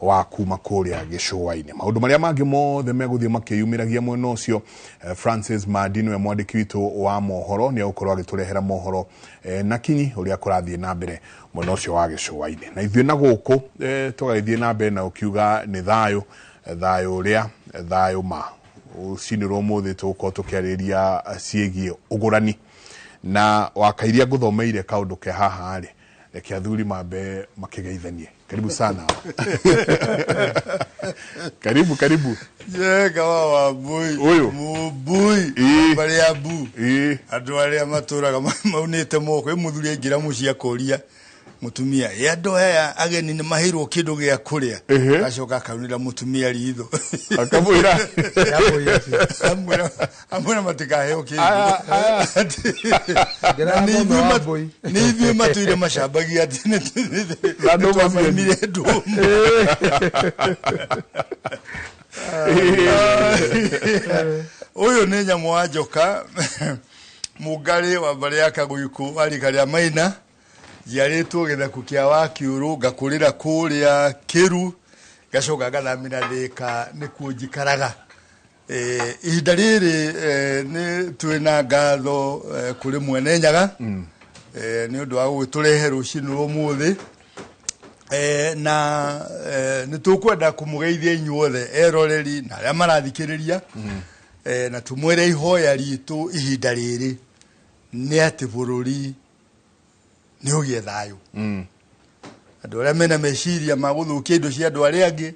Wa kuma kũrĩa gĩcũa-inĩ. Maũndũ marĩa mangĩ mothe megũthiĩ makĩyumĩragia mwena ũcio. Francis Mandi nĩwe mwandĩki witũ wa mohoro, nĩ egũkorwo agĩtũrehera mohoro na kinyi ũrĩa kũrathiĩ na mbere mwena ũcio wa gĩcũa-inĩ. Na ithuĩ na gũkũ tũgagĩthiĩ na mbere na gũkiuga nĩ thayũ, thayũ ũrĩa thayũ ma. Rũcinĩ rwa ũmũthĩ tũgũkorwo tũkĩarĩrĩria ciĩgiĩ ũgũrani. Na wakairia ngũthomeire kaũndũ ke haha rĩ, reke athuri mambe makĩgeithanie. Karibu sana. Karibu, karibu. Njega wa Wambui. Ũyũ. Mũmbui. Ĩĩ. Mbarĩ ya mbu. Ĩĩ. Andũ arĩa matũraga maunĩte moko. Ĩ mũthuri aingĩra mũciĩ akoria mũtumia, ĩ andũ aya ageni nĩ maheirwo kĩndũ gĩa kũrĩa? Acoka akaunĩra mũtumia ritho. Akamwĩra. Amwĩra matikaheo kĩndũ. Aya, aya. Na nĩ ithuĩ Ngĩra Wambui. nĩ ithuĩ matũire macambagia atĩ Na ndũma nĩtwamaimire ndũma. Ũyũ nĩ nyamũ wa njoka, mũngarĩ wa mbarĩ ya Kagũikũ wa rika rĩa Maina. Njiarĩtwo gĩthaku kĩa Wakiũrũ, ngakũrĩra kũrĩa Kĩru, ngacoka ngathamĩra Thĩka nĩkuo njikaraga. Ihinda rĩrĩ nĩ twĩna ngatho kũrĩ Mwene Nyaga nĩ ũndũ wa gũgĩtũrehe rũcinĩ rwa ũmũthĩ. Na nĩ tũkwenda kũmũgeithia inyuothe eroreri na arĩa marathikĩrĩria. Na tũmwĩre ihoya ritũ ihinda rĩrĩ nĩ atĩ bũrũri nĩ ũgĩe thayũ. Andũ arĩa mena meciria ma gũthũkia indo cia andũ arĩa angĩ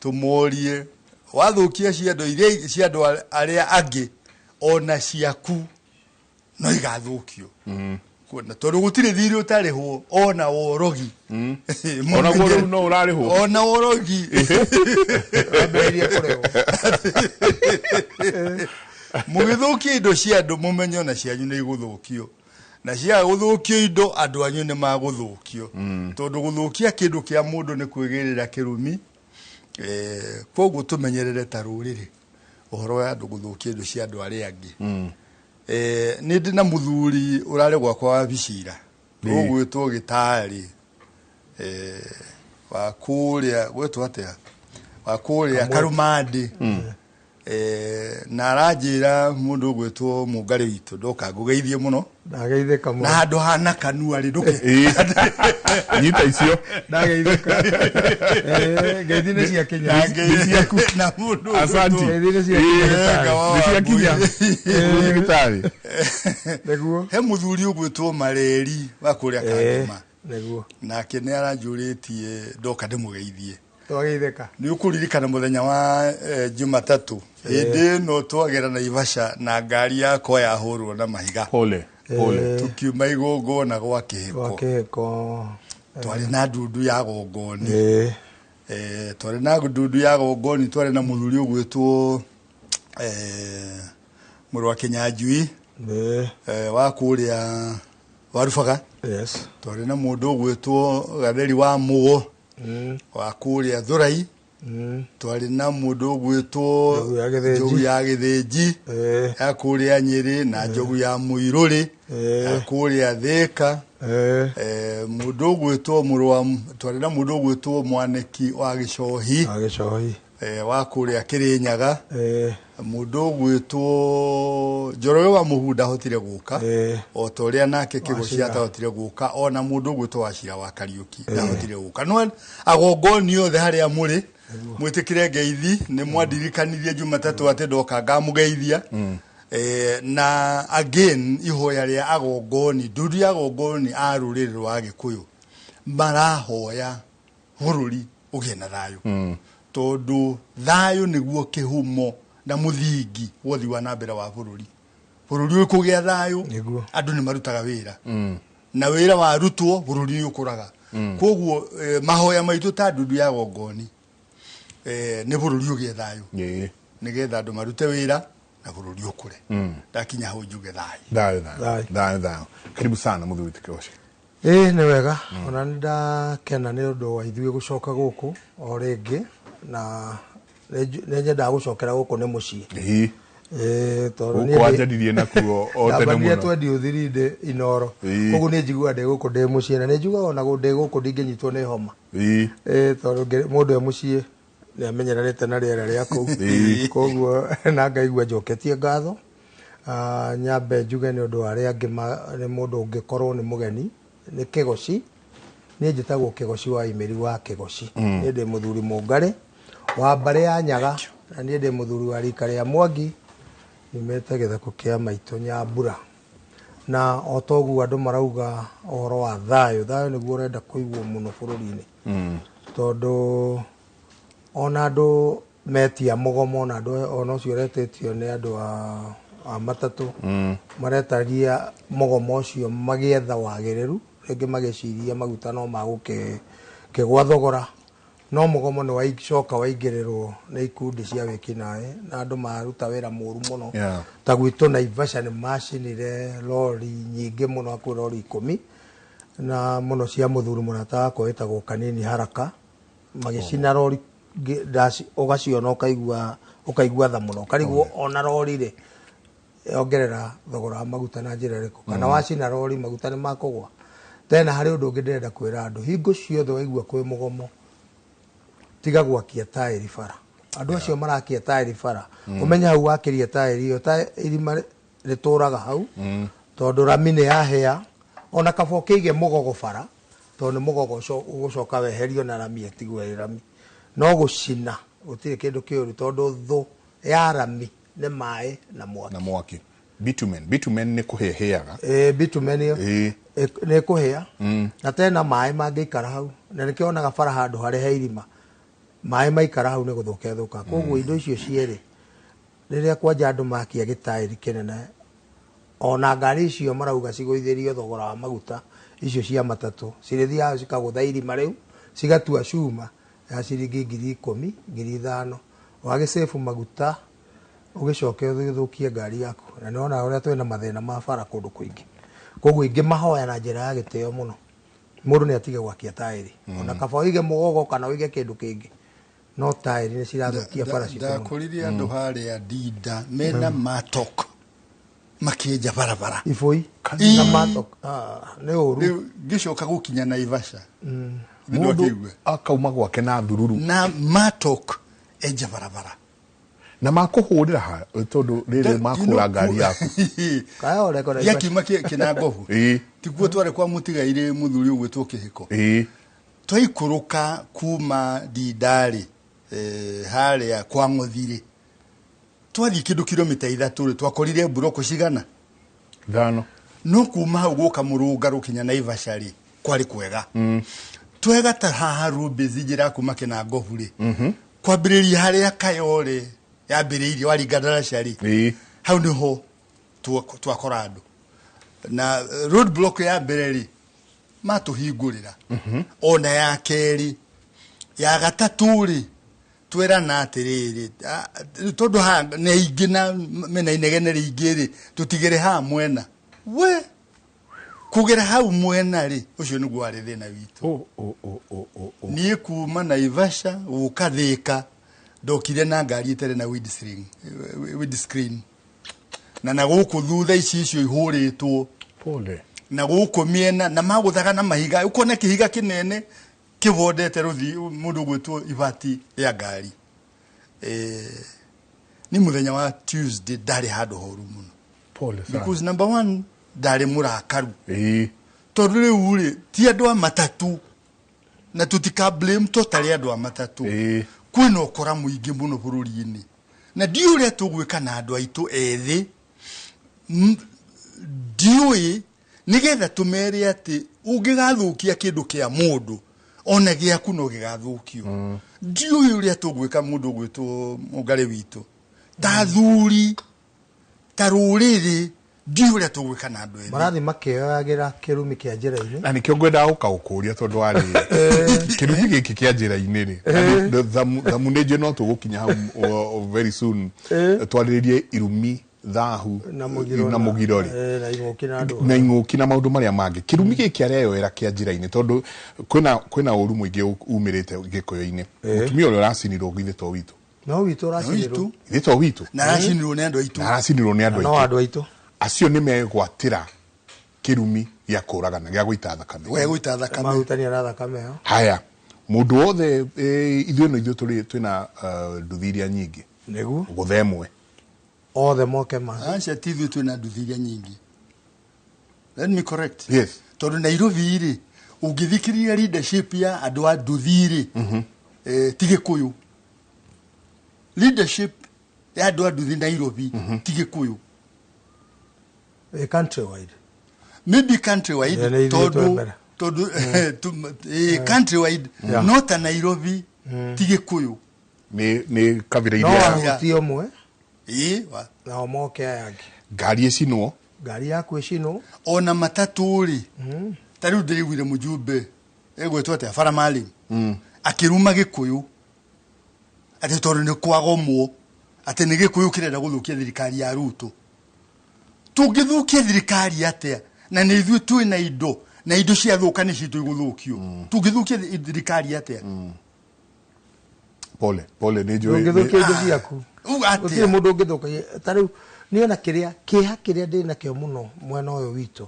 tũmorie, wathũkia cia andũ iria cia andũ arĩa angĩ ona ciaku no igathũkio. Kuona tondũ gũtirĩ thirĩ ũtarĩhwo ona worogi. Ona guo rĩu no ũrarĩhwo. Ona worogi. Wambĩrĩria kũrĩhwo. Mũgĩthũkia indo cia andũ mũmenye ona cianyu nĩ igũthũkio. Na cia gũthũkio indo andũ anyu nĩ magũthũkio. Tondũ gũthũkia kĩndũ kĩa mũndũ nĩ kwĩgĩrĩra kĩrumi. Koguo tũmenyerere ta rũrĩrĩ ũhoro wa andũ gũthũkia indo cia andũ arĩa angĩ. Nĩ ndĩ na mũthuri ũrarĩ gwakwa wa Bicira. Ũgwĩtwo Gĩtarĩ. Wa kũrĩa, gwĩtwo atĩa? Wa kũrĩa Karũmandĩ. Na aranjĩra mũndũ ũgwĩtwo Mũngarĩ witũ, ndoka ngũgeithie mũno. Ndageithĩka mũno. Na handũ hana kanua rĩ, ndũke. Ĩĩ. Nyita icio. Ndageithĩka. Ngeithi nĩ ciakinya. Na ngeithi na mũndũ ũgwĩtwo Asante. Ngeithi nĩ ciakinya Ĩĩ. gĩtarĩ. Nĩ ciakinya. Ĩĩ. Gĩtarĩ. Nĩguo. He mũthuri ũgwĩtwo Mareri wa kũrĩa Kangema. Nĩguo. Nake nĩ aranjũrĩtie ndoka ndĩmũgeithie. Twageithĩka. Nĩ ũkũririkana mũthenya wa Jumatatũ hĩndĩ ĩno twagera Naivasha na ngari yakwa yahũrwo na mahiga. Pole, pole. Tukiuma igongona gwa kĩhiko. Gwa kĩhiko. Twarĩ na ndundu ya gongoni. Twarĩ na ndundu ya gongoni, twarĩ na mũthuri ũgwĩtwo mũrũ wa Kĩnyanjui. Wa kũrĩa Warubaga. Twarĩ na mũndũ ũgwĩtwo Gatheri wa Mũgo. Wa kũrĩa Thurai. Twarĩ na mũndũ ũgwĩtwo Njogu ya Gĩthĩnji. Njogu ya Gĩthĩnji. Ya kũrĩa Nyĩrĩ na Njogu ya Mũirũrĩ. Ya kũrĩa Thĩka. Mũndũ ũgwĩtwo mũrũ wa, twarĩ na mũndũ ũgwĩtwo Mwanĩki wa Gĩcohi. Wa Gĩcohi. Wa kũrĩa Kĩrĩnyaga. Mũndũ ũgwĩtwo Njoroge wa Mũhu ndahotire gũka. O ta ũrĩa nake Kĩgoci Wachira. atahotire gũka, ona mũndũ ũgwĩtwo Wachira wa Kariũki ndahotire gũka. No agongoni othe harĩa mũrĩ, mwĩtĩkĩre ngeithi, nĩ mwandirikanirie Jumatatũ atĩ ndoka ngamũgeithia. Na again ihoya rĩa agongoni, ndundu ya agongoni a rũrĩrĩ rwa Gĩkũyũ marahoya bũrũri ũgĩe na thayũ. Tondũ thayũ nĩguo kĩhumo na mũthingi wa ũthii wa na mbere wa bũrũri. Bũrũri ũkũgĩa thayũ, andũ nĩ marutaga wĩra. Na wĩra warutwo bũrũri nĩ ũkũraga. Koguo mahoya maitũ ta ndundu ya gongoni, nĩ bũrũri ũgĩe thayũ. Nĩgetha andũ marute wĩra na bũrũri ũkũre. Ndakinya hau njuge thayũ. Thayũ, thayũ. Thayũ, thayũ. Karibu sana mũthuri Kĩgoci. Ĩĩ nĩ wega. Ona nĩ ndakena nĩ ũndũ wa ithuĩ gũcoka gũkũ o rĩngĩ, na nĩ nyendaga gũcokera gũkũ nĩ mũciĩ. Ĩĩ, tondũ niĩ Gũkũ wanjanirie nakuo o tene ndambanire mũno. twendi ũthiri ndĩ Inoro. Koguo nĩ njiguaga ndĩ gũkũ ndĩ mũciĩ, na nĩ njugaga ona ndĩ gũkũ ndingĩnyitwo nĩ homa. Ĩĩ, tondũ mũndũ e mũciĩ nĩ amenyeranĩte na rĩera rĩa kũu. Koguo na ngaigua njoketie ngatho. Nyambe njuge nĩ ũndũ wa arĩa angĩ nĩ mũndũ ũngĩkorwo nĩ mũgeni, nĩ Kĩgoci. Niĩ njĩtagwo Kĩgoci wa Imĩri wa Kĩgoci. Niĩ ndĩ mũthuri Mũngarĩ wa mbarĩ ya Nyaga, na niĩ ndĩ mũthuri wa rika rĩa Mwangi, nyumĩte gĩtheko kĩa maitũ Nyambura. Na o toguo andũ marauga ũhoro wa thayũ, thayũ nĩguo ũrenda kũigwo mũno bũrũri-inĩ. Tondũ ona andũ metia mũgomo, ona andũ ona ũcio ũretĩtio nĩ andũ a matatũ, maretagia mũgomo ũcio magĩetha wagĩrĩru, rĩngĩ magĩciria maguta no magũkĩgwa thogora, no mũgomo nĩ wacoka waingĩrĩrwo nĩ ikundi cia wĩkinaĩ na andũ maruta wĩra mũru mũno. Ta gwitũ Naivasha nĩ macinire lori nyingĩ mũno, hakuhĩ lori 10, na mũno cia mũthuri mũrata wakwa wĩtagwo Kanini Haraka, magĩcina lori ũgaciona ũkaigua tha mũno, ũkarigwo ona lori rĩ ongerera thogora wa maguta na njĩra ĩrĩkũ, kana wacina lori maguta nĩ makũgwa. Tena harĩ ũndũ ũngĩ ndĩrenda kwĩra andũ, hingo ciothe waigua kwĩ mũgomo, tiga gwakia taĩri bara. Andũ acio marakia taĩri bara, ũmenye hau wakĩria taĩri ĩyo, irima rĩtũraga hau, tondũ rami nĩ yahĩa, ona kaba ũkĩige mũgogo bara, tondũ nĩ mũgogo ũgũcoka weherio na rami ĩtigwo ĩ rami. No gũcina gũtirĩ kĩndũ kĩũru, tondũ thũ ya rami nĩ maĩ na mwaki. Na mwaki. Bitumen, bitumen nĩ kũhĩahĩaga. Ĩĩ, bitumen ĩyo nĩ ĩkũhĩa. Na tena maĩ mangĩikara hau, na nĩkĩo wonaga bara handũ harĩa he irima, maĩ maikara hau nĩ gũthũka ĩthũka. Koguo indo icio cierĩ, rĩrĩa kwanja andũ makia gĩtaĩri kĩnene, ona ngari icio marauga cigũithĩrio thogora wa maguta, icio cia matatũ, cirĩthiaga cikagũtha irima rĩu, cigatua cuma ya ciringi 10,000, 5,000. Wagĩcĩbu maguta, ũgĩcoke ũthũkie ngari yaku. Na nĩwona ũrĩa twĩna mathĩna ma bara kũndũ kũingĩ. Koguo ingĩmahoya na njĩra ya gĩtĩo mũno, mũndũ nĩ atige gwakia taĩri. Ona kaba ũige mũgogo kana ũige kĩndũ kĩngĩ, no taĩri nĩ cirathũkia bara citũ mũno. Ndakũririe andũ harĩa Ndinda mena matok makĩenja barabara. Ibũi na matok. Nĩ ũru. Rĩu ngĩcoka gũkinya Naivasha. Mũndũ Nĩndwakĩigua. akauma gwake na thururu. Na matok enja barabara. Na makũhũrĩra ha, tondũ rĩrĩ makũra ngari yaku. Kaya ũreko Naivasha. Gĩakiuma kĩnangobu. Tiguo twarĩ kwa mũtigairĩ mũthuri ũgwĩtwo Kĩhĩko. Twaikũrũka kuma Ndindarĩ, harĩa kwa Ng'othirĩ. Twathiĩ kĩndũ kilomita 3 rĩ, twakorire mburoko cigana? 5. No kuma hau gũka mũrũngarũ kinya Naivasha rĩ, kwarĩ kwega. Twega ta haha Rubis njĩra kuma Kĩnangobu rĩ. Kwambĩrĩria harĩa Kayore yambĩrĩirie waringa ndaraca rĩ. Hau nĩho twakora andũ. Na road block ya mbere rĩ, matũhingũrĩra. Ona ya kerĩ, ya gatatũ rĩ, twerana atĩrĩrĩ, tondũ haha nĩ aingĩ na mena inegene rĩingĩ rĩ, tũtigere haha mwena. We, kũgera hau mwena rĩ, ũcio nĩguo warĩ thĩna witũ. Niĩ kuma Naivasha gũka Thĩka, ndokire na ngari ĩtarĩ na windscreen. Na gũkũ thutha ici icio ihũrĩtwo. Pole. Na gũkũ mĩena, na magũthaga na mahiga, ũkona kĩhiga kĩnene kĩbondete rũthi mũndũ ũgwĩtwo ibati rĩa ngari. Ni mũthenya wa Tuesday ndarĩ handũ horu mũno. Pole sana. Because number 1 ndarĩ mũrakaru. Tondũ rĩu rĩ, ti andũ a matatũ, na tũtika blame totally andũ a matatũ. Kwĩna ũkora mũingĩ mũno bũrũri-inĩ. Na ndiũĩ ũrĩa tũgwĩka na andũ aitũ ethĩ. Ndiũĩ nĩgetha tũmere atĩ ũngĩgathũkia kĩndũ kĩa mũndũ, ona gĩaku no gĩgathũkio. Ndiũĩ ũrĩa tũgwĩka mũndũ ũgwĩtwo Mũngarĩ witũ. Ta athuri, ta rũrĩrĩ, ndiũĩ ũrĩa tũgwĩka na andũ ethĩ. Marathiĩ makĩoyagĩra kĩrumi kĩa njĩra-inĩ. Na nĩkĩo ngwendaga gũka gũkũria tondũ warĩ kĩrumi gĩkĩ kĩa njĩra-inĩ rĩ. Thamu nĩ njũĩ no tũgũkinya hau very soon. Twarĩrĩrie irumi, thahu, Na mũgiro na na mũgiro rĩ. Na ing'ũki na andũ. Na ing'ũki na maũndũ marĩa mangĩ. Kĩrumi gĩkĩ areyoera kĩa njĩra-inĩ tondũ kwĩna ũru mũingĩ umĩrĩte Gĩkũyũ-inĩ. Mũtumia ũrĩa ũracinirwo githĩ to witũ. No witũ ũracinirwo. Witũ. Ithe to witũ. Na aracinirwo nĩ andũ aitũ. Na aracinirwo nĩ andũ No aitũ. andũ aitũ. Acio nĩ megwatĩra kĩrumi gĩa kũragana, gĩa gũita thakame. We gũita thakame. Mahutania na thakame ĩyo. Haya, mũndũ wothe ithuĩ no ithuĩ tũrĩ twĩna nduthi iria nyingĩ. Nĩguo. Gũtha ĩmwe. Othe moke ma. Aca ti ithuĩ twĩna nduthi iria nyingĩ. Let me correct. Yes. Tondũ Nairobi rĩ, ũngĩthikĩrĩria leadership ya andũ a nduthi rĩ, ti Gĩkũyũ. Leadership ya andũ a nduthi Nairobi ti Gĩkũyũ. Countrywide. Maybe countrywide, Yeah, nĩ ithuĩ tondũ twembere. tondũ countrywide no ta Nairobi ti Gĩkũyũ. Nĩ kabira No iria ahuti ũmwe Ĩĩ, nao moke aya angĩ. Ngari ĩcinwo. Ngari yaku ĩcinwo. Ona matatũ rĩ, ta rĩu ndĩraiguire mũjumbe ĩgwĩtwo atĩa Farah Maalim akĩruma Gĩkũyũ atĩ tondũ nĩ kwagomwo, atĩ nĩ Gĩkũyũ kĩrenda gũthũkia thirikari ya Ruto. Tũngĩthũkia thirikari atĩa na nĩ ithuĩ twĩna indo, na indo ciathũka nĩ citũ igũthũkio? Tũngĩthũkia thirikari atĩa? Pole pole, nĩ njũĩ. Ndũngĩthũkia indo ciaku. Uga atĩa? Gũtirĩ mũndũ ũngĩthũkagia. Ta rĩu niĩ ona kĩrĩa kĩeha kĩrĩa ndĩ nakĩo mũno mwena ũyũ witũ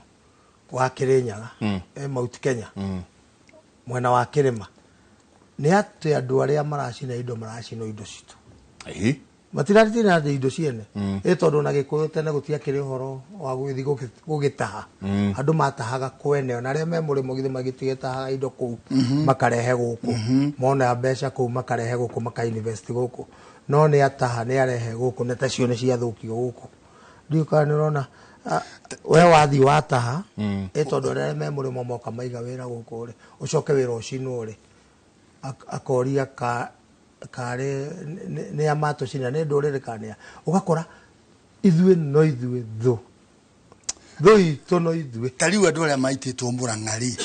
wa Kĩrĩnyaga, Mount Kenya, mwena wa kĩrĩma, nĩ atĩ andũ arĩa maracina indo maracina indo citũ. Matiratina indo ciene. Ĩ tondũ na Gĩkũyũ tene gũtiakĩrĩ ũhoro wa gũgĩthiĩ gũgĩtaha. Andũ matahaga kwene, ona arĩa me mũrĩmo githĩ magĩtigĩtahaga indo kũu, makarehe gũkũ. Mona mbeca kũu makarehe gũkũ, maka invest gũkũ. No nĩ ataha, nĩ arehe gũkũ, na tacio nĩ ciathũkio gũkũ. Ndiũĩ kana nĩ ũrona, we wathiĩ wataha, ĩ tondũ arĩa me mũrĩmo moka maiga wĩra gũkũ rĩ, ũcoke wĩra ũcinwo rĩ, akoria karĩ nĩ a matũcina, nĩ ndũrĩrĩ kana nĩ a. Ũgakora ithuĩ no ithuĩ thũ. Thũ itũ no ithuĩ. Ta rĩu andũ arĩa maitĩtwo Mũrang'a rĩ,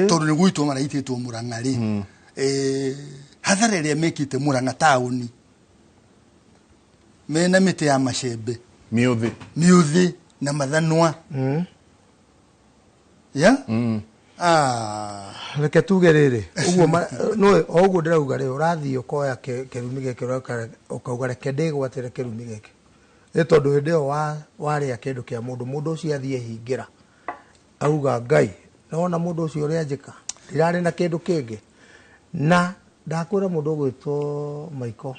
tondũ nĩ gũitwo maraitĩtwo Mũrang'a rĩ, hathara ĩrĩa mekĩte Mũrang'a taũni, mena mĩtĩ ya macembe. Mĩũthĩ. Mĩũthĩ na mathanwa. Ya? Reke tuge rĩrĩ, ũguo no, o ũguo ndĩrauga rĩ, ũrathiĩ ũkoya kĩrumi gĩkĩ, ũkauga reke ndĩgwatĩre kĩrumi gĩkĩ. Nĩ tondũ hĩndĩ ĩyo warĩa kĩndũ kĩa mũndũ, mũndũ ũcio athiĩ ehingĩra. Auga Ngai, nĩwona mũndũ ũcio ũrĩa anjĩka, ndirarĩ na kĩndũ kĩngĩ. Na ndakwĩra mũndũ ũgwĩtwo Maiko,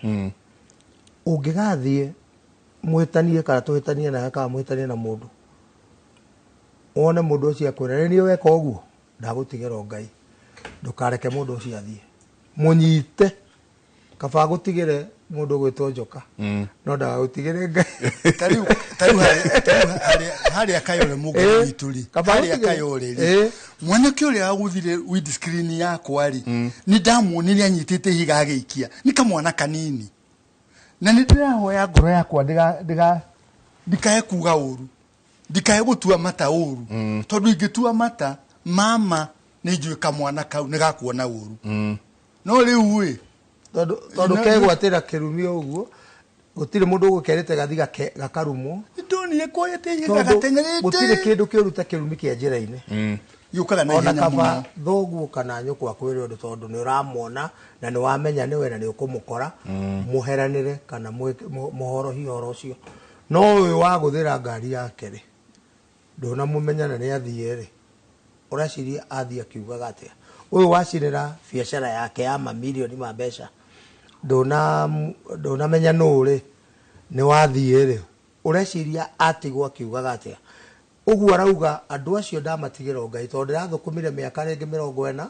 ũngĩgathiĩ mũhĩtanie kana tũhĩtanie nawe kana mũhĩtanie na mũndũ, wone mũndũ ũcio akwĩra, nĩ niĩ weka ũguo, ndagũtigĩra Ngai, ndũkareke mũndũ ũcio athiĩ. Mũnyite, kaba gũtigĩre mũndũ ũgwĩtwo njoka, no ndagagũtigĩre Ngai. Ta rĩu, ta rĩu harĩa, ta rĩu harĩa, harĩa Kayole mũgũnda witũ rĩ, Kaba harĩa gũtigĩre. Kayole rĩ, mwanake ũrĩa wagũthire windscreen yakwa rĩ, nĩ ndamuonire anyitĩte ihiga agĩikia, nĩ kamwana kanini. Na nĩ ndĩrahoya ngoro yakwa ndikae kuga ũru, ndikae gũtua mata ũru, tondũ ingĩtua mata, mama nĩ njũĩ kamwana kau nĩ gakuona ũru. No rĩu ĩ, Tondũ kegwatĩra kĩrumi ũguo, gũtirĩ mũndũ ũgũkerĩte gathi gakarumwo. Ndonire koyete ihiga Tondũ gateng'erete. gũtirĩ kĩndũ kĩũru ta kĩrumi kĩa njĩra-inĩ. Gĩũkaga na Ona ihenya kaba mũno. thoguo kana nyũkwa akwĩre ũndũ tondũ nĩ ũramwona na nĩ wamenya nĩwe na nĩ ũkũmũkora, mũheranĩre kana mũhorohie ũhoro ũcio. No ũyũ wagũthĩra ngari yake rĩ, ndũnamũmenya na nĩ athiĩ rĩ, ũreciria athiĩ akiugaga atĩa? Ũyũ wacinĩra biacara yake ya mamirioni ma mbeca, ndũnamenya nũ rĩ, nĩ wathiĩ rĩ, ũreciria atigwo akiugaga atĩa? Ũguo arauga andũ acio ndamatigĩra Ngai tondũ ndĩrathũkũmire mĩaka rĩngĩ mĩrongo ĩna,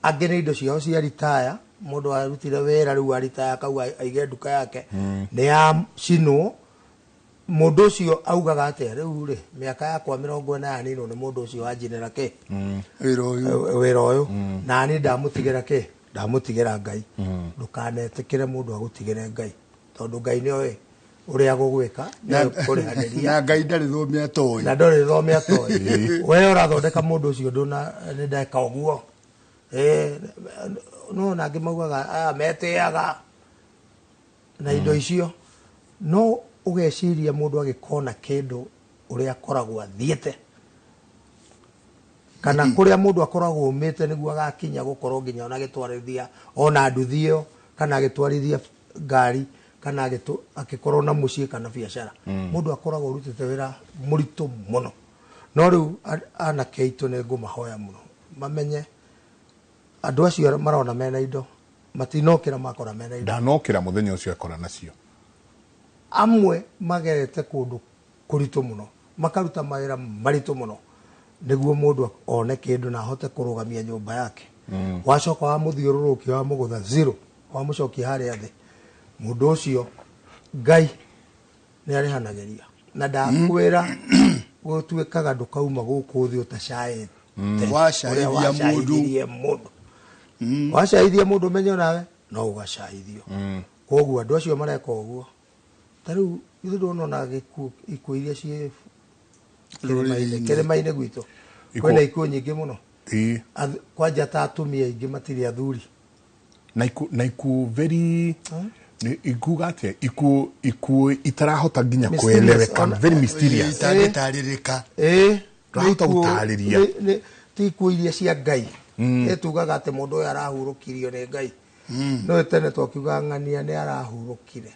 angĩ nĩ indo ciao cia ritaya, mũndũ arutire wĩra rĩu aritaya kau aige nduka yake, nĩ yacinwo. Mũndũ ũcio augaga atĩa? Rĩu rĩ, mĩaka yakwa mĩrongo ĩna yaninwo nĩ mũndũ ũcio wanjinĩra kĩ? Wĩra ũyũ. Wĩra ũyũ. Na niĩ ndamũtigĩra kĩ? Ndamũtigĩra Ngai. Ndũkanetĩkĩre mũndũ agũtigĩre Ngai, tondũ Ngai nĩoĩ ũrĩa gũgwĩka, nĩoĩ kũrĩhanĩria. Na Ngai ndarĩ thome atoĩ. Na ndarĩ thome atoĩ. We ũrathondeka mũndũ ũcio ndũna, nĩ ndeka ũguo. No na angĩ maugaga, aya metĩaga na indo icio. No ũgeciria mũndũ agĩkona kĩndũ ũrĩa akoragwo athiĩte. Kana kũrĩa mũndũ akoragwo umĩte nĩguo agakinya gũkorwo nginya ona agĩtwarithia ona nduthi ĩyo, kana agĩtwarithia ngari kana agĩkorwo na mũciĩ kana biacara. Mũndũ akoragwo ũrutĩte wĩra mũritũ mũno. No rĩu anake aitũ nĩ ngũmahoya mũno mamenye andũ acio marona mena indo matinokĩra makora mena indo. Ndanokĩra mũthenya ũcio akora nacio. Amwe magerete kũndũ kũritũ mũno, makaruta mawĩra maritũ mũno nĩguo mũndũ one kĩndũ na ahote kũrũgamia nyũmba yake. Wacoka wamũthiũrũrũkia wamũgũtha zero, wamũcokia harĩa thĩ, mũndũ ũcio Ngai nĩ arĩhanagĩria. Na ndakwĩra gũtuĩkaga ndũkauma gũkũ thĩ ũtacaĩte. Wacaithia mũndũ. Wacaithia mũndũ ũmenye nawe no ũgacaithio. Koguo andũ acio mareka ũguo. Ta rĩu ithuĩ ndũrona gĩkuũ ikuũ iria ciĩ kĩrĩma-inĩ gwitũ. Kwĩna ikuũ nyingĩ mũno. Kwanja ta atumia aingĩ matirĩ athuri. Na ikuũ very ikuga atĩa ikuũ itarahota nginya kueleweka, very mysterious. Itangĩtarĩrĩka. Ndũrahota gũtarĩria. Ti ikuũ iria cia Ngai. Ĩtugaga atĩ mũndũ ũyũ arahurũkirio nĩ Ngai. No tene twakiuga ng'ania nĩ arahurũkire.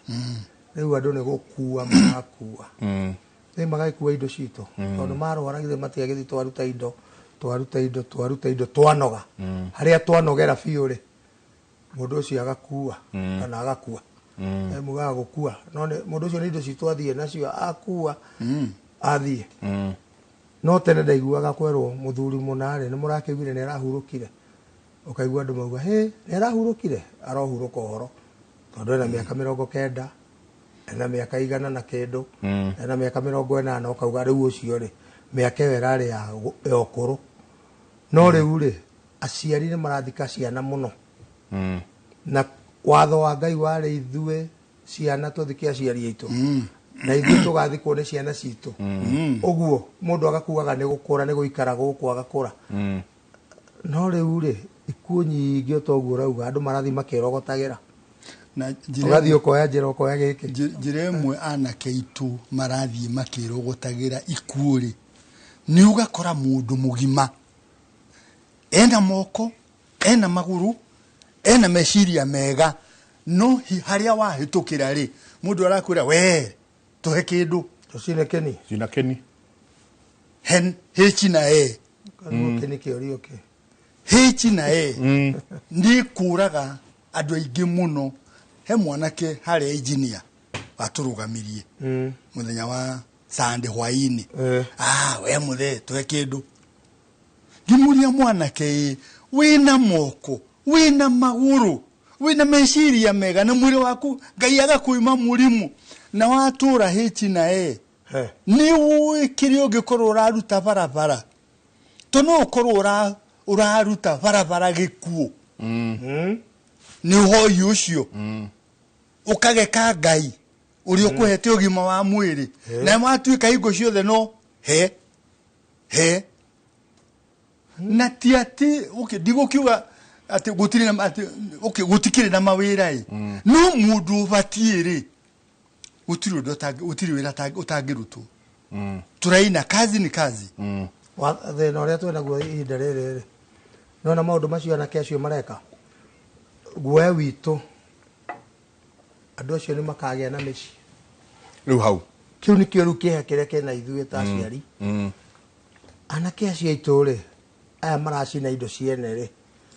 Rĩu andũ nĩ gũkua marakua. Rĩu magagĩkua indo citũ. Tondũ marwara githĩ matiagĩthiĩ twaruta indo, twaruta indo, twaruta indo, twanoga. Harĩa twanogera biũ rĩ, mũndũ ũcio agakua kana agakua. Mugaga gũkua. No mũndũ ũcio nĩ indo citũ athiĩ nacio akua athiĩ. No tene ndaiguaga kwerwo mũthuri mũna rĩ, nĩ mũrakĩiguire nĩ arahurũkire. Ũkaigua andũ mauga, hĩ, nĩ arahurũkire, arohurũka ũhoro. Tondũ ena mĩaka 90, ena mĩaka 100 na kĩndũ, ena mĩaka 80, ũkauga rĩu ũcio rĩ, mĩaka ĩyo ĩrarĩ ya ũkũrũ. No rĩu rĩ, aciari nĩ marathika ciana mũno. Na watho wa Ngai warĩ ithuĩ ciana tũthike aciari aitũ. Na ithuĩ tũgathikwo nĩ ciana citũ. Ũguo mũndũ agakuaga nĩ gũkũra, nĩ gũikara gũkũ agakũra. No rĩu rĩ, ikuũ nyingĩ o ta ũguo ũrauga, andũ marathiĩ makĩrogotagĩra. Ũgathiĩ ũkoya njĩra, ũkoya gĩkĩ. Njĩra ĩmwe anake aitũ marathiĩ makĩrogotagĩra ikuũ rĩ, nĩ ũgakora mũndũ mũgima ena moko, ena magũrũ, ena meciria mega, no harĩa wahĩtũkĩra rĩ, mũndũ arakwĩra we tũhe kĩndũ. Tũcine kĩni. Cina kĩni. Hen H na E. Kĩni kĩũrio kĩ. H na E. Nĩ kũraga andũ aingĩ mũno. He mwanake harĩa engineer watũrũgamirie mũthenya wa Sunday hwaĩ-inĩ. We mũthee tũhe kĩndũ. Ngĩmũria mwanake ĩ, wĩna moko, wĩna magũrũ, wĩna meciria mega na mwĩrĩ waku Ngai agakwĩma mũrimũ na watũra H na E. Nĩ ũĩ kĩrĩa ũngĩkorwo ũraruta barabara. To no ũkorwo ũraruta barabara gĩkuũ. Nĩ ũhoi ũcio. Ũkageka Ngai ũrĩa ũkũhete ũgima wa mwĩrĩ. Na watuĩka hingo ciothe no he he. Na ti atĩ okay, ndigũkiuga atĩ gũtirĩ na atĩ okay, gũtikĩrĩ na mawĩra ĩ. No mũndũ ũbatiĩ rĩ, gũtirĩ ũndũ gũtirĩ wĩra ũtangĩrutwo. Tũraina kazi ni kazi. Thĩna ũrĩa twĩnaguo ihinda rĩrĩ rĩ, nĩwona maũndũ macio anake acio mareka, guoya witũ andũ acio nĩ makagĩa na mĩciĩ. Rĩu hau. Kĩu nĩkĩo rĩu kĩeha kĩrĩa kĩna ithuĩ ta aciari. Anake acio aitũ rĩ, aya maracina indo ciene rĩ,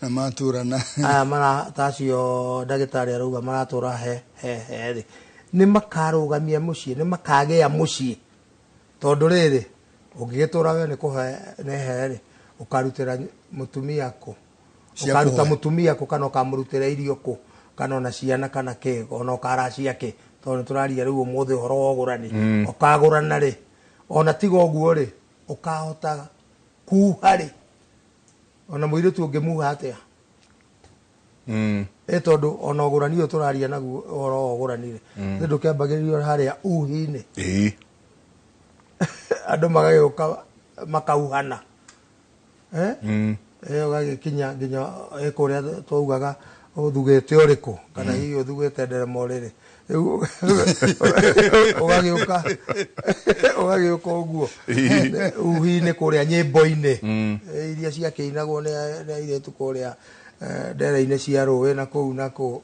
Na matũrana. Aya mara ta acio ndagĩtarĩ arauga maratũra he he he rĩ, nĩ makarũgamia mũciĩ, nĩ makagĩa mũciĩ. Tondũ rĩrĩ, ũngĩgĩtũra we nĩ kũhe nĩ he rĩ, ũkarutĩra mũtumia kũ? Ũkaruta mũtumia kũ kana ũkamũrutĩra irio kũ? Kana ona ciana kana kĩ, ona ũkaracia kĩ? Tondũ nĩ tũraria rĩu ũmũthĩ ũhoro wa ũgũrani. Ũkagũrana rĩ, ona tiga ũguo rĩ, ũkahota kuha rĩ. Ona mũirĩtu ũngĩmuha atĩa? Ĩ tondũ ona ũgũrani ũyũ tũraria naguo ũhoro wa ũgũrani rĩ, nĩ ndũkĩambagĩrĩrio harĩa uhi-inĩ. Andũ magagĩũka makauhana. Ũgagĩkinya nginya kũrĩa twaugaga ũthugĩte ũrĩkũ, kana hihi ũthugĩte nderema ũrĩrĩ. Rĩu ũgagĩũka ũguo. Uhi-inĩ kũrĩa nyĩmbo-inĩ. Iria ciakĩinagwo nĩ airĩtu kũrĩa ndere-inĩ cia rũĩ na kũu na kũu.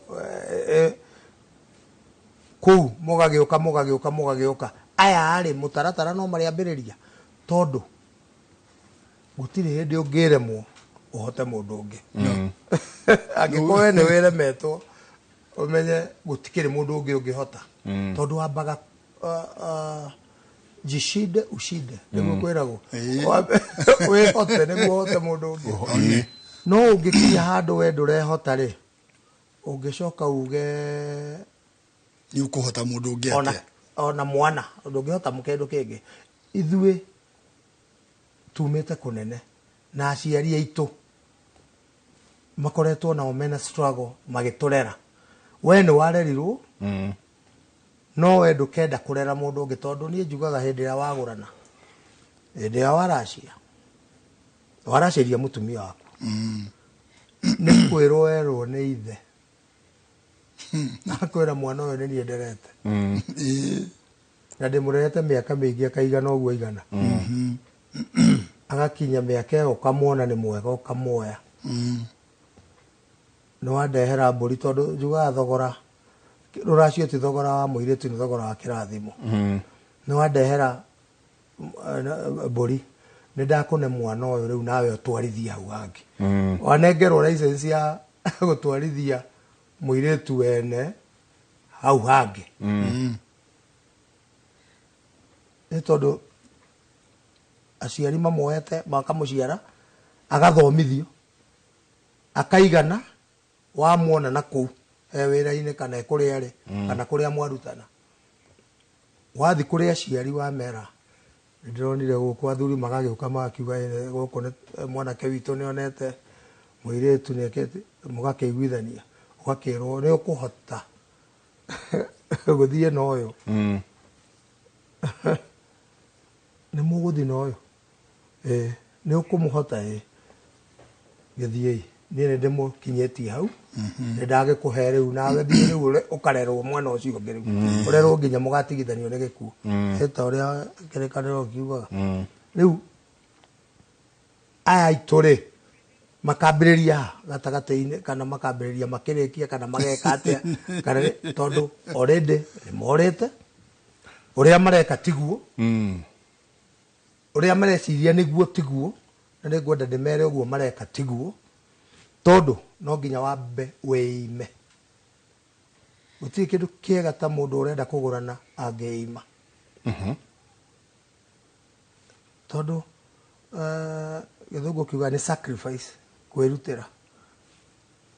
Kũu mũgagĩũka mũgagĩũka mũgagĩũka. Aya rĩ mũtaratara no marĩambĩrĩria tondũ gũtirĩ hĩndĩ ũngĩremwo ũhote mũndũ ũngĩ. Angĩkorwo we nĩ wĩremetwo ũmenye gũtikĩrĩ mũndũ ũngĩ ũngĩhota. Tondũ wambaga jishinde ushinde nĩguo kwĩragwo. Wĩhote nĩguo ũhote mũndũ ũngĩ. No ũngĩkinya handũ we ndũrehota rĩ, ũngĩcoka uge nĩ ũkũhota mũndũ ũngĩ atĩa? Ona mwana ndũngĩhota kĩndũ kĩngĩ. Ithuĩ tumĩte kũnene na aciari aitũ makoretwo nao mena struggle magĩtũrera. We nĩ warerirwo no we ndũkenda kũrera mũndũ ũngĩ tondũ niĩ njugaga hĩndĩ ĩrĩa wagũrana, hĩndĩ ĩrĩa waracia, waracĩria mũtumia waku nĩ kwĩrwo werwo nĩ ithe akwĩra mwana ũyũ nĩ niĩ nderete na ndĩmũrerete mĩaka mĩingĩ akaigana ũguo aigana. Agakinya mĩaka ĩyo ũkamwona nĩ mwega ũkamuoya. Nĩ wandehera mbũri tondũ njugaga thogora rũracio ti thogora wa mũirĩtu nĩ thogora wa kĩrathimo. Nĩ wandehera mbũri nĩ ndakũne mwana ũyũ rĩu nawe ũtwarithie hau hangĩ. Wanengerwo license ya gũtwarithia mũirĩtu wene hau hangĩ. Nĩ tondũ aciari mamuoete makamũciara agathomithio akaigana wamuona na kũu e wĩra-inĩ kana e kũrĩa arĩ kana kũrĩa mwarutana. Wathi kũrĩ aciari wamera nĩndĩronire gũkũ athuri magagĩũka magakiuga gũkũ nĩ mwanake witũ nĩonete mũirĩtu nĩekĩte, mũgakĩiguithania ũgakĩrwo nĩ ũkũhota gũthiĩ na ũyũ. Nĩ mũgũthiĩ na ũyũ, nĩ ũkũmũhota, gĩthiĩi niĩ nĩ ndĩmũkinyĩtie hau nĩ ndagĩkũhe rĩu nawe thiĩ rĩu ũkarerwo mwana ũcio ũngĩ rĩu ũrerwo nginya mũgatigithanio nĩ gĩkuũ ĩ ta ũrĩa kĩrĩkanĩro kiugaga. Rĩu aya aitũ rĩ makambĩrĩria gatagatĩ-inĩ kana makambĩrĩria makĩrĩkia kana mageka atĩa kana tondũ already nĩ morĩte ũrĩa mareka tiguo ũrĩa mareciria nĩguo tiguo na nĩ ngwenda ndĩmere ũguo mareka tiguo tondũ no nginya wambe wĩime. Gũtirĩ kĩndũ kĩega ta mũndũ ũrenda kũgũrana angĩima. Tondũ gĩthũngũ kiuga nĩ sacrifice kwĩrutĩra.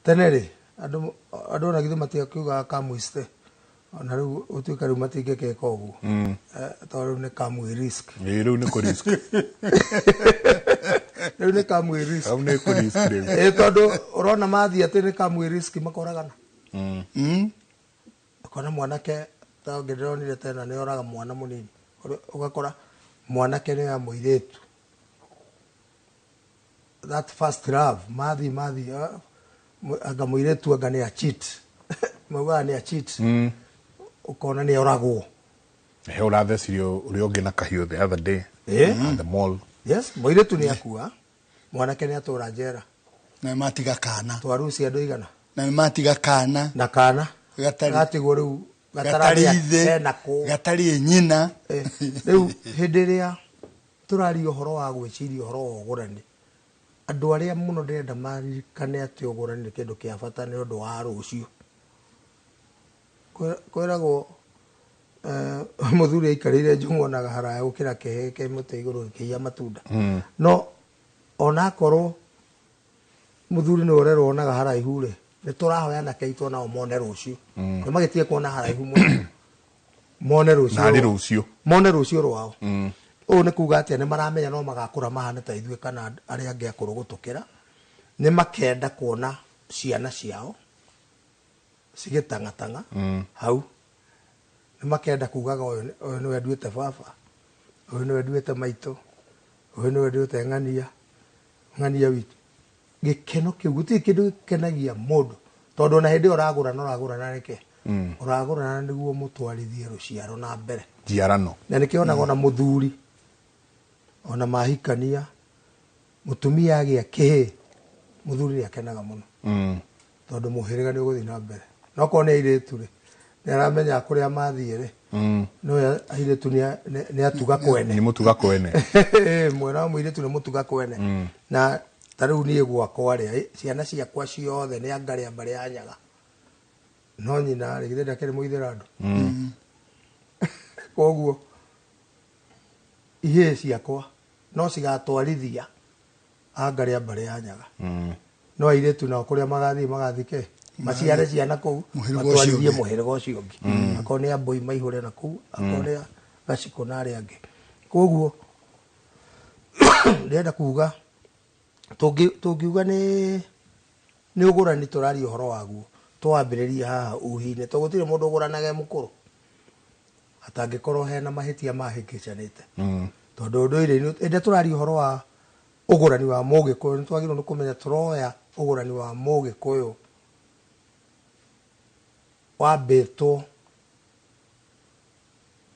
Tene rĩ andũ ona githĩ matiakiugaga kamwiste ona rĩu gũtuĩka rĩu matingĩkĩka ũguo tondũ rĩu nĩ kamwĩ risk. Rĩu nĩ kũ risk. Rĩu nĩ kamwĩ risk. Hau nĩ kũ risk rĩu. Tondũ ũrona mathiĩ atĩ nĩ kamwĩ risk makoragana. Ũkona mwanake ta ũngĩ ndĩronire tena nĩ oraga mwana mũnini. Ũgakora mwanake nĩ oya mũirĩtu. That first love mathi anga mũirĩtu anga nĩ a cheat. Maugaga nĩ a cheat. Ũkona nĩ oragwo. He ũrathecirio ũrĩa ũngĩ na kahiũ the other day at the mall. Yes, mũirĩtu nĩ akua, mwanake nĩ atũra njera. Na matiga kana. Twaruci andũ igana. Na matiga kana. Na kana. Gatigwo rĩu gatarĩ ithe, gatarĩ nyina. Rĩu hĩndĩ ĩrĩa tũraria ũhoro wa gwĩciria ũhoro wa ũgũrani, andũ arĩa mũno ndĩrenda maririkane atĩ ũgũrani nĩ kĩndũ kĩa bata nĩ ũndũ wa rũciũ. Kwĩragwo mũthuri aikarĩire njũng'wa onaga haraya gũkĩra kĩhĩ kĩ mũtĩ igũrũ gĩkĩiya matunda. No onakorwo mũthuri nĩwe ũrerwo onaga haraihu rĩ, nĩ tũrahoya anake aitũ onao mone rũciũ. Nĩ magĩtige kuona haraihu mũno. Mone rũciũ. Narĩ rũciũ. Mone rũciũ rwao. Ũũ nĩ kuga atĩa nĩ maramenya no magakũra mahane ta ithuĩ kana arĩa angĩ akũrũ gũtũkĩra. Nĩ makenda kuona ciana ciao cigĩtang'atang'a hau. Nĩ makenda kugaga ũyũ nĩwe nduĩte baba, ũyũ nĩwe nduĩte maitũ, ũyũ nĩwe nduĩte ng'ania, ng'ania witũ. Gĩkeno kĩu gũtirĩ kĩndũ gĩkenagia mũndũ tondũ ona hĩndĩ ĩyo ũragũrana ũragũrana nĩkĩ? Ũragũrana nĩguo mũtwarithie rũciaro na mbere. Njiarano. Na nĩkĩo onaga ona mũthuri ona mahikania mũtumia agĩa kĩhĩ mũthuri nĩ akenaga mũno. Tondũ mũhĩrĩga nĩ ũgũthiĩ na mbere. No korwo nĩ airĩtu rĩ, Nĩ aramenya kũrĩa mathiĩ rĩ, no airĩtu nĩ atuga kwene. Nĩ mũtuga kwene. Mwena wa mũirĩtu nĩ mũtuga kwene. Na ta rĩu niĩ gwakwa rĩ, ciana ciakwa ciothe nĩ angarĩa mbarĩ ya Nyaga, no nyina rĩ, githĩ ndakĩrĩ mũithĩrandũ? Koguo ihĩĩ ciakwa no cigatwarithia angarĩa mbarĩ ya Nyaga, no airĩtu nao kũrĩa magathiĩ, magathiĩ ke maciare ciana kũu, Mũhĩrĩga ũcio matwarithie ũngĩ. Mũhĩrĩga ũcio ũngĩ, akorwo nĩ ambũi maihũre na kũu, akorwo nĩ gacikũ na arĩa angĩ. Koguo ndĩrenda kuga tũngiuga nĩ ũgũrani tũraria ũhoro waguo, tũwambĩrĩrie haha uhi-inĩ, tondũ gũtirĩ mũndũ ũgũranaga e mũkũrũ atangĩkorwo hena mahĩtia mahĩngĩcanĩte, tondũ ũndũire-inĩ ĩndĩ tũraria ũhoro wa ũgũrani wa mũgĩkũyũ, nĩ twagĩrĩirwo nĩ kũmenya tũroya ũgũrani wa mũgĩkũyũ wambĩtwo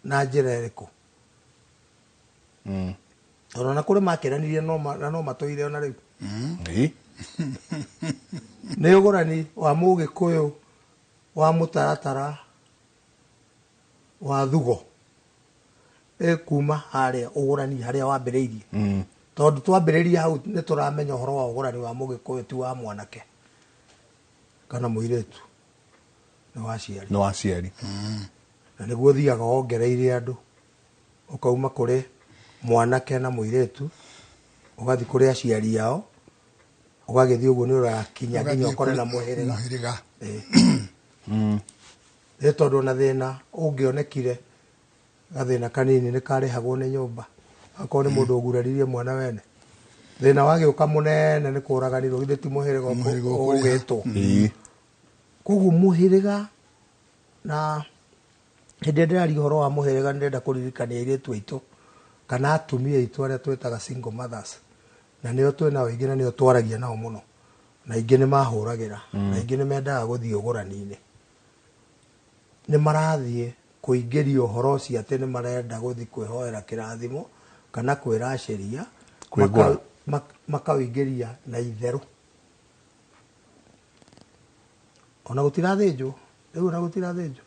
na njĩra ĩrĩkũ, tondũ ona kũrĩ makĩranirie na no matũire ona rĩu. Nĩ ũgũrani wa mũgĩkũyũ wa mũtaratara wa thugo ĩ kuma harĩa ũgũrani harĩa wambĩrĩirie, tondũ twambĩrĩria hau nĩ tũramenya ũhoro wa ũgũrani wa mũgĩkũyũ ti wa mwanake kana mũirĩtu, nĩ wa aciari. Nĩ wa aciari. Na nĩguo ũthiaga wongereire andũ, ũkauma kũrĩ mwanake na mũirĩtu, ũgathiĩ kũrĩ aciari ao, ũgagĩthiĩ ũguo nĩ ũrakinya nginya Ũgathiĩ ũkore na kũrĩ mũhĩrĩga. Mũhĩrĩga. Ĩ tondũ ona thĩna ũngĩonekire, gathĩna kanini, nĩ karĩhagwo nĩ nyũmba, akorwo nĩ mũndũ ũguraririe mwana wene, thĩna wagĩũka mũnene nĩ kũraganirwo, githĩ ti mũhĩrĩga Mũhĩrĩga ũkũrĩha. ũgĩtwo? Koguo mũhĩrĩga, na hĩndĩ ĩrĩa ndĩraria ũhoro wa mũhĩrĩga, nĩ ndĩrenda kũririkania airĩtu aitũ kana atumia aitũ arĩa twĩtaga single mothers, na nĩo twĩnao aingĩ na nĩo twaragia nao mũno, na aingĩ nĩ mahũragĩra na aingĩ nĩ mendaga gũthiĩ ũgũrani-inĩ. Nĩ marathiĩ kũingĩria ũhoro ũcio atĩ nĩ marenda gũthiĩ kwĩhoera kĩrathimo kana kwĩracĩria. Kwĩgũra. Makawĩingĩria na itherũ, ona gũtirathĩnjwo rĩu, ona gũtirathĩnjwo,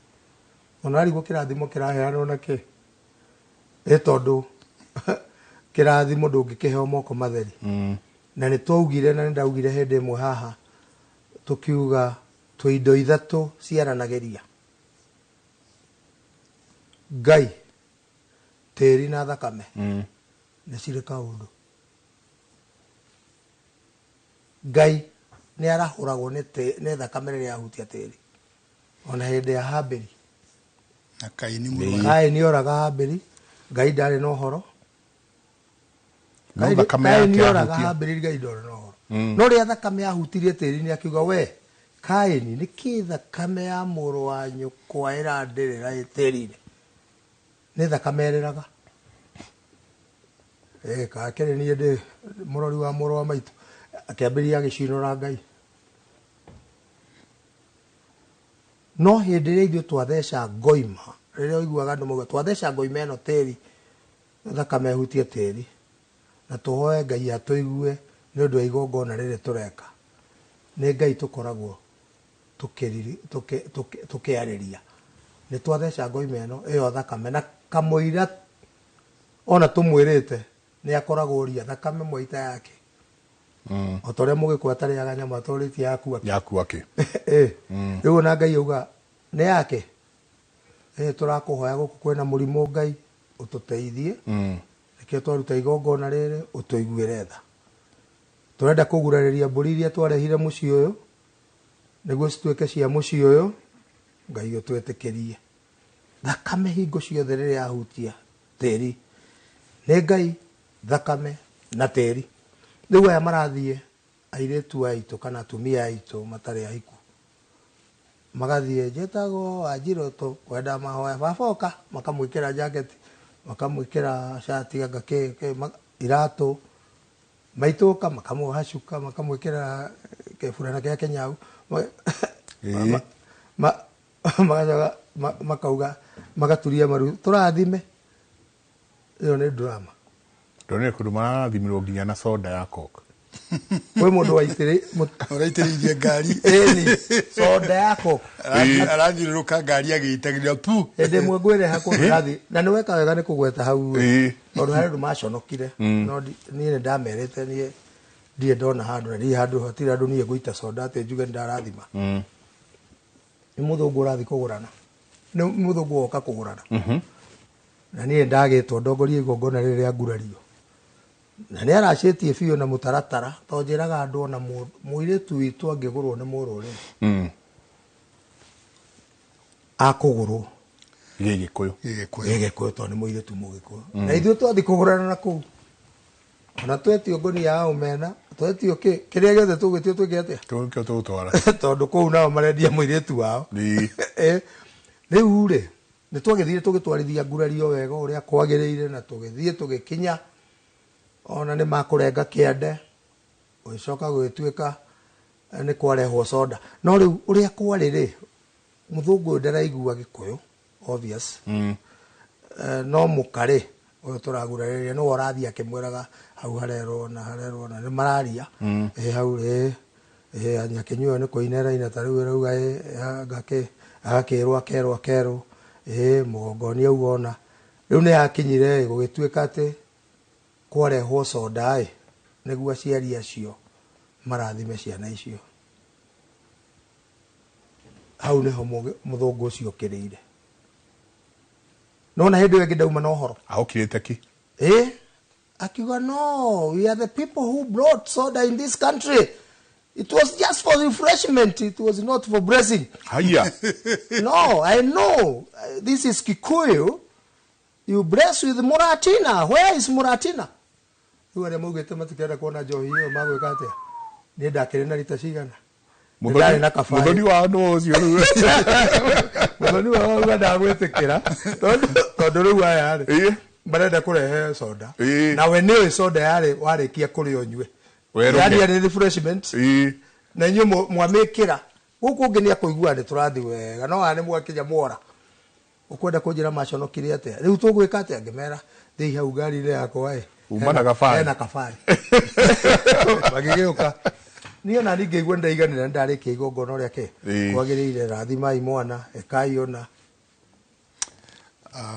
ona arigwo kĩrathimo kĩraheanwo na kĩ, ĩ tondũ kĩrathimo ndũngĩkĩheo moko matheri. Na nĩ twaugire, na nĩ ndaugire hĩndĩ ĩmwe haha, tũkiuga twĩ indo ithatũ ciaranagĩria: Ngai, tĩri na thakame. Nĩ cirĩ kaũndũ. Ngai nĩ arahũragwo nĩ thakame rĩrĩa ahutia tĩri, ona hĩndĩ ya Habĩri. Na Kaini mũrũ wa Kaini oraga Habĩri, Ngai ndarĩ na ũhoro. No thakame Kaini yake oraga yahutia. Habĩri, Ngai ndarĩ na ũhoro, no rĩrĩa thakame yahutirie tĩri, nĩ akiuga, "We Kaini, nĩkĩ thakame ya mũrũ wa nyũkwa ĩrandĩrĩra ĩ tĩri-inĩ?" Nĩ thakame ĩrĩraga. Kakĩrĩ niĩ ndĩ mũrori wa mũrũ wa maitũ, akĩambĩrĩria agĩcinũra Ngai. No hĩndĩ ĩrĩa ithuĩ twatheca ngoima, rĩrĩa ũiguaga andũ mauga twatheca ngoima ĩno tĩri, thakame ĩhutie tĩri na tũhoe Ngai atũigue nĩ ũndũ wa igongona rĩrĩ tũreka, nĩ Ngai tũkoragwo tũkĩarĩria. Nĩ twatheca ngoima ĩno ĩyo thakame, na kamũira ona tũmwĩrĩte nĩ akoragwo ũria thakame mwaita yake, o ta ũrĩa mũgĩkũyũ atarĩaga nyama atũrĩtie yakua. Yakua kĩ? Rĩu ona Ngai auga nĩ yake, tũrakũhoya gũkũ kwĩna mũrimũ, Ngai ũtũteithie, nĩkĩo twaruta igongona rĩrĩ, ũtũiguĩre tha. Tũrenda kũgurarĩria mbũri iria twarehire mũciĩ ũyũ nĩguo cituĩke cia mũciĩ ũyũ, Ngai ũtwĩtĩkĩrie. Thakame hingo ciothe rĩrĩa yahutia tĩri nĩ Ngai, thakame na tĩri. Rĩu aya marathiĩ, airĩtu aitũ kana atumia aitũ matarĩ ahiku, magathiĩ, "Njĩtagwo Wanjirũ, tũkwenda mahoya baba oka," makamwĩkĩra jaketi, makamwĩkĩra cati, anga kĩ kĩ, iratũ, maitũka makamuoha cuka, makamwĩkĩra kĩburana kĩa kĩnyau. Magacoka makauga, magaturia maru, "Tũrathime." Ĩyo nĩ drama. Ndonire kũndũ marathimirwo nginya na soda ya Coke. Kwĩ mũndũ waitĩrĩ Ũraitĩrĩirie ngari. Ĩni soda ya Coke. Arathiũrũrũka ngari agĩitagĩrĩra pu. Hĩndĩ ĩmwe ngwĩre hakwa ndĩrathiĩ na nĩ weka wega nĩ kũgweta hau Ĩĩ. Tondũ harĩ andũ maconokire, no niĩ nĩ ndamerĩte niĩ ndirĩ ndona handũ na ndirĩ handũ, hatirĩ handũ niĩ ngũita soda atĩ njuge nĩ ndarathima. Nĩ mũthũngũ ũrathiĩ kũgũrana, nĩ mũthũngũ woka kũgũrana, na niĩ ndagĩtwo ndongorie igongona rĩrĩ rĩa ngurario, na nĩ aracĩtie biũ na mũtaratara, tondũ njĩraga andũ ona mũirĩtu witũ angĩgũrwo nĩ mũrũrĩrĩ, akũgũrwo Gĩgĩkũyũ. Gĩgĩkũyũ. Gĩgĩkũyũ, tondũ nĩ mũirĩtu mũgĩkũyũ. Na ithuĩ twathiĩ kũgũrana na kũu, ona twetio ngũnia ya omena, twetio kĩ, kĩrĩa gĩothe tũgwĩtio twĩke atĩa? Kĩo tũgũtwara. Tondũ kũu nao marendia mũirĩtu wao. Rĩu rĩ, nĩ twagĩthire tũgĩtwarithia ngurario wega ũrĩa kwagĩrĩire, na tũgĩthiĩ tũgĩkinya ona nĩ makũrenga kĩande, gũgĩcoka gũgĩtuĩka nĩ kwarehwo soda. No rĩu ũrĩa kwarĩ rĩ, mũthũngũ ũyũ ndaraigua Gĩkũyũ, obvious. No mũkarĩ ũyũ tũragurarĩria nĩwe ũrathiĩ akĩmwĩraga hau harerwo na harerwo na nĩ mararia. Hau nyakĩnyuo nĩ kũina ĩraina ta rĩu ĩrauga ngakĩ agakĩrwo akerwo akerwo mũgongoni auga ona rĩu nĩ yakinyire gũgĩtuĩka atĩ kwarehwo soda nĩguo aciari acio marathime ciana icio. Hau nĩho mũthũngũ ũcio ũkĩrĩire. No na hĩndĩ ĩyo ĩngĩ ndauma na ũhoro. Aũkirĩte ki? Akiuga no, we are the people who brought soda in this country. It was just for refreshment. It was not for blessing. Haya. No, I know. This is Kikuyu. You bless with Muratina. Where is Muratina? Rĩu arĩa maugĩte matikenda kuona njohi ĩyo magwĩka atĩa? Niĩ ndakĩrĩ na rita cigana? Ndarĩ na kabari. Mũthoni wao nĩ ũcio rĩu. Mũthoni wao auga ndagwĩtĩkĩra. Tondũ rĩu aya rĩ, marenda kũrehe soda. Na we nĩũĩ soda yarĩ warĩkia kũrĩa ũnyue. Werũke. Yaani yarĩ refreshment. Na inyuĩ mwamĩkĩra. Gũkũ ũngĩ nĩ akũigua nĩ tũrathiĩ wega. No haha nĩ mwakinya mwora. Ũkwenda kũnjĩra maconokire atĩa? Rĩu tũgwĩka atĩa? Ngĩmera, thiĩ hau ngari-inĩ yakwa ĩ. Uma na kabari. Hena kabari. Magĩgĩũka. Niĩ ona niĩ ngĩigua nĩndaiganĩra, nĩndarĩkia igongona ũrĩa kĩ. Kwagĩrĩire, rathimai mwana, ĩkai ũna.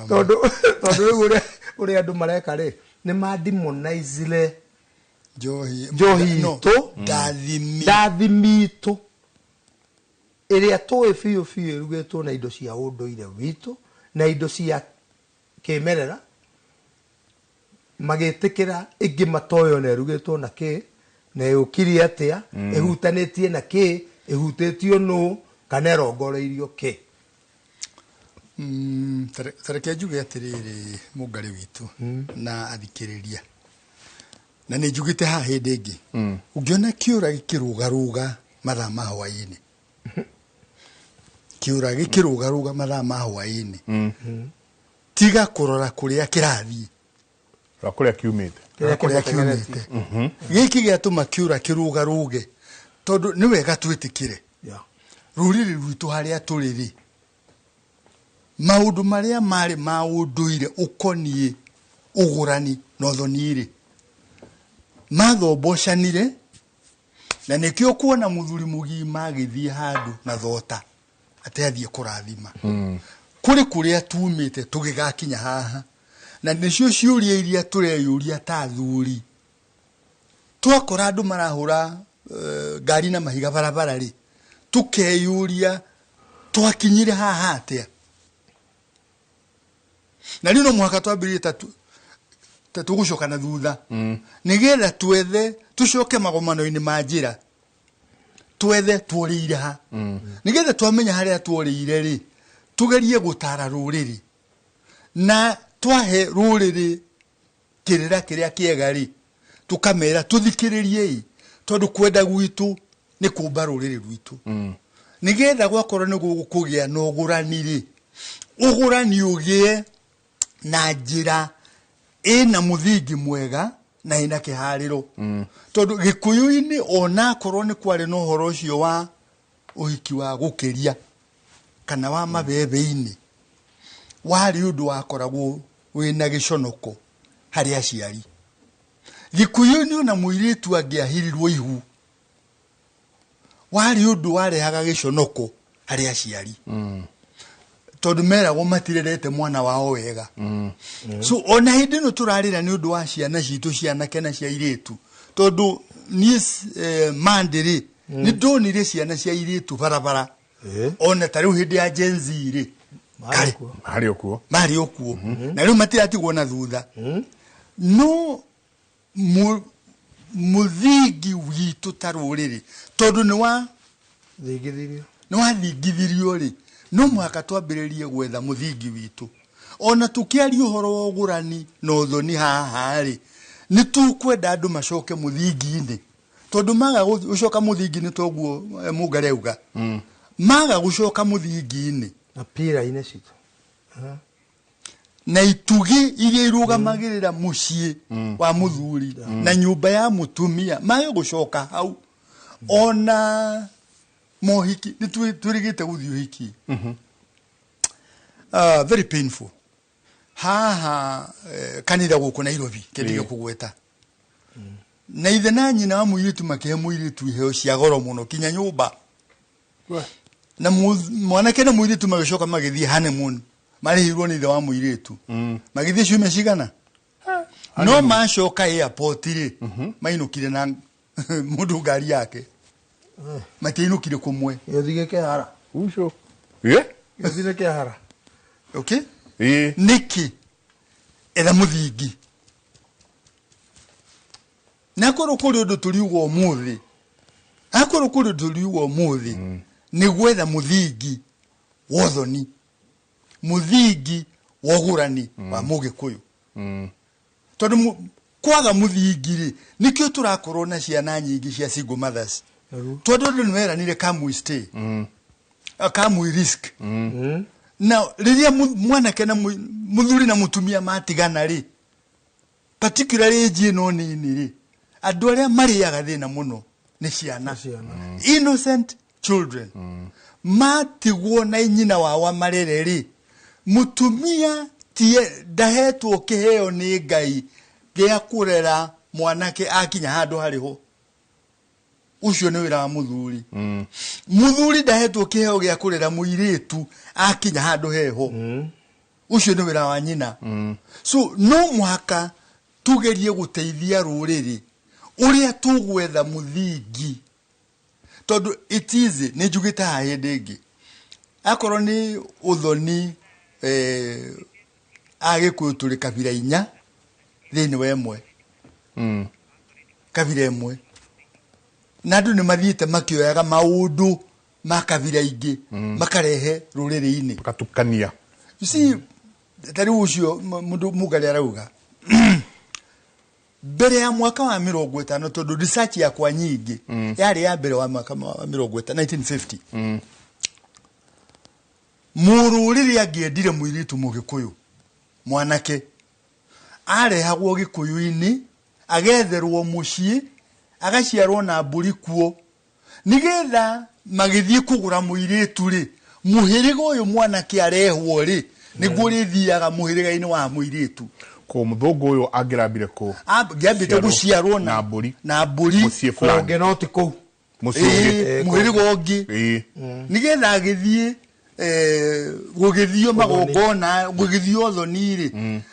Tondũ rĩu ũrĩa andũ mareka rĩ, nĩ ma-demonizire Njohi. njohi No, itũ. ndathimi. Ndathimi itũ. Ĩrĩa tũĩ biũ biũ ĩrugĩtwo na indo cia ũndũire witũ, na indo cia kĩmerera, magĩtĩkĩra ĩngĩ matoĩ ona ĩrugĩtwo na kĩ, na ĩũkirie atĩa, ĩhutanĩtie na kĩ, ĩhutĩtio nũ, kana ĩrongoreirio kĩ. Tareke njuge atĩrĩrĩ mũngarĩ witũ na athikĩrĩria. Na nĩ njugĩte haha hĩndĩ ĩngĩ. Ũngĩona kĩũra gĩkĩrũgarũga mathaa ma hwaĩ-inĩ. Kĩũra gĩkĩrũgarũga mathaa ma hwaĩ-inĩ. Tiga kũrora kũrĩa kĩrathiĩ. Rora kũrĩa kiumĩte. Rora kũrĩa kiumĩte. Gĩkĩ gĩatũma kĩũra kĩrũgarũge tondũ nĩ wega twĩtĩkĩre. Rũrĩrĩ rwitũ harĩa tũrĩ rĩ, maũndũ marĩa marĩ ma ũndũire ũkoniĩ ũgũrani na ũthoni rĩ, mathombocanire, na nĩkĩo kuona mũthuri mũgima agĩthiĩ handũ na thota atĩ athiĩ kũrathima. Kũrĩ kũrĩa tumĩte tũgĩgakinya haha, na nĩcio ciũria iria tũreyũria ta athuri. Twakora andũ marahũra ngari na mahiga barabara rĩ, tũkeyũria twakinyire haha atĩa. Na rĩu no mũhaka twambĩrĩrie ta tũgũcoka na thutha. Nĩgetha twethe tũcoke magomano-inĩ ma njĩra, twethe tuorĩire ha. Nĩgetha twamenya harĩa tuorĩire rĩ, tũgerie gũtara rũrĩrĩ. Na twahe rũrĩrĩ kĩrĩra kĩrĩa kĩega rĩ, tũkamera tũthikĩrĩriei, tondũ kwenda gwitũ nĩ kũmba rũrĩrĩ rwitũ. Nĩgetha gwakorwo nĩ gũkũgĩa na ũgũrani rĩ, ũgũrani ũgĩe na njĩra ĩna mũthingi mwega na ĩna kĩharĩro. Tondũ Gĩkũyũ-inĩ onakorwo nĩ kwarĩ na ũhoro ũcio wa ũhiki wa gũkĩria kana wa mabebe-inĩ, warĩ ũndũ wakoragwo wĩna gĩconoko harĩ aciari. Gĩkũyũ-inĩ ona mũirĩtu angĩahirirwo ihu warĩ ũndũ warehaga gĩconoko harĩ aciari, tondũ meragwo matirerete mwana wao wega. So ona hĩndĩ ĩno tũrarĩra nĩ ũndũ wa ciana citũ cia anake na cia airĩtu, tondũ niĩ Monday rĩ, nĩ ndonire ciana cia airĩtu barabara. Ona ta rĩu hĩndĩ ya Gen Z rĩ, Marĩ kuo. Harĩ o kuo. Marĩ o kuo, na rĩu matiratigwo na thutha. No mũthingi witũ ta rũrĩrĩ, tondũ nĩ wa Thingithirio. Nĩ wathingithirio rĩ, no mũhaka twambĩrĩrie gwetha mũthingi witũ. Ona tũkĩaria ũhoro wa ũgũrani na ũthoni haha rĩ, nĩ tũkwenda andũ macoke mũthingi-inĩ, tondũ maga gũcoka mũthingi-inĩ, toguo Mũngare auga, maga gũcoka mũthingi-inĩ na pira-inĩ citũ. Na itugĩ iria irũgamagĩrĩra mũciĩ wa mũthuri na nyũmba ya mũtumia, mage gũcoka hau, ona mohiki nĩ twĩrĩgĩte gũthiĩ ũhiki. Very painful haha kanitha gũkũ Nairobi kĩndige kũgweta, na ithe na nyina wa mũirĩtu makĩhe mũirĩtu iheo cia goro mũno kinya nyũmba, na mwanake na mũirĩtu magĩcoka magĩthiĩ honeymoon, marĩhirwo nĩ ithe wa mũirĩtu, magĩthiĩ ciumia cigana. No macoka airport rĩ, mainũkire na mũndũ ngari yake, matiainũkire kũmwe. Gĩthiĩ kĩhara. Ucio. Ĩ? Gĩthiĩ kĩhara. Okay. Ĩ. Nĩkĩ? Etha mũthingi. Na korwo kũrĩ ũndũ tũriuga ũmũthĩ, akorwo kũrĩ ũndũ tũriuga ũmũthĩ, nĩ gwetha mũthingi wa ũthoni, mũthingi wa ũgũrani wa mũgĩkũyũ, tondũ kwaga mũthingi rĩ, nĩkĩo tũrakorwo na ciana nyingĩ cia single mothers. Tondũ andũ nĩ meranire, "Come we stay, come we risk." Na rĩrĩa mwanake na mũthuri na mũtumia matigana rĩ, particularly age ĩno nini rĩ, andũ arĩa marĩaga thĩna mũno nĩ ciana. Ciana. Innocent children matigwo na nyina wao amarere rĩ, mũtumia tie ndahetwo kĩheo nĩ Ngai gĩa kũrera mwanake akinya handũ harĩ ho. Ũcio nĩ wĩra wa mũthuri. Mũthuri ndahetwo kĩheo gĩa kũrera mũirĩtu akinya handũ heho. Ũcio nĩ wĩra wa nyina. So no mũhaka tugerie gũteithia rũrĩrĩ ũrĩa tũgwetha mũthingi, tondũ it is nĩ njugĩte haha hĩndĩ ĩngĩ, akorwo nĩ ũthoni, Agĩkũyũ tũrĩ kabira 4 thĩinĩ wa ĩmwe, kabira ĩmwe, na andũ nĩ mathiĩte makĩoyaga maũndũ ma kabira ingĩ makarehe rũrĩrĩ-inĩ. Gatukania. You see, ta rĩu ũcio mũndũ Mũgari arauga mbere ya mwaka wa 50, tondũ research yakwa nyingĩ yarĩ ya mbere wa mwaka wa 50, 1950, mũrũrĩrĩ angĩendire mũirĩtu mũgĩkũyũ mwanake, arehagwo gĩkũyũ-inĩ, agetherwo mũciĩ, agaciarwo na mbũri kuo, nĩgetha magĩthiĩ kũgũra mũirĩtu rĩ, mũhĩrĩga ũyũ mwanake arehwo rĩ, nĩguo ũrĩthiaga mũhĩrĩga-inĩ wa mũirĩtu. Ko mũthũngũ ũyũ angĩrambire kũ Ngĩambĩte ciarwo gũciarwo na mbũri na mbũri mũciĩ fulani. Kũngĩ no ti kũu. Mũciĩ ũngĩ. Mũhĩrĩga ũngĩ, nĩgetha agĩthiĩ gũgĩthio magongona, gũgĩthio ũthoni rĩ,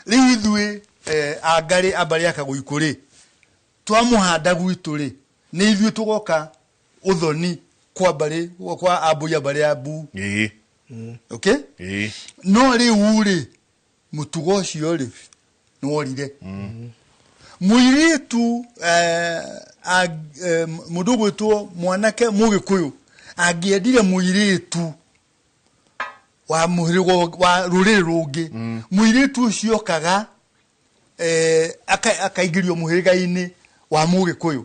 rĩu ithuĩ angarĩ ambarĩ akagũikũ rĩ, twamũhanda gwitũ rĩ, nĩ ithuĩ tũgoka ũthoni kwa mbarĩ kwa ambũi a mbarĩ ya mbu. Okay. No rĩu rĩ, mũtugo ũcio rĩ nĩ worire. Mũirĩtu mũndũ ũgwĩtwo mwanake mũgĩkũyũ angĩendire mũirĩtu wa mũhĩrĩga wa rũrĩrĩ rũngĩ, mũirĩtu ũcio okaga akaingĩrio mũhĩrĩga-inĩ wa mũgĩkũyũ,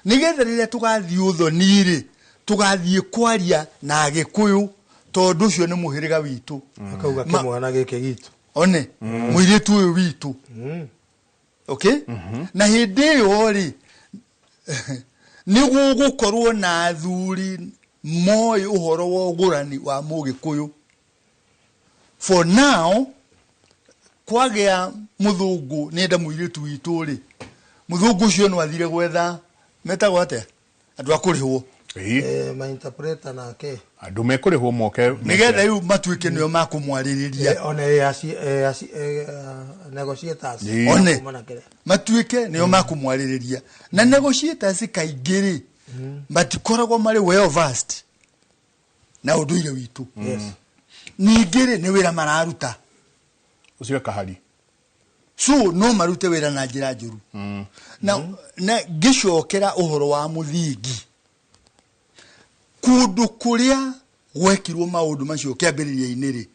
nĩgetha rĩrĩa tũgathiĩ ũthoni rĩ, tũgathiĩ kwaria na Agĩkũyũ, tondũ ũcio nĩ mũhĩrĩga witũ. Akauga kĩmwana gĩkĩ gitũ. One mũirĩtu ũyũ witũ. Okay, na hĩndĩ ĩyo rĩ, nĩ gũgũkorwo na athuri moĩ ũhoro wa ũgũrani wa mũgĩkũyũ. For now, kwagĩa mũthũngũ nĩenda mũirĩtu witũ rĩ, Mũthũngũ ũcio no athire gwetha metagwo atĩa andũ a kũrĩhwo. Ma interpreter nake. Andũ mekũrĩhwo moke nĩgetha rĩu matuĩke nĩo makũmwarĩrĩria. One negotiators. One matuĩke nĩo makũmwarĩrĩria. Na negotiators kaingĩ rĩ matikoragwo marĩ well versed na ũndũire witũ. Ningĩ rĩ nĩ wĩra mararuta ũcio kahari. So no marute wĩra na njĩra njũru. Na ngĩcokera ũhoro wa mũthingi, kũndũ kũrĩa gwekirwo maũndũ macio kĩambĩrĩria-inĩ rĩ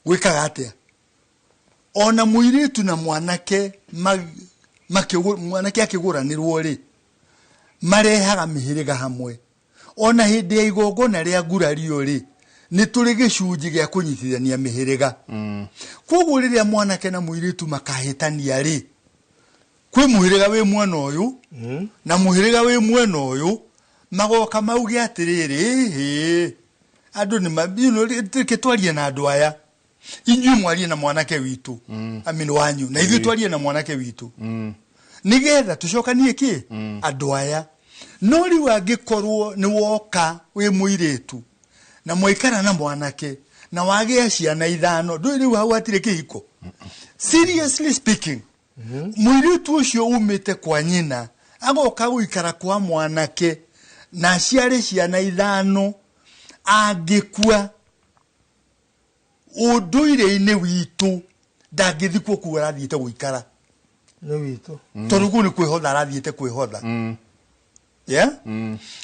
gwĩkaga atĩa? Ona mũirĩtu na mwanake mwanake akĩgũranĩrwo rĩ marehaga mĩhĩrĩga hamwe. Ona hĩndĩ ya igongona rĩa ngurario rĩ nĩ tũrĩ gĩcunjĩ gĩa kũnyitithania mĩhĩrĩga. Koguo rĩrĩa mwanake na mũirĩtu makahĩtania rĩ kwĩ mũhĩrĩga wĩ mwena ũyũ na mũhĩrĩga wĩ mwena ũyũ magoka mauge atĩrĩrĩ ĩhĩ andũ nĩ reke twarie na andũ aya, inyuĩ mwarie na mwanake witũ I mean wanyu na ithuĩ twarie na mwanake witũ nĩgetha tũcokanie kĩ andũ aya. No rĩu angĩkorwo nĩ woka wĩ mũirĩtu na mwaikara na mwanake na wagĩa ciana ithano ndũĩ rĩu hau hatirĩ kĩhiko. Seriously speaking, mũirĩtu ũcio umĩte kwa nyina agoka gũikara kwa mwanake na aciare ciana ithano angĩkua ũndũire-inĩ witũ ndangĩthikwo kũu arathiĩte gũikara. Nĩ witũ. Tondũ kũu nĩ kwĩhotha arathiĩte kwĩhotha. Yeah?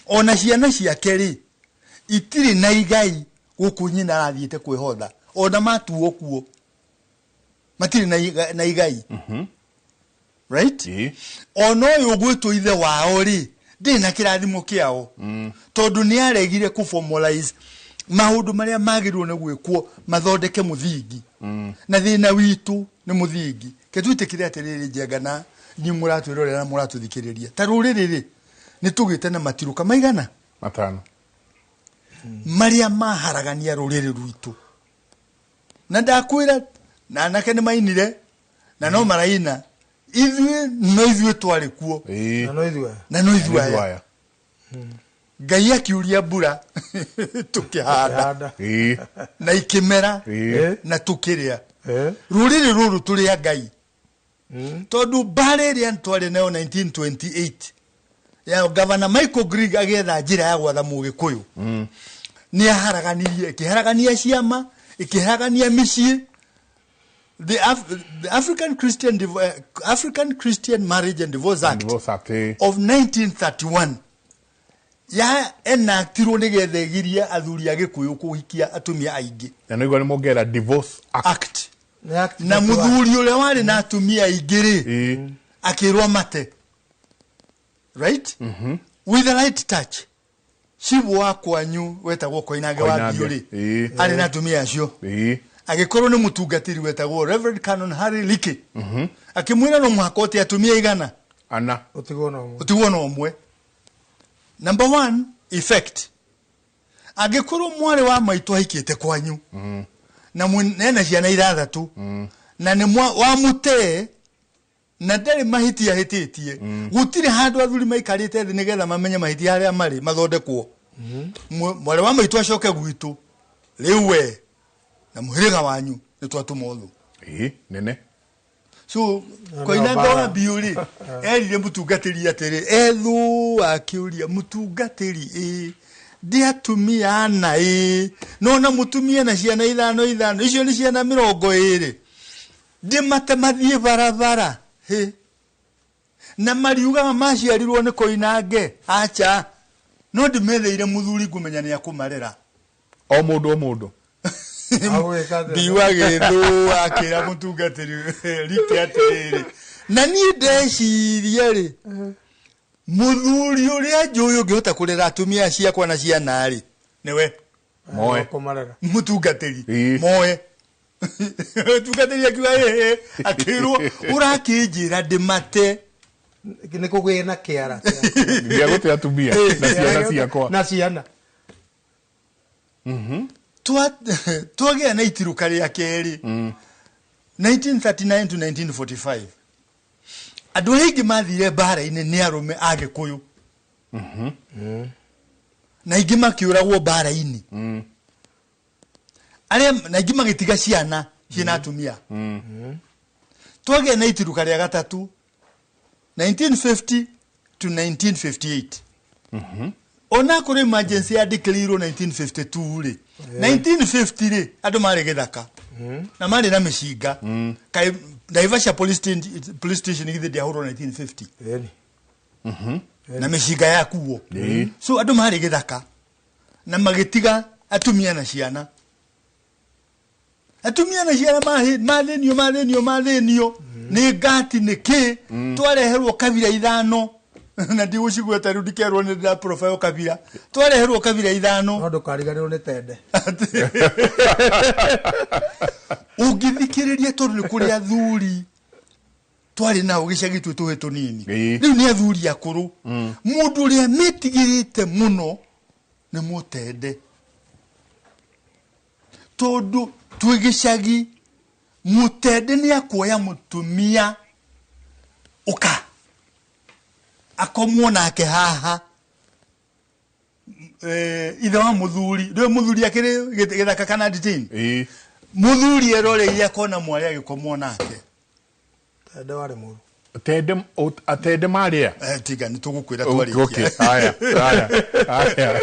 Ona ciana ciake rĩ itirĩ na igai gũkũ nyina arathiĩte kwĩhotha, ona matuo kuo matirĩ na igai. Right? Ona ũyũ ũgwĩtwo ithe wao rĩ ndĩ na kĩrathimo kĩao tondũ nĩ aregire kũ-formalize maũndũ marĩa magĩrĩirwo nĩ gwĩkwo mathondeke mũthingi. Na thĩna witũ nĩ mũthingi. Ke twĩtĩkĩre atĩrĩrĩ Njenga na inyuĩ mũratwĩrorera na mũratũthikĩrĩria ta rũrĩrĩ rĩ nĩ tũgĩte na matirũka maigana matano marĩa maharagania rũrĩrĩ rwitũ. Na ndakwĩra na anake nĩ mainire na no maraina, ithuĩ no ithuĩ twarĩ kuo na no ithuĩ aya. Ngai akiuria mbura tũkĩhanda na ikĩmera na tũkĩrĩa. Rũrĩrĩ rũrũ tũrĩ a Ngai tondũ mbara ĩrĩa twarĩ nayo 1928 ya Governor Michael Grigg agĩetha njĩra ya gwatha Mũgĩkũyũ nĩ aharaganirie, ĩkĩharagania ciama, ĩkĩharagania mĩciĩ. The African Christian Marriage and Divorce Act of 1931 ya enactirwo nĩgetha ĩgirie athuri a Gĩkũyũ kũhikia atumia aingĩ. Na nĩguo nĩ mongera Divorce Act. Na mũthuri ũrĩa warĩ na atumia aingĩ rĩ akĩrwo mate. Right? With the right touch. Chibu wa kwanyu wetagwo Koinange wa Biũ rĩ arĩ na atumia acio. Agĩkorwo nĩ mũtungatĩri wetagwo Reverend Canon Harry Leakey. Akĩmwĩra no mũhaka ũte atumia igana ana ũtigwo na ũmwe. Number one, effect. Angĩkorwo mwarĩ wa maitũ ahikĩte kwanyu na ena ciana ithathatũ na nĩ wamũtee na ndarĩ mahĩtia ahĩtĩtie, gũtirĩ handũ athuri maikarĩte thĩ nĩgetha mamenye mahĩtia harĩa marĩ mathondekwo. Mwarĩ wa maitũ acoke gwitũ rĩu we na mũhĩrĩga wanyu nĩ twatũma ũthũ. Nene. So Koinange wa Biũ rĩ erire mũtungatĩri atĩrĩ ethũ akĩũria mũtungatĩri ĩ ndĩ atumia ana ĩ no na mũtumia na ciana ithano ithano icio nĩ ciana 20 ndĩmate mathiĩ barabara hĩ na mariugaga maciarirwo nĩ Koinange acha no ndĩmetheire mũthuri ngũmenya nĩ akũmarera o mũndũ o mũndũ. Biũ agĩthũ akĩra mũtungatĩri Rike atĩrĩrĩ na niĩ ndeciria rĩ mũthuri ũrĩa njũĩ ũngĩhota kũrera atumia ciakwa na ciana rĩ nĩwe moe mũtungatĩri moe. Mũtungatĩri akiuga ĩhĩ akĩrwo ũrakĩnjĩra ndĩmate nĩ kũgĩe na kĩara gĩa gũte atumia na ciana ciakwa na ciana. Twagĩa na itirũka rĩa kerĩ 1939 to 1945. Andũ arĩa aingĩ mathire mbara-inĩ nĩ arũme a Gĩkũyũ. Na aingĩ makĩũragwo mbara-inĩ. Arĩa na aingĩ magĩtiga ciana ciĩna atumia. Twagĩa na itiruka rĩa gatatũ 1950 to 1958. Ona kũrĩ emergency ya declarirwo 1952 rĩ, 1950 rĩ, andũ marĩ gĩthaka na marĩ na mĩcinga. Kaĩ Naivasha police station githĩ ndĩahũrwo 1950? Ĩni. Na mĩcinga yakuo. So andũ marĩ gĩthaka na magĩtiga atumia na ciana. Atumia na ciana mathĩnio mathĩnio mathĩnio nĩ ngati nĩ kĩ twareherwo kabira ithano na ndigũcigweta rĩu ndikerwo nĩ ndĩra profile kabira twareherwo kabira ithano. No ndũkariganĩrwo nĩ Tende. Ũngĩthikĩrĩria tondũ nĩ kũrĩ athuri twarĩ nao gĩcagi twĩ tũhĩ tũnini. Rĩu nĩ athuri akũrũ. Mũndũ ũrĩa metigĩrĩte mũno nĩ Mũtende tondũ twĩ gĩcagi Mũtende nĩ akuoya mũtumia ũka akomwo nake haha. Ithe wa mũthuri rĩu mũthuri akĩrĩ gĩthaka kana detain. Mũthuri eroreirie akona mwarĩ agĩkomwo nake. Tende warĩ mũru. Tende atende marĩa? Tiga nĩ tũgũkwĩra twarĩkia. Okay, haya, haya, haya.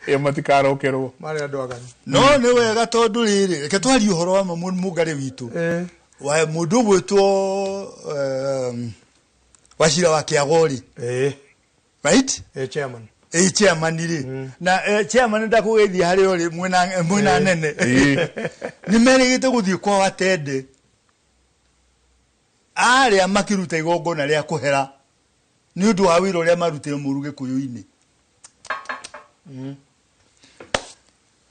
Ĩyo matikarokerwo. Marĩ andũ aganu. No nĩ wega tondũ rĩrĩ reke twarie ũhoro wa mũngarĩ witũ. Wa mũndũ ũgwĩtwo Wachira wa Kĩago rĩ. Right? Chairman. Chairman rĩ. Na chairman ndakũgeithia harĩa ũrĩ mwĩna nene. Nĩ merĩgĩte gũthiĩ kwa Watende. Arĩa makĩruta igongona rĩa kũhera nĩ ũndũ wa wĩra ũrĩa marutire mũru Gĩkũyũ-inĩ.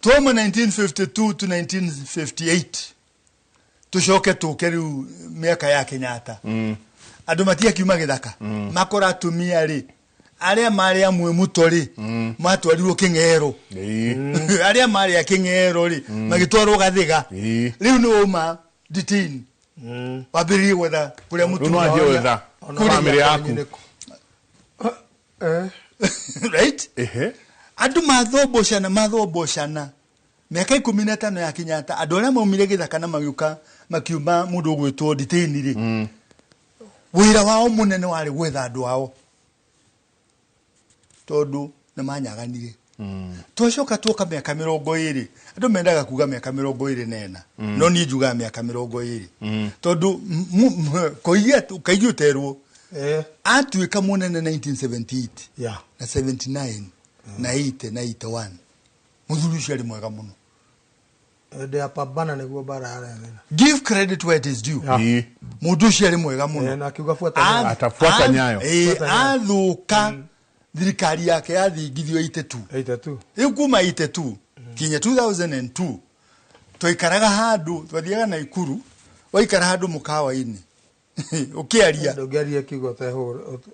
Twauma 1952 to 1958 tũcoke tũke rĩu mĩaka ya Kenyatta. Andũ matiakiuma gĩthaka. Makora atumia rĩ arĩa marĩ amwe mũto rĩ matwarirwo Kĩng'ero. Arĩa marĩ a Kĩng'ero rĩ magĩtwarwo Gathiga. Rĩu nĩ wauma detain. Wambĩrĩrie gwetha kũrĩa Rĩu no mũtumia anjie ũrĩa- gwetha kũrĩa family yaku. Right? Andũ mathombocana mathombocana mĩaka 15 ya Kenyatta andũ arĩa maumire gĩthaka na magĩũka makiuma mũndũ ũgwĩtwo detain rĩ wĩra wao mũnene warĩ gwetha andũ ao tondũ nĩ manyaganire. Twacoka tuoka mĩaka 20 andũ mendaga kuga mĩaka 24 no niĩ njugaga mĩaka 20 tondũ kaingĩ ũterwo atuĩka mũnene 1978 na 79 na 80 na 81 mũthuri ũcio arĩ mwega mũno. Ndĩapambana nĩguo mbara yarĩ thĩna. Give credit where it is due. Mũndũ ũcio arĩ mwega mũno. Na akiuga fuata nyayo. Atafuata nyayo. Fuata nyayo. Athũka thirikari yake yathingithio 82. 82. Rĩu kuma 82 kinya 2002 twaikaraga handũ twathiaga Naikuru waikara handũ mũkawa-inĩ ũkĩaria ndũngĩaria kiugo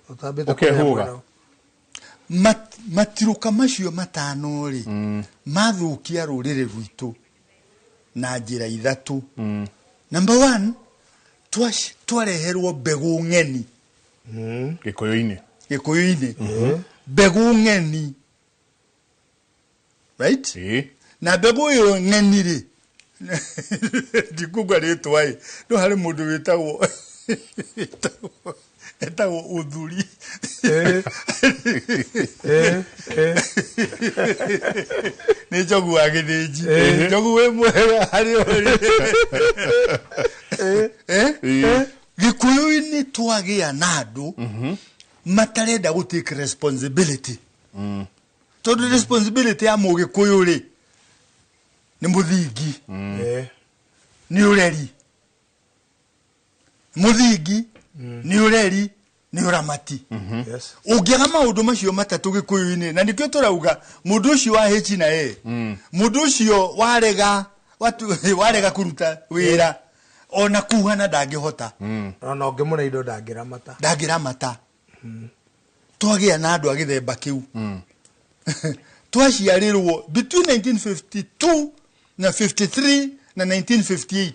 ũtambĩte Ũkehũga. Matirũka macio matano rĩ mathũkia rũrĩrĩ rwitũ na njĩra ithatũ. Number 1 twareherwo mbegũ ng'eni. Gĩkũyũ-inĩ. Gĩkũyũ-inĩ. Mbegũ ng'eni. Right? Na mbegũ ĩyo ng'eni rĩ ndikuga rĩtwa ĩ no harĩ mũndũ wĩtagwo etagwo Ũthuri. Nĩ njogu wa gĩthĩnji. Njogu wĩ mwega harĩ ũrĩ. Gĩkũyũ-inĩ twagĩa na andũ matarenda gũ take responsibility. Tondũ responsibility ya mũgĩkũyũ rĩ nĩ mũthingi. Nĩ ũreri. Mũthingi nĩ ũreri nĩ ũramati. Ũngĩaga maũndũ macio matatũ Gĩkũyũ-inĩ na nĩkĩo tũrauga mũndũ ũcio wa H na A mũndũ ũcio warega warega kũruta wĩra ona kuhana ndangĩhota. Ona ũngĩmũne indo ndangĩramata. Ndangĩramata. Twagĩa na andũ a gĩthemba kĩu. Twaciarĩrwo between 1952 na 53 na 1958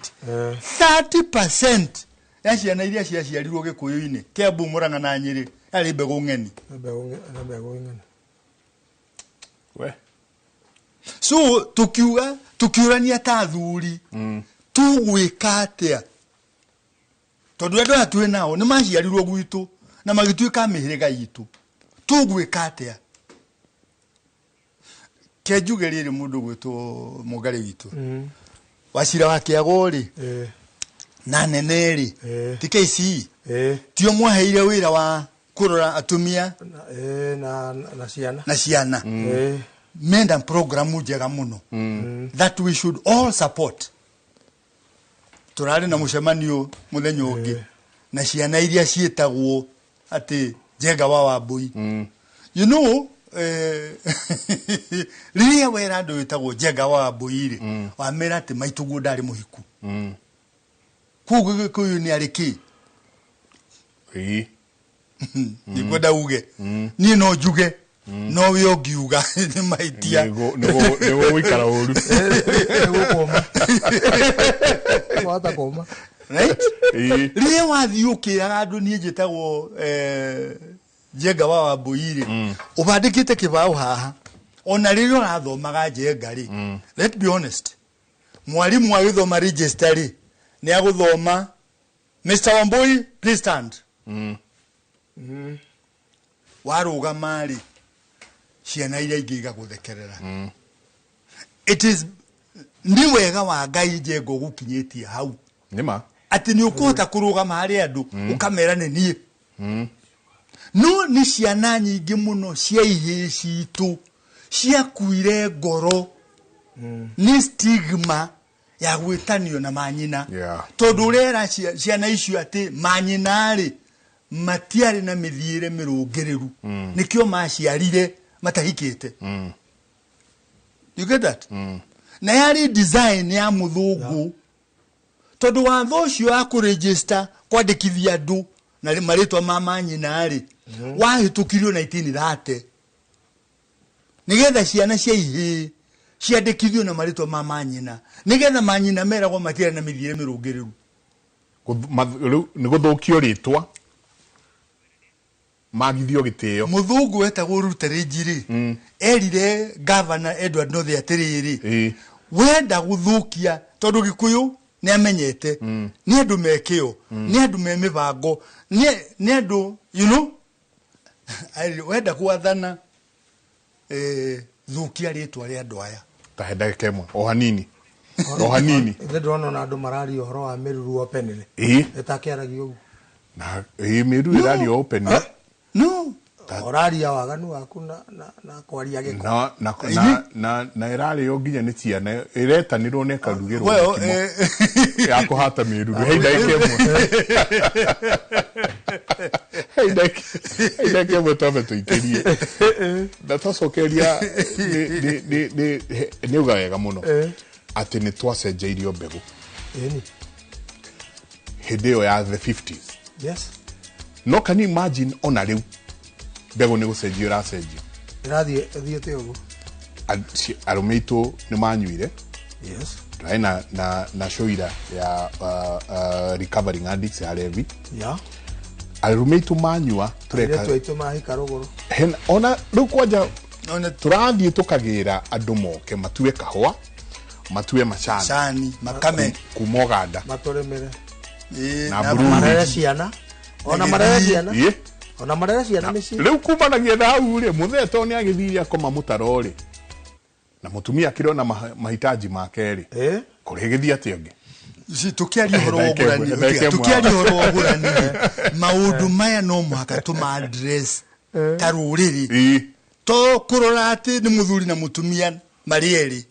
30% Ya ciana iria ciaciarirwo Gĩkũyũ-inĩ, Kiambu, Murang'a na Nyĩrĩ, yarĩ mbegũ ng'eni. Nĩ mbegũ ng'eni. We. So tukiuga, tukiũrania ta athuri, tũgwĩka atĩa? Tondũ andũ aya twĩ nao nĩ maciarirwo gwitũ na magĩtuĩka mĩhĩrĩga itũ, tũgwĩka atĩa? Ke njuge rĩrĩ, mũndũ gwĩtwo mũngarĩ witũ Wachira wa Kĩago rĩ, na nene rĩ, ti KCE tio mwaheire wĩra wa kũrora atumia na ciana. Na ciana. Menda programu njega mũno that we should all support. Tũrarĩ na mũcemanio mũthenya ũngĩ na ciana iria ciĩtagwo atĩ Njenga wa Wambui, rĩrĩa wera andũ wĩtagwo Njenga wa Wambui rĩ, wamera atĩ maitũguo ndarĩ mũhiku, koguo Gĩkũyũ nĩ arĩ kĩ? Ndikwenda uge, niĩ no njuge, no we ũngiuga nĩ mahĩtia. Nĩ gũikara ũru. Nĩ gũkũma, wahota kũma. Right, rĩrĩa wathiĩ ũkĩraga andũ niĩ njĩtagwo Njenga wa Wambui rĩ, ũbandĩkĩte kĩbaũ haha, ona rĩrĩa ũrathomaga Njenga rĩ, let be honest, mwarimũ agĩthoma register rĩ, nĩ agũthoma, "Mr Wambui, please stand." Warũgama rĩ, ciana iria ingĩ igagũthekerera. It is nĩ wega wa Ngai Njenga ũgũkinyĩtie hau Nĩma. Atĩ nĩ ũkũhota kũrũgama harĩ andũ ũkamera nĩ niĩ. No nĩ ciana nyingĩ mũno cia ihĩĩ citũ ciakuire ngoro nĩ stigma ya gwĩtanio na manyina, tondũ ũrera ciana icio atĩ manyina rĩ matiarĩ na mĩthiĩre mĩrũngĩrĩru, nĩkĩo maciarire matahikĩte. You get that? Na yarĩ design ya mũthũngũ, tondũ watho ũcio wa kũregister, kwandĩkithia andũ na marĩtwa ma manyina rĩ, wahĩtũkirio 1930 nĩgetha ciana cia ihĩĩ ciandĩkithio na marĩtwa ma manyina, nĩgetha manyina meragwo matiarĩ na mĩthiĩre mĩrũngĩrĩru. Rĩu nĩ gũthũkio rĩtwa, magithio gĩtĩo. Mũthũngũ wetagwo Rutledge rĩ, erire Governor Edward North atĩrĩrĩ, wenda gũthũkia, tondũ Gĩkũyũ nĩ amenyete nĩ andũ me kĩo, nĩ andũ me mĩbango, nĩ andũ erire, wenda gwathana, thũkia rĩtwa rĩa andũ aya. Tahe ndagĩka ĩmwe o hanini, o hanini. Ithe ndĩrona ona andũ mararia ũhoro wa mĩruru openly. Ĩtakĩaragio ũguo. Na mĩruru ĩrario open. No. Ũraria waganu waku na kwaria gĩko. Na ĩrarĩo nginya nĩ ciana, ĩretanĩrwo na ĩkarugĩrwo Well, mũkimo ya kũhata mĩruru. He ndagĩka ĩmwe, he ndagĩka ĩmwe twambe tũikĩrie na twacokeria. Nĩ uga wega mũno atĩ nĩ twacenjeirio mbegũ hĩndĩ ĩyo ya the 50s. No can you imagine, ona rĩu mbegũ nĩ gũcenjio ĩracenjio? Ĩrathiĩ ĩthiĩte ũguo. Arũme aitũ nĩ manyuire. Tũrarĩ na show ira ya recovering addicts ya Levi. Arũme aitũ manyua, tũreka Airĩtu aitũ mahika rũgũrũ. Ona rĩu kwanja Ona tũrathiĩ tũkagĩra andũ moke matue kahũa, matue macani, cani makame, kuma Ũganda, matũrĩmĩre, na Burundi. Marere ciana, ona marere ciana, ona marere ciana mĩciĩ. Rĩu kumanagia na hau rĩ, mũthee to nĩ agĩthire akoma mũtaro rĩ, na mũtumia akĩrĩ ona mahitaji make rĩ, kũrĩ gĩthiĩ atĩa ũngĩ? Si tukiaria ũhoro wa Ndagĩka ĩmwe, ũgũrani, ndagĩka ĩmwe. tukiaria ũhoro wa ũgũrani, maũndũ maya no mũhaka tũma address ta rũrĩrĩ, to kũrora atĩ nĩ mũthuri na mũtumia marĩ erĩ.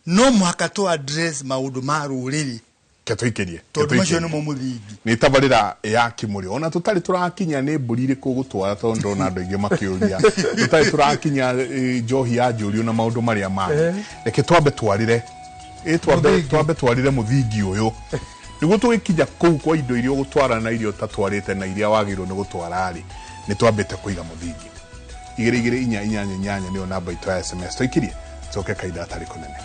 No mũhaka tũ address maũndũ ma rũrĩrĩ, Ke tũikĩrie. Tondũ macio nĩmo mũthingi. Nĩ tabarĩra ya Kĩmũrĩo. Ona tũtarĩ tũrakinya nĩ mbũri irĩkũ gũtwara, tondũ ndona andũ aingĩ makĩũria, tũtarĩ tũrakinya njohi ya njũrio na maũndũ marĩa mangĩ. Reke twambe twarĩre, twambe Mũthingi. twambe twarĩre mũthingi ũyũ, nĩguo tũgĩkinya kũu kwa indo iria ũgũtwara na iria ũtatwarĩte na iria wagĩrĩirwo nĩ gũtwara rĩ, nĩ twambĩte kũiga mũthingi. 22488 nĩyo namba itũ ya SMS. Tũikirie, coke kahinda gatarĩ kũnene.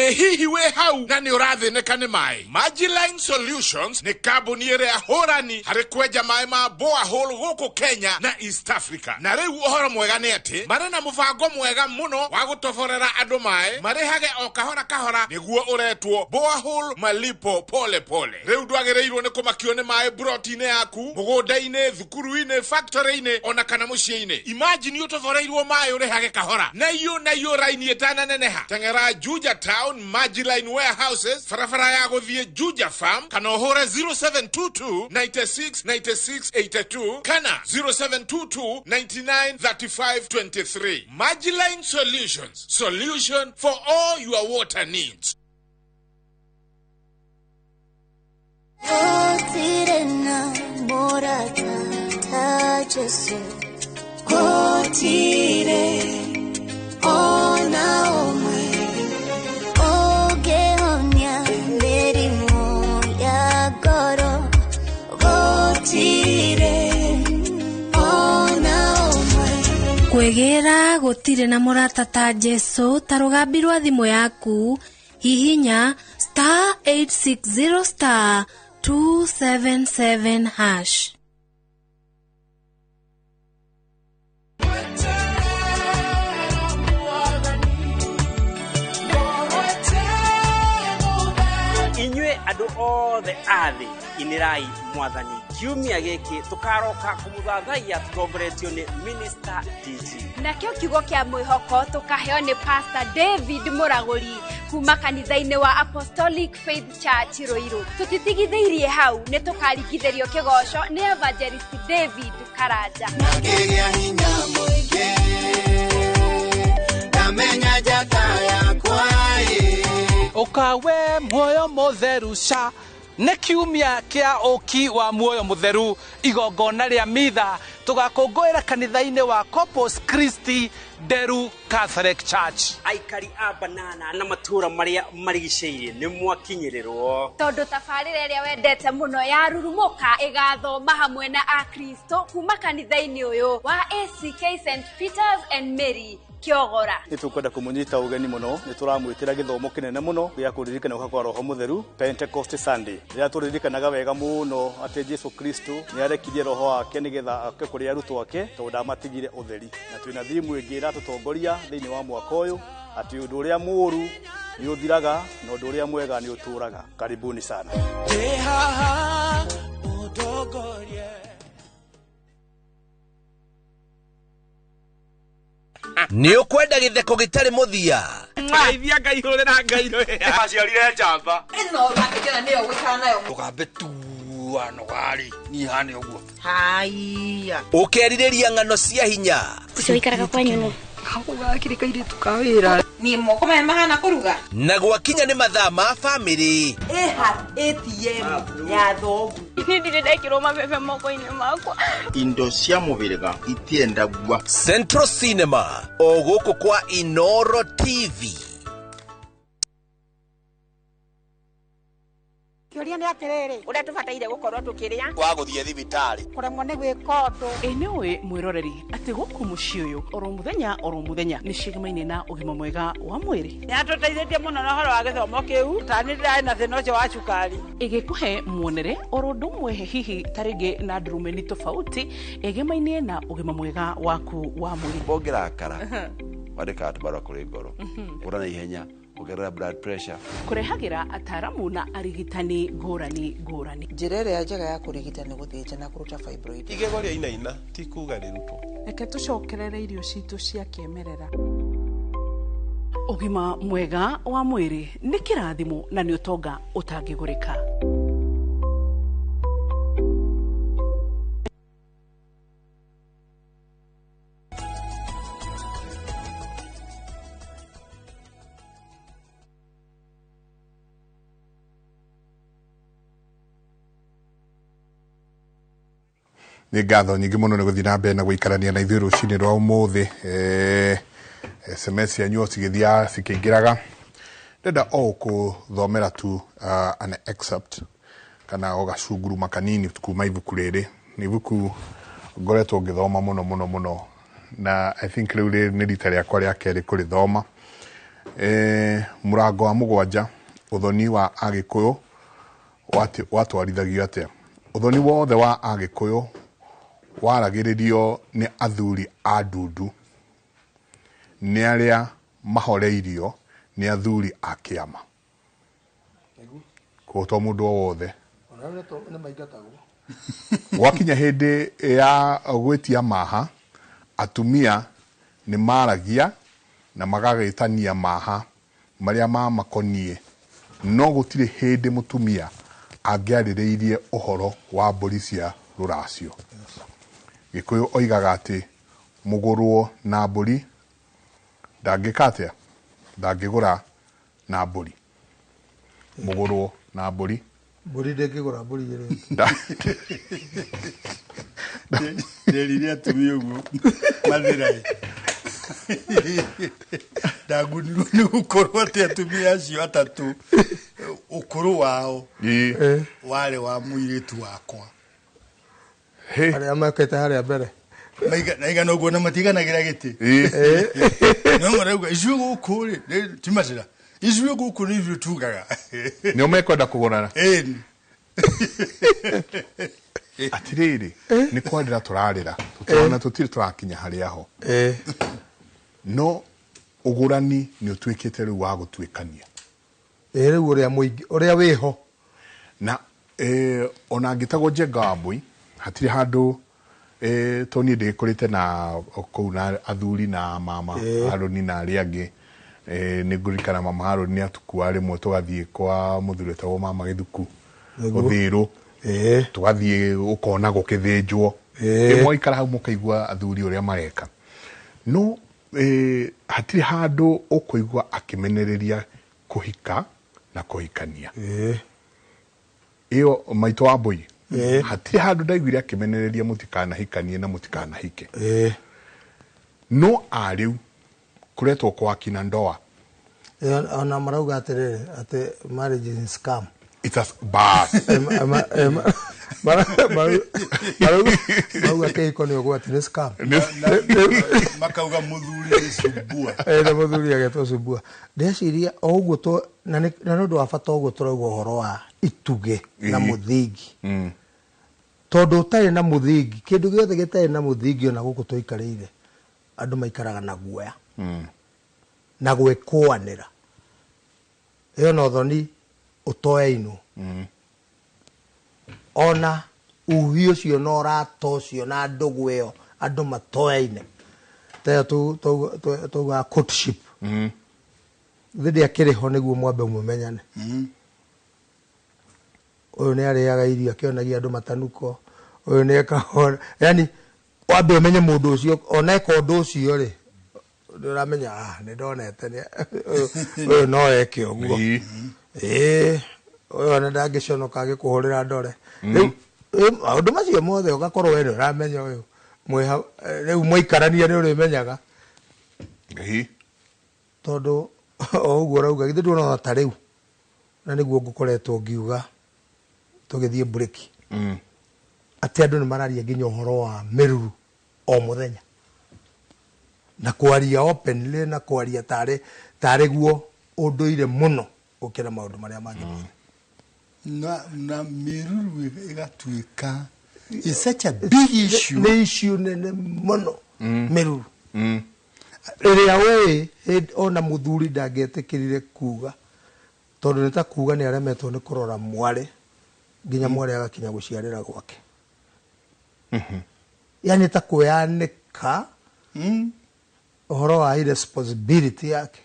Ĩ hihi wĩ hau na nĩ ũrathĩnĩka nĩ maĩ? Magiline Solutions nĩ kambuni ĩrĩa hũrani harĩ kwenja maĩ ma borehole gũkũ Kenya na East Africa. Na rĩu ũhoro mwega nĩ atĩ marĩ na mũbango mwega mũno wa gũtoborera andũ maĩ marĩhage o kahora kahora, nĩguo ũretwo borehole malipo pole pole. Rĩu ndwagĩrĩirwo nĩ kũmakio nĩ maĩ broti-inĩ yaku, mũgũnda-inĩ, thukuru-inĩ, factory-inĩ ona kana mũciĩ-inĩ. Imagine ũtoboreirwo maĩ ũrĩhage kahora na iyo na iyo raini ĩtananeneha. Teng'era Juja Town Magiline Warehouses, barabara ya gũthiĩ Juja Farm, kana ũhũre 0722 96 96 82 kana 0722 99 35 23. Magiline Solutions, solution for all your water needs. Gũtirĩ na mũrata ta Jesũ, gũtirĩ ona ũmwe ũngĩhonia mĩrimũ ya ngoro, gũtirĩ ona ũmwe. Kwĩgĩra gũtirĩ na mũrata ta Jesũ, ta rũgambi rwa thimũ yaku, hihinya star 860 star 277 hash. Inyuĩ andũ othe a thĩ, inĩrai mwathani. Kiumia gĩkĩ tũkaroka kũmũthathaiya tũtongoretio nĩ Minister DG. Nakĩo kiugo kĩa mwĩhoko tũkaheo nĩ Pastor David Mũragũri kuma kanitha-inĩ wa Apostolic Faith Church Ruiru. Tũtitigithĩirie hau, nĩ tũkaringithĩrio kĩgoco nĩ Evangelist David Karanja. Ngĩgĩa hinya mũingĩ, ndamenya njata yakwa ĩ. Ũkawe muoyo mũtheru ca nĩ kiumia kĩa ũki wa muoyo mũtheru, igongona rĩa mitha tũgakũngũĩra kanitha-inĩ wa Corpus Christi Nderu Catholic Church. Aikari a Banana na matũũra marĩa marigicĩirie nĩ mwakinyĩrĩrwo, tondũ tabarĩra ĩrĩa wendete mũno ya Rurumũka ĩgathoma hamwe na Akristo kuma kanitha-inĩ ũyũ wa ACK St Peters and Mary Kĩogora. Nĩ tũkwenda kũmũnyita ũgeni mũno, nĩ tũramwĩtĩra gĩthomo kĩnene mũno gĩa kũririkana gũka kwa Roho Mũtheru, Pentecost Sunday, rĩrĩa tũririkanaga wega mũno atĩ Jesu Kristo nĩ arekirie roho wake nĩgetha oke kũrĩ arutwo ake, tondũ ndamatigire ũtheri. Na twĩna thimu ĩngĩ ĩratũtongoria thĩinĩ wa mwaka ũyũ, atĩ ũndũ ũrĩa mũũru nĩ ũthiraga na ũndũ ũrĩa mwega nĩ ũtũũraga. Karibuni sana. Nĩ ũkwenda gĩtheko gĩtarĩ mũthia? Ngeithia Ngai, hũrĩra Ngai rwĩra. Aciarire njamba. Ĩno ũrakĩnjĩra nĩyo gũikara nayo. Tũgambe tua nogari niĩ hane ũguo. Haiya. Ũkerirĩria ng'ano cia hinya. Ũcio ũikaraga kwanyu nũ? Gakĩrĩ kairĩtu ka wĩra. Niĩ moko maya mahana kũruga. Na gwakinya nĩ mathaa ma bamĩrĩ. Ĩha ATM ya thoguo. Niĩ ndirĩ ndekĩrwo mabebe moko-inĩ makwa. Indo cia mũhĩrĩga itiendagua. Central Cinema o gũkũ kwa Inoro TV. Kĩũria nĩ atĩrĩrĩ, ũrĩa tũbataire gũkorwo tũkĩrĩa wa gũthiĩ thibitarĩ kũremwo nĩ gwĩka ũndũ. Ĩ nĩ ũĩ mwĩroreri atĩ gũkũ mũciĩ ũyũ oro mũthenya oro mũthenya nĩ cigamaine na ũgima mwega wa mwĩrĩ. Nĩ atũteithĩtie mũno na ũhoro wa gĩthomo kĩu, ta nĩ ndĩrarĩ na thĩna ũcio wa cukari. Ĩgĩkũhe muonere oro ũndũ ũmwe hihi ta rĩngĩ na ndurumeni tofauti ĩgemaine na ũgima mwega waku wa mwĩrĩ. Ũngĩrakara wandĩkaga tũbarũa kũrĩ ngoro, ũra na ihenya ongerera blood pressure. Kũrehagĩra ataaramu na arigitani ngũrani ngũrani. Njĩra ĩrĩa njega ya kũrigita nĩ gũthĩnja na kũruta fibroid. Igego rĩa inaina ti kuga rĩrutwo. Reke tũcokerere irio citũ cia kĩmerera. Ũgima mwega wa mwĩrĩ nĩ kĩrathimo na nĩ ũtonga ũtangĩgũrĩka. Nĩ ngatho nyingĩ mũno nĩ gũthiĩ na mbere na gũikarania na ithuĩ rũcinĩ rwa ũmũthĩ. SMS cianyu o cigĩthiaga cikĩingĩraga. Ndĩrenda o gũthomera tu an excerpt kana o gacunguruma kanini kuma ibuku rĩrĩ. Nĩ ibuku ngoretwo ngĩthoma mũno mũno mũno, na I think rĩu rĩrĩ nĩ rita rĩakwa rĩa kerĩ kũrĩthoma. Mũrango wa 7 ũthoni wa Agĩkũyũ watwarithagio atĩa? Ũthoni wothe wa Agĩkũyũ waragĩrĩrio nĩ athuri a ndundu, nĩ arĩa mahoreirio nĩ athuri a kĩama. Koguo to mũndũ o wothe. Gwakinya hĩndĩ ya gwĩtia maha, atumia nĩ maragia na magagĩtania maha marĩa mamakoniĩ, no gũtirĩ hĩndĩ mũtumia angĩarĩrĩirie ũhoro wa mbũri cia rũracio. Gĩkũyũ oigaga atĩ mũgũrwo na mbũri ndangĩka atĩa? Ndangĩgũra na mbũri. Mũgũrwo na mbũri. Mbũri ndĩngĩgũra mbũri ĩrĩ. Nderire atumia ũguo mathĩra ĩ. Ndagunirwo nĩ gũkorwo atĩ atumia acio atatũ ũkũrũ wao warĩ wa mũirĩtu wakwa. Arĩa mekĩte harĩa mbere. Maigana ũguo na matiganagĩra gĩtĩ. No marauga ithuĩ gũkũ rĩ, ti macĩra. Ithuĩ gũkũ nĩ ithuĩ tugaga. Nĩo mekwenda kũgũrana. Atirĩrĩ, nĩ kwarĩra tũrarĩra. Tũtirona tũtirĩ tũrakinya harĩa ho. No ũgũrani nĩ ũtuĩkĩte rĩu wa gũtuĩkania. Rĩu ũrĩa mũingĩ, ũrĩa wĩho. Na ona angĩtagwo Njenga wa Mbũi, hatirĩ handũ to niĩ ndĩgĩkũrĩte na kũu na athuri na mama Harũni na arĩa angĩ. Nĩ ngũririkana mama Harũni nĩ atukua rĩmwe tũgathiĩ kwa mũthuri wetagwo mama Gĩthuku Ũthĩrũ, tũgathiĩ ũkona gũkĩthĩnjwo. Rĩmwe waikara hau mũkaigua athuri ũrĩa mareka. No hatirĩ handũ ũkũigua akĩmenereria kũhika na kũhikania. Ĩyo maitũ wa Mbũi, hatirĩ handũ ndaiguire akĩmenereria mũtikanahikanie na mũtikanahike. No arĩu kũretwo kwa kina ndoa. Ona marauga atĩrĩrĩ, atĩ marriage is a scam. It's a bas. Marauga kĩhiko nĩ ũgwati, nĩ scam. Makauga mũthuri nĩ cumbua. Na mũthuri agetwo cumbua. Ndeciria o ũguo na nĩ ũndũ wa bata ũguo tũrauga ũhoro wa itugĩ na mũthingi. Tondũ ũtarĩ na mũthingi, kĩndũ gĩothe gĩtarĩ na mũthingi ona gũkũ tũikarĩire, andũ maikaraga na guoya. Na gwĩkũanĩra. Ĩyo no thoni ũtoyainwo. Ona uhi ũcio na ũrata ũcio na ndũgũ ĩyo andũ matoyaine. Ta ĩyo tugaga courtship. Thĩ ndĩakĩrĩ ho nĩguo mwambe mũmenyane. Ũyũ nĩ arĩaga irio akĩonagia andũ matanuko. Ũyũ nĩ ekaga, yani wambe ũmenye mũndũ ũcio, ona eka ũndũ ũcio rĩ, nĩ ũramenya, nĩ ndonete ũyũ no eke ũguo. Ũyũ ona ndangĩconoka agĩkũhũrĩra ndore. Rĩu maũndũ macio mothe ũgakorwo we nĩ ũramenya ũyũ. Rĩu mwaikarania nĩ ũrĩmenyaga. Tondũ o ũguo ũrauga, githĩ nduona ta rĩu, na nĩguo ngũkoretwo ngiuga tũgĩthiĩ mburĩki. Atĩ andũ nĩ mararia nginya ũhoro wa mĩruru o mũthenya. Na kwaria openly, na kwaria tarĩ guo ũndũire mũno gũkĩra maũndũ marĩa mangĩ mothe. Na mĩruru ĩgatuĩka is such a big issue. Nĩ issue nene mũno, mĩruru. Ĩrĩa ũĩ, ona mũthuri ndangĩetĩkĩrire kuga, tondũ nĩ ta kuga nĩ aremetwo nĩ kũrora mwarĩ, nginya mwarĩ agakinya gũciarĩra gwake. Yani ta kwĩyanĩka ũhoro wa irresponsibility yake.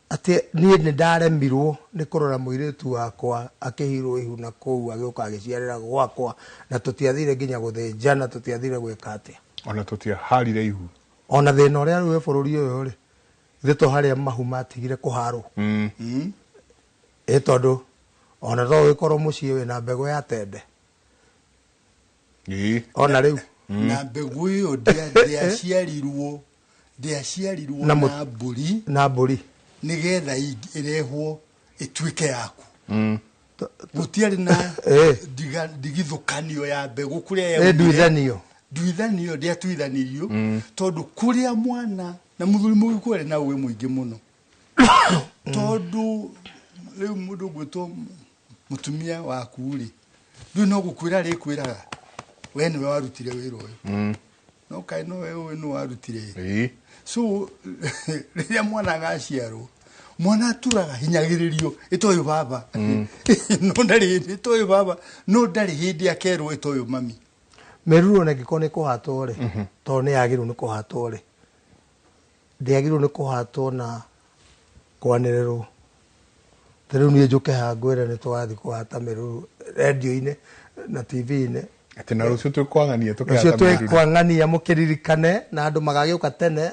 Atĩ niĩ nĩ ndaremirwo nĩ kũrora mũirĩtu wakwa akĩhirwo ihu na kũu agĩũka agĩciarĩra gwakwa, na tũtiathire nginya gũthĩnjana, tũtiathire gwĩka atĩa. Ona tũtiaharire ihu. Ona thĩna ũrĩa rĩu wĩ bũrũri ũyũ rĩ, ithuĩ to harĩa mahu matigire kũharwo. Tondũ ona no ũgĩkorwo mũciĩ wĩna mbegũ ya tende. Ona rĩu. Na mbegũ ĩyo ndĩaciarirwo na mbũri. Na mbũri. Nĩgetha ĩrehwo ĩtuĩke yaku. Gũtiarĩ na ndigithũkanio ya mbegũ kũrĩa yaumire. Nduithanio. Nduithanio ndĩatuithanirio, tondũ kũrĩa mwana Na mũthuri mũgĩkũyũ arĩ na ũgĩ mũingĩ mũno, tondũ rĩu mũndũ ũgwĩtwo mũtumia waku rĩ, rĩu no gũkwĩra arĩkwĩraga we nĩwe warutire wĩra ũyũ, no kaĩ no we ũĩ nĩ warutire. So rĩrĩa mwana agaciarwo, mwana aturaga hinyagĩrĩrio ĩtoyũ baba, no ndarĩ hĩndĩ ĩtoyũ baba, no ndarĩ hĩndĩ akerwo ĩtoyũ mami. Mĩruru ona ĩngĩkorwo nĩ kũhatwo rĩ, tondũ nĩ yagĩrĩirwo nĩ kũhatwo rĩ, ndĩagĩrĩirwo nĩ kũhatwo na kwanĩrĩrwo. Ta rĩu niĩ njũke haha ngwĩre nĩ tũrathiĩ kũhata mĩruru rendio-inĩ na TV-inĩ. Atĩ na rũciũ twĩkwang'ania. Rũciũ. Tũkĩhata mĩruru. Twĩkwang'ania, mũkĩririkane na andũ magagĩũka tene,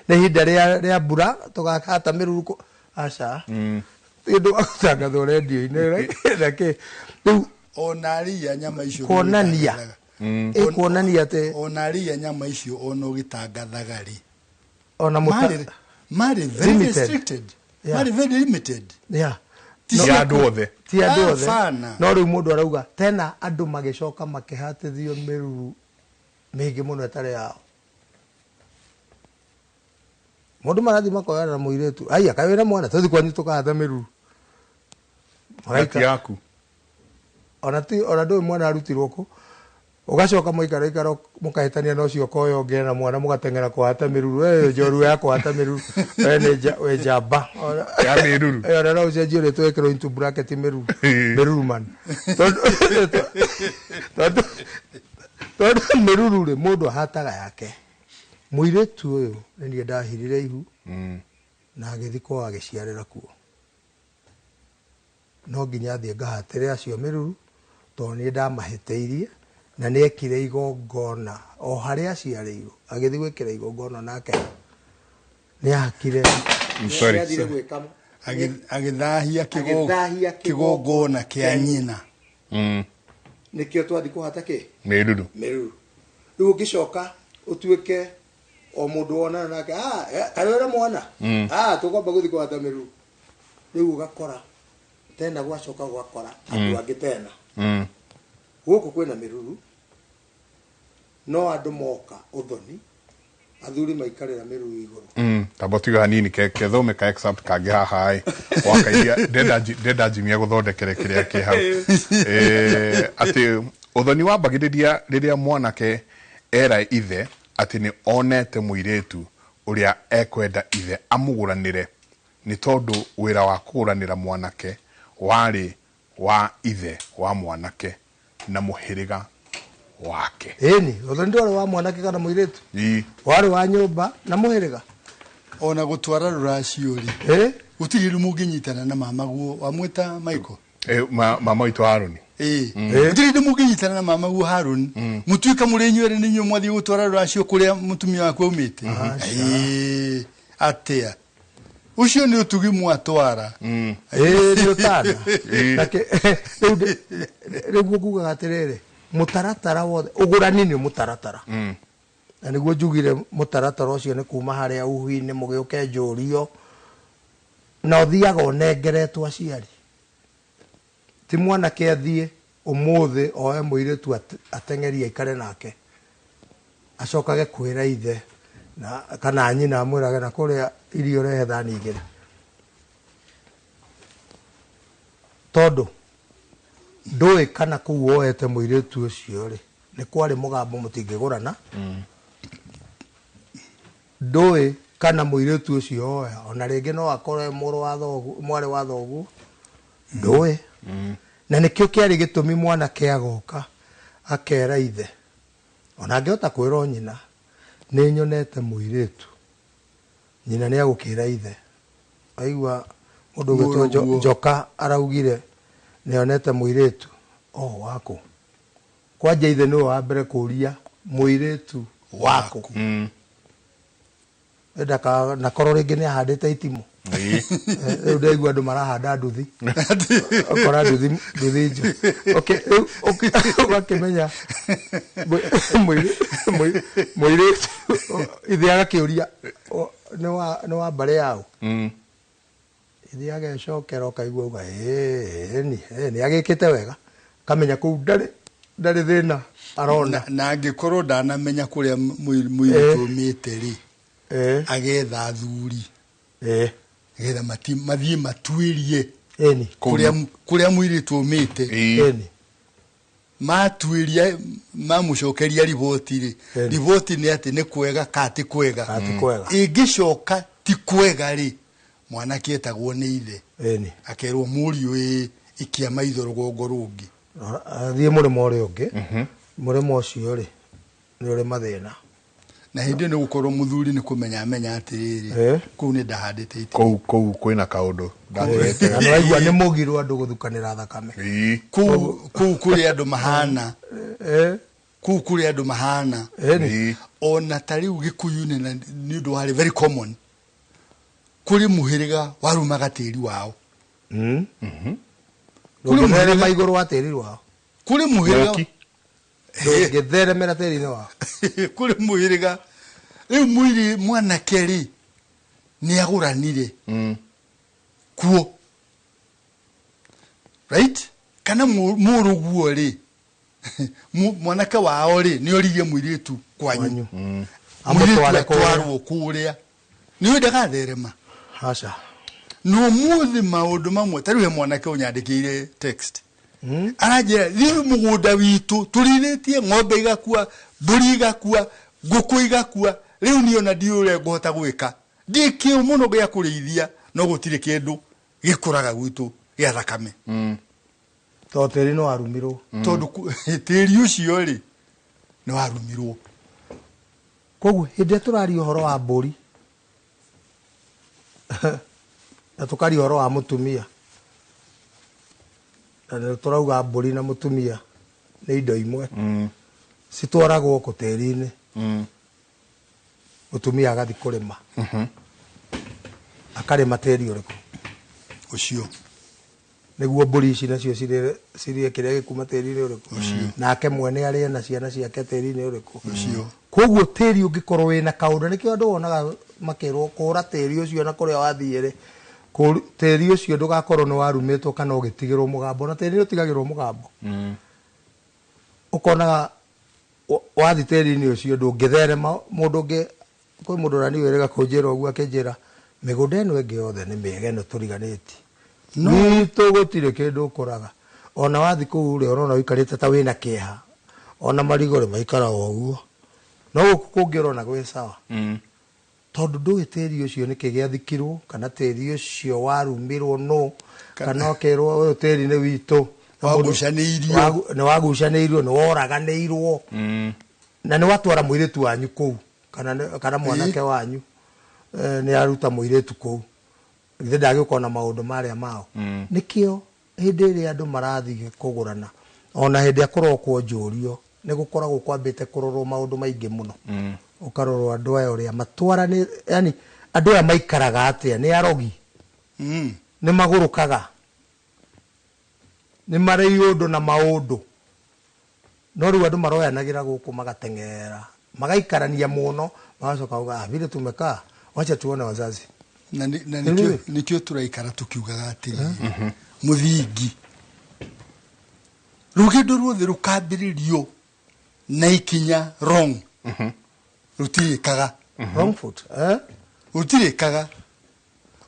nĩ ihinda rĩa mbura tũgakahata mĩruru aca. Ũndũ wa gũtangathwo rendio-inĩ na kĩ rĩu. Ona arĩia nyama icio. Kuonania. Ĩkuonania atĩ Ona arĩia nyama icio, ona ũgĩtangathaga rĩ, ona mũta marĩ very Limited. restricted. Marĩ very limited. Ti cia andũ othe. Ti andũ othe. Hapana. No rĩu mũndũ arauga tena andũ magĩcoka makĩhatithio mĩruru mĩingĩ mũno ĩtarĩ yao. Mũndũ marathiĩ makoyana na mũirĩtu, aya kaĩ wĩna mwana, tũthiĩ kwanyu tũkahata mĩruru. Na ti yaku. Ona ti ona ndũĩ mwana arutirwo kũ. Ũgacoka mũikara ikara mũkahĩtania na ũcio ũkoya ũngĩ na mwana, mũgateng'era kũhata mĩruru. We njorua ya kũhata mĩruru, we nĩ wĩ njamba. Ya mĩruru. Ona no ũcenjie rĩtwa ĩkĩrwo into bracket mĩruru, mĩruru man, tondũ mĩruru rĩ, mũndũ ahataga yake. Mũirĩtu ũyũ nĩ niĩ ndahirire ihu na agĩthiĩ kwao agĩciarĩra kuo. No nginya thiĩ ngahatĩre acio mĩruru, tondũ niĩ ndamahĩtĩirie na nĩ ekire igongona o harĩa aciarĩirwo. Agĩthiĩ gwĩkĩra igongona nake nĩ ahakire. Sorry. Nĩ athire gwĩka Agĩthahia Agĩthahia kĩgongona kĩa nyina. Nĩkĩo twathiĩ kũhata kĩ Mĩruru. Mĩruru. Rĩu ũngĩcoka ũtuĩke o mũndũ wonana nake, ah, kaĩ wĩna mwana? Ah, tũkwamba gũthiĩ kũhata mĩruru. Rĩu ũgakora tena gwacoka gwakora andũ angĩ tena gũkũ kwĩna mĩruru, no andũ moka ũthoni, athuri maikarĩra mĩruru igũrũ. Tamba tuge hanini kethome ka excerpt kangĩ haha ĩ wakairia ndenda njimia gũthondekere kĩrĩa kĩ hau. Atĩ ũthoni wambagĩrĩria rĩrĩa mwanake era ithe atĩ nĩ onete mũirĩtu ũrĩa ekwenda ithe amũgũranĩre, nĩ tondũ wĩra wa kũgũranĩra mwanake warĩ wa ithe wa mwanake na mũhĩrĩga wake. Ĩni ũthoni ndwarĩ wa mwanake kana mũirĩtu, warĩ wa nyũmba na mũhĩrĩga. Ona gũtwara rũracio rĩ, gũtirĩ rĩ mũngĩnyitana na mamaguo wamwĩta Michael. Mama witũ Harũni. Gũtirĩ hĩndĩ mũngĩnyitana na mamaguo Harũni, mũtuĩka mũrĩ inyuerĩ nĩ inyuĩ mwathiĩ gũtwara rũracio kũrĩa mũtumia waku aumĩte. Atĩa ũcio nĩ ũtugi mwatwara. Nĩ ũtana. Rĩu ngugaga atĩrĩrĩ, mũtaratara wothe ũgũrani nĩ mũtaratara, na nĩguo njugire mũtaratara ũcio nĩ kuma harĩa uhi-inĩ mũgĩũke njũrio, na ũthiaga ũnengeretwo aciari. Ti mwanake athiĩ ũmũthĩ oe mũirĩtu ateng'erie aikare nake, acokage kwĩra ithe na kana nyina, amwĩrage na kũrĩa irio rehe thani igĩrĩ, tondũ ndũĩ kana kũu woete mũirĩtu ũcio rĩ nĩ kwarĩ mũgambo mũtingĩgũrana. Ndũĩ kana mũirĩtu ũcio oya ona rĩngĩ no akorwo mũrũ wa thoguo, mwarĩ wa thoguo, ndũĩ. Na nĩkĩo kĩarĩ gĩtũmi mwanake agoka akera ithe, ona angĩhota kwĩrwo nyina, nĩ nyonete mũirĩtu, nyina nĩ agũkĩra ithe, aigua mũndũ ũgwĩtwo Njoka araugire nĩ onete mũirĩtu o waku. Kwanja ithe nĩwe wa mbere kũria mũirĩtu waku. Enda na korwo rĩngĩ nĩ ahandĩte itimũ. Rĩu ndaigua andũ marahanda nduthi, ũkora nduthi nduthi njo. Okay, rĩu ũgakĩmenya mũirĩtu ithe agakĩũria nĩ wa mbarĩ yao. Ithe agecokera ũkaigua auga ĩĩ nĩ agĩkĩte wega, kamenya kũu ndarĩ thĩna arona. Na angĩkorwo ndanamenya kũrĩa mũirĩtu umĩte rĩ, Agetha athuri. Getha mathiĩ matuĩrie kũrĩa mũirĩtu aumĩte. Matuĩria mamũcokeria riboti rĩ, riboti nĩ atĩ nĩ kwega ka ti kwega. Ĩngĩcoka ti kwega rĩ, mwanake etagwo nĩ ithe. Akerwo mũriũ ĩ ikia maitho rũgongo rũngĩ. Athiĩ mũrĩmo ũrĩa ũngĩ. Mũrĩmo ũcio rĩ nĩ ũrĩ mathĩna. Na hĩndĩ ĩyo nĩ gũkorwo mũthuri nĩ kũmenya amenya atĩrĩrĩ, kũu nĩ ndahandĩte itĩ. Kũu kwĩna kaũndũ. Na nĩwaigua nĩ mũgiro andũ gũthukanĩra thakame. Kũu kũrĩ andũ mahana. Kũu kũrĩ andũ mahana. Ona ta rĩu Gĩkũyũ-inĩ na nĩ ũndũ warĩ very common. Kũrĩ mũhĩrĩga warumaga tĩri wao. Ndũngĩtherema igũrũ wa tĩri wao. Kũrĩ mũhĩrĩga ndũngĩtheremera tĩri-inĩ wao. Kũrĩ mũhĩrĩga rĩu mũirĩ mwanake rĩ nĩ agũranire kuo, right? Kana mũrũguo rĩ mwanake wao rĩ nĩ oririe mũirĩtu kwanyu, mũirĩtu atwarwo kũrĩa, nĩ ũĩ ndagatherema. Aca. No mũthĩ maũndũ mamwe ta rĩu he mwanake ũnyandĩkĩire text aranjĩra thiĩ mũgũnda witũ tũrĩithĩtie ng'ombe igakua, mbũri igakua, ngũkũ igakua, rĩu niĩ ona ndiũĩ ũrĩa ngũhota gwĩka, ndĩ kĩo mũno gĩa kũrĩithia no gũtirĩ kĩndũ gĩkũraga gwitũ gĩa thakame. Tondũ tĩri nĩ warumirwo. Tondũ tĩri ũcio rĩ nĩ warumirwo. Koguo hĩndĩ ĩrĩa tũraria ũhoro wa mbũri na tũkaria ũhoro wa mũtumia, na nĩ tũrauga mbũri na mũtumia nĩ indo imwe, citwaragwo kũ tĩri-inĩ, mũtumia agathiĩ kũrĩma. Akarĩma tĩri ũrĩkũ? Ũcio. Nĩguo mbũri ici nacio cirĩe kĩrĩa gĩkuma tĩri-inĩ ũrĩkũ? Nake mwene arĩe na ciana ciake tĩri-inĩ ũrĩkũ? Ũcio. Koguo tĩri ũngĩkorwo wĩna kaũndũ, nĩkĩo andũ wonaga makĩrwo kũra tĩri ũcio na kũrĩa wathiĩ rĩ, tĩri ũcio ndũgakorwo nĩ warumĩtwo kana ũgĩtigĩrwo mũgambo, na tĩri ũtigagĩrwo mũgambo. Ũkonaga wathiĩ tĩri-inĩ ũcio ndũngĩtherema mũndũ ũngĩ. Kwĩ mũndũ ũrĩa niĩ wĩrĩga kũnjĩra ũguo akĩnjĩra mĩgũnda ĩno ĩngĩ yothe nĩ mĩega ĩno tũriganĩtie, gwitũ gũtirĩ kĩndũ ũkoraga. Ona wathiĩ kũu rĩ, ũrona ũikarĩte ta wĩna kĩeha, ona marigũ rĩ maikaraga ũguo, no gũkũ kũngĩ ũrona gwĩ sawa. Tondũ ndũĩ tĩri ũcio nĩkĩ gĩathikirwo, kana tĩri ũcio warumirwo nũ, kana ũkerwo ũyũ tĩri nĩ witũ. Wagucanĩirio. Nĩ wagucanĩirio, nĩ woraganĩirwo. Na nĩ watwara mũirĩtu wanyu kũu, kana mwanake wanyu nĩ aruta mũirĩtu kũu, githĩ ndagĩũka na maũndũ marĩa mao. Nĩkĩo hĩndĩ ĩrĩa andũ marathiĩ kũgũrana, ona hĩndĩ ĩrĩa kũrokwo njũrio, nĩ gũkoragwo kwambĩte kũrorwo maũndũ maingĩ mũno. Ũkarorwo andũ aya ũrĩa matwaranĩ, yani andũ aya maikaraga atĩa, nĩ arogi, nĩ magũrũkaga, nĩ marĩ iũndũ na maũndũ. No rĩu andũ maroyanagĩra gũkũ magateng'era, magaikarania mũno, magacoka kuga, vile tumekaa, wacha tuone wazazi. Na nĩkĩo tũraikara tũkiugaga atĩrĩrĩ, mũthingi rũgendo ruothe rũkambĩrĩrio na ikinya wrong, rũtirĩkaga. Wrong foot, Rũtirĩkaga.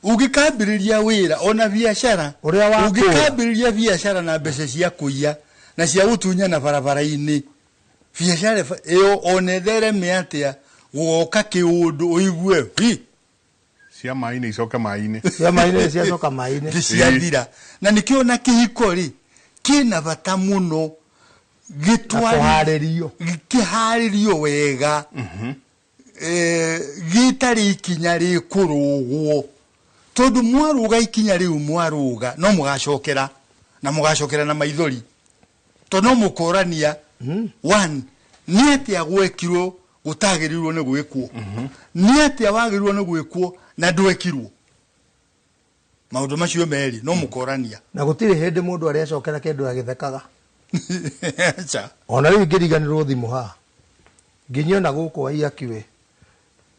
Ũngĩkambĩrĩria wĩra ona biacara, ũngĩkambĩrĩria biacara na mbeca cia kũiya na cia gũtunyana barabara-inĩ, biacara ĩyo ona ĩthereme atĩa, gũgoka kĩũndũ ũigue hi cia maĩ-inĩ icoke maĩ-inĩ, cia maĩ-inĩ ciacoka maĩ-inĩ, ciathira. Na nĩkĩo na kĩhiko rĩ kĩna bata mũno, gĩtwarĩrio, kĩharĩrio wega, gĩtarĩ ikinya rĩkũrũgwo, tondũ mwarũga ikinya rĩu mwarũga no mũgacokera, na mũgacokera na maithori, tondũ no mũkorania one nĩ atĩa gwekirwo gũtagĩrĩirwo nĩ gwĩkwo, nĩ atĩa wagĩrĩirwo nĩ gwĩkwo na ndwekirwo. Maũndũ macio merĩ no mũkorania. Na gũtirĩ hĩndĩ mũndũ arĩacokera kĩndũ agĩthekaga. Aca. Ona rĩu ingĩriganĩrwo thimũ haha, nginya ona gũkũ Waiyaki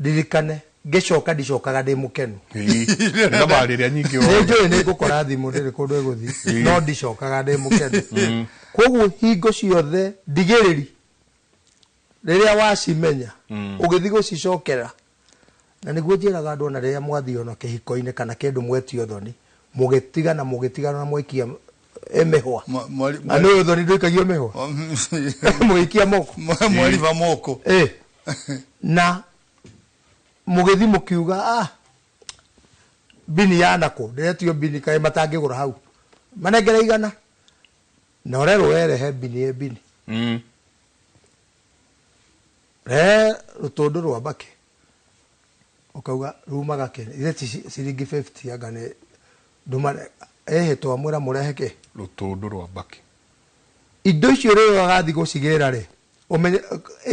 ndirikane ngĩcoka ndicokaga ndĩ mũkenu. Thabarĩ ĩrĩa nyingĩ Nĩ njũĩ nĩ ngũkora thimũ ndĩrĩ kũndũ ĩgũthiĩ, no ndicokaga ndĩ mũkenu. Koguo hingo ciothe ndigĩrĩri rĩrĩa wacimenya ũgĩthiĩ gũcicokera Na nĩguo njĩraga andũ ona rĩrĩa mwathiĩ ona kĩhiko-inĩ kana kĩndũ mwetio thoni, mũgĩtigana na mwaikia mĩhwa. Na nĩ thoni ndũikagio mĩhwa. Mũgĩikia moko. Mwariba moko. Na mũgĩthiĩ mũkiuga bini ya nako ndĩretio bini kaĩ matangĩgũra hau. Manengere igana. Na ũrerwo werehe bini bini. Re rũtũndũ rwa mbakĩ. Ũkauga rumaga kĩ? Ithe ti ciringi 50 anga nĩ ndũmane twamwĩra mũrehe kĩ? Rũtũndũ rwa mbakĩ. Indo icio rĩrĩa ũgathiĩ gũcigĩra rĩ, ũmenye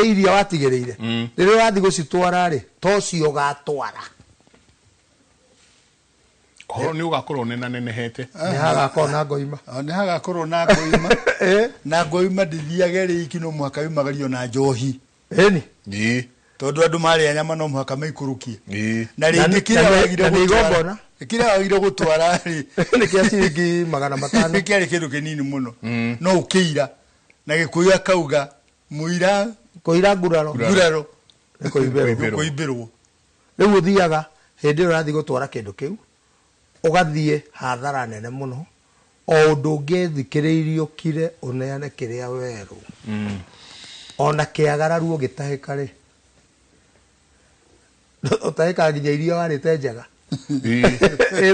iria watigĩrĩire. Rĩrĩa ũgathiĩ gũcitwara rĩ, to cio ũgatwara. Ũhoro nĩ ũgakorwo nenanenehete. Nĩ hagakorwo na ngoima. Nĩ hagakorwo na ngoima. Na ngoima ndĩthiage rĩiki no mũhaka yumagario na njohi. Ĩni. Tondũ andũ marĩa nyama no mũhaka maikũrũkie. Na rĩngĩ kĩrĩa wagire gũtwara. Kĩrĩa wagire gũtwara rĩ. Nĩ kĩa ciringi 500. Nĩ kĩarĩ kĩndũ kĩnini mũno. No ũkĩira. Na Gĩkũyũ akauga mũira kũira nguraro. Nguraro. Nĩ kũimbĩrwo. Kũimbĩrwo. Rĩu ũthiaga hĩndĩ ĩyo ũrathiĩ gũtwara kĩndũ kĩu. Ũgathiĩ hathara nene mũno. O ũndũ ũngĩthikĩrĩirio kire ũneane kĩrĩa werũ. Ona kĩagararu ũgĩtahĩka rĩ. Ũtahĩkaga nginya iria warĩte njega.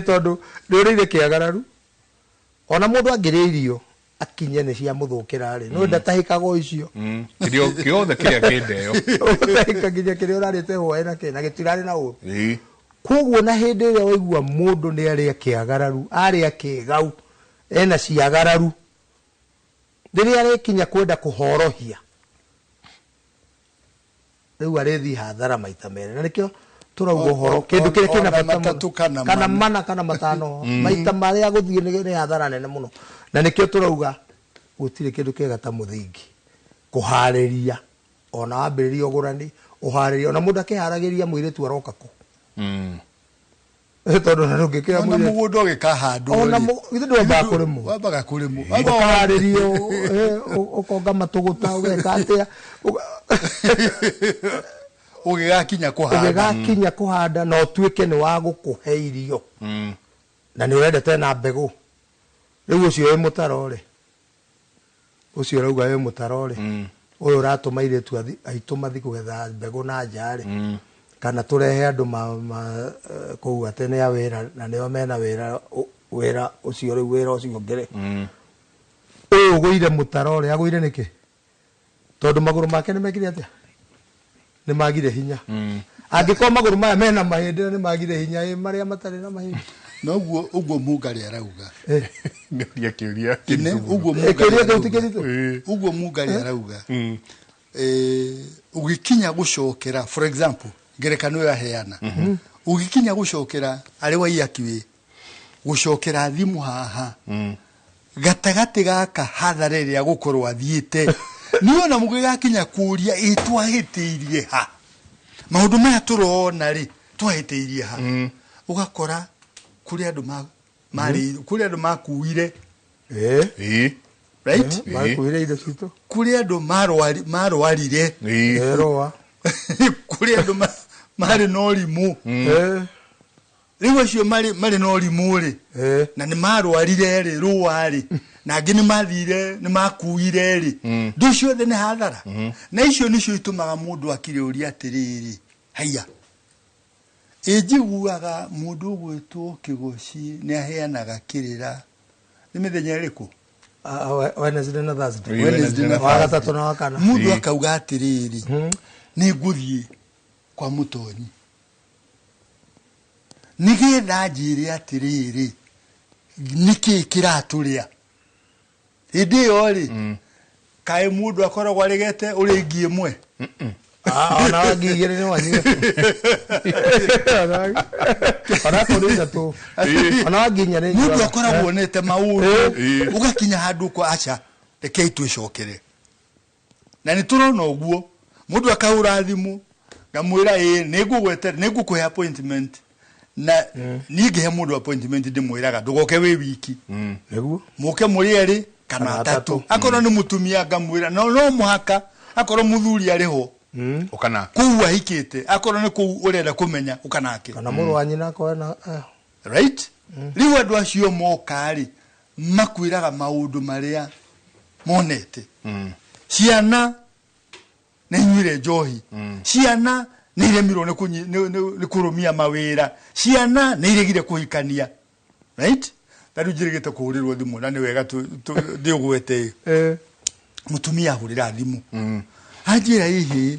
Tondũ nĩ ũrĩire kĩagararu. Ona mũndũ angĩrĩa irio akinye nĩ ciamũthũkĩra rĩ, no ndatahĩkaga o icio. Kĩrĩa kĩothe kĩrĩa kĩndeo. Ũtahĩka nginya kĩrĩa ũrarĩte hwaĩ na kĩ, na gĩtirarĩ na ũru. Koguo na hĩndĩ ĩrĩa waigua mũndũ nĩ arĩa kĩagararu, arĩa kĩgau, ena ciagararu, rĩrĩa arĩkinya kwenda kũhorohia, rĩu arĩthiĩ hathara maita merĩ. Na nĩkĩo tũrauga ũhoro kĩndũ kĩrĩa kĩna bata mũno, kana mana kana matano, maita marĩa gũthiĩ nĩ hathara nene mũno. Na nĩkĩo tũrauga gũtirĩ kĩndũ kĩega ta mũthingi, kũharĩria, ona wambĩrĩria ũgũrani, ũharĩria, ona mũndũ akĩharagĩria mũirĩtu aroka kũ. Tondũ na ndũngĩkĩra Ona mũirĩtu. mũgũnda ũgĩkahandwo Ona rĩ. githĩ ndwambaga kũrĩmwo? Wambaga kũrĩmwo. Ũkaharĩrio, ũkonga matũgũta, ũgeka atĩa? Ũgĩgakinya kũhanda. Ũgĩgakinya kũhanda na ũtuĩke nĩ wa gũkũhe irio. Na nĩ ũrendete na mbegũ. Rĩu ũcio wĩ mũtaro rĩ. Ũcio ũrauga wĩ mũtaro rĩ. Ũyũ ũratũma airĩtu aitũ mathiĩ kũgetha mbegũ na nja rĩ. Kana tũrehe andũ kũu atĩ nĩ a wĩra na nĩo mena wĩra wĩra ũcio rĩu wĩra ũcio ũngĩ rĩ. Ũyũ ũgũire mũtaro rĩ, agũire nĩkĩ? Tondũ magũrũ make nĩ mekire atĩa? Nĩ magire hinya. Angĩkorwo magũrũ maya mena mahĩndĩ na nĩ magire hinya, marĩa matarĩ na mahĩndĩ. Noguo ũguo Mũngarĩ arauga. Nĩũria kĩũria Ine, kĩritũ mũno. ũguo Mũngarĩ Kĩũria kĩu ti arauga. kĩritũ? Ũguo Mũngarĩ arauga. Ũgĩkinya gũcokera, for example, ngerekano ĩyo aheana. Ũgĩkinya gũcokera arĩ wa Iyakiwĩ, gũcokera thimũ haha. Gatagatĩ gaka hathara ĩrĩa gũkorwo athiĩte. Nĩwona mũgĩgakinya kũũria ĩ twahĩtĩirie ha. Maũndũ maya tũrona rĩ, twahĩtĩirie ha. Ũgakora kũrĩ andũ marĩ, kũrĩ andũ makuire. Right? Makuire indo citũ. Kũrĩ andũ marwarire. Rũa. Kũrĩ andũ marĩ na ũrimũ. Rĩu acio marĩ na ũrimũ rĩ, na nĩ marwarire rĩ, rũa rĩ, na angĩ nĩ mathire, nĩ makuire rĩ. Ndũ ciothe nĩ hathara. Na icio nĩcio itũmaga mũndũ akire ũria atĩrĩrĩ, haiya. Ĩ njiguaga mũndũ ũgwĩtwo Kĩgoci nĩ aheanaga kĩrĩra. Nĩ mĩthenya ĩrĩkũ? Wednesday na Thursday. Wednesday na Wa Thursday. gatatũ na wa kana. Mũndũ akauga atĩrĩrĩ, nĩ ngũthiĩ kwa mũtonyi. Nĩgetha njĩre atĩrĩrĩ, nĩkĩĩ kĩratũrĩa? Hĩndĩ ĩyo rĩ, kaĩ mũndũ akoragwo aregete ũrĩa ngi ĩmwe? Ona ngi igĩrĩ nĩ wanyue. Ona akorwo ithatũ. Ona ngi inya nĩ Mũndũ njega. akoragwo onete maũndũ, ũgakinya handũ kwa aca, rekei twĩcokere. Na nĩ tũrona ũguo, mũndũ akahũra thimũ, ngamwĩra ĩ, nĩngũgweterera, nĩngũkũhe appointment. Na niĩ ngĩhe mũndũ appointment ndĩmwĩraga ndũgoke wĩ wiki. Nĩguo. Mũke mũrĩ erĩ kana Kana atatũ. atatũ. Akorwo nĩ mũtumia ngamwĩra no mũhaka akorwo mũthuri arĩ ho. Ũka nake. Kũu ahikĩte, akorwo nĩ kũu ũrenda kũmenya, ũka nake. Kana mũrũ wa nyina akorwo na Right? Rĩu andũ acio moka rĩ, makwĩraga maũndũ marĩa monete. Ciana nĩ inyuire njohi, ciana nĩ iremirwo nĩ kũrũmia mawĩra, ciana nĩ iregire kũhikania. Right? Ta rĩu njĩrĩgĩte kũhũrĩrwo thimũ na nĩ wega ndĩũgwete. Mũtumia ahũrĩra thimũ, anjĩra ĩhĩ,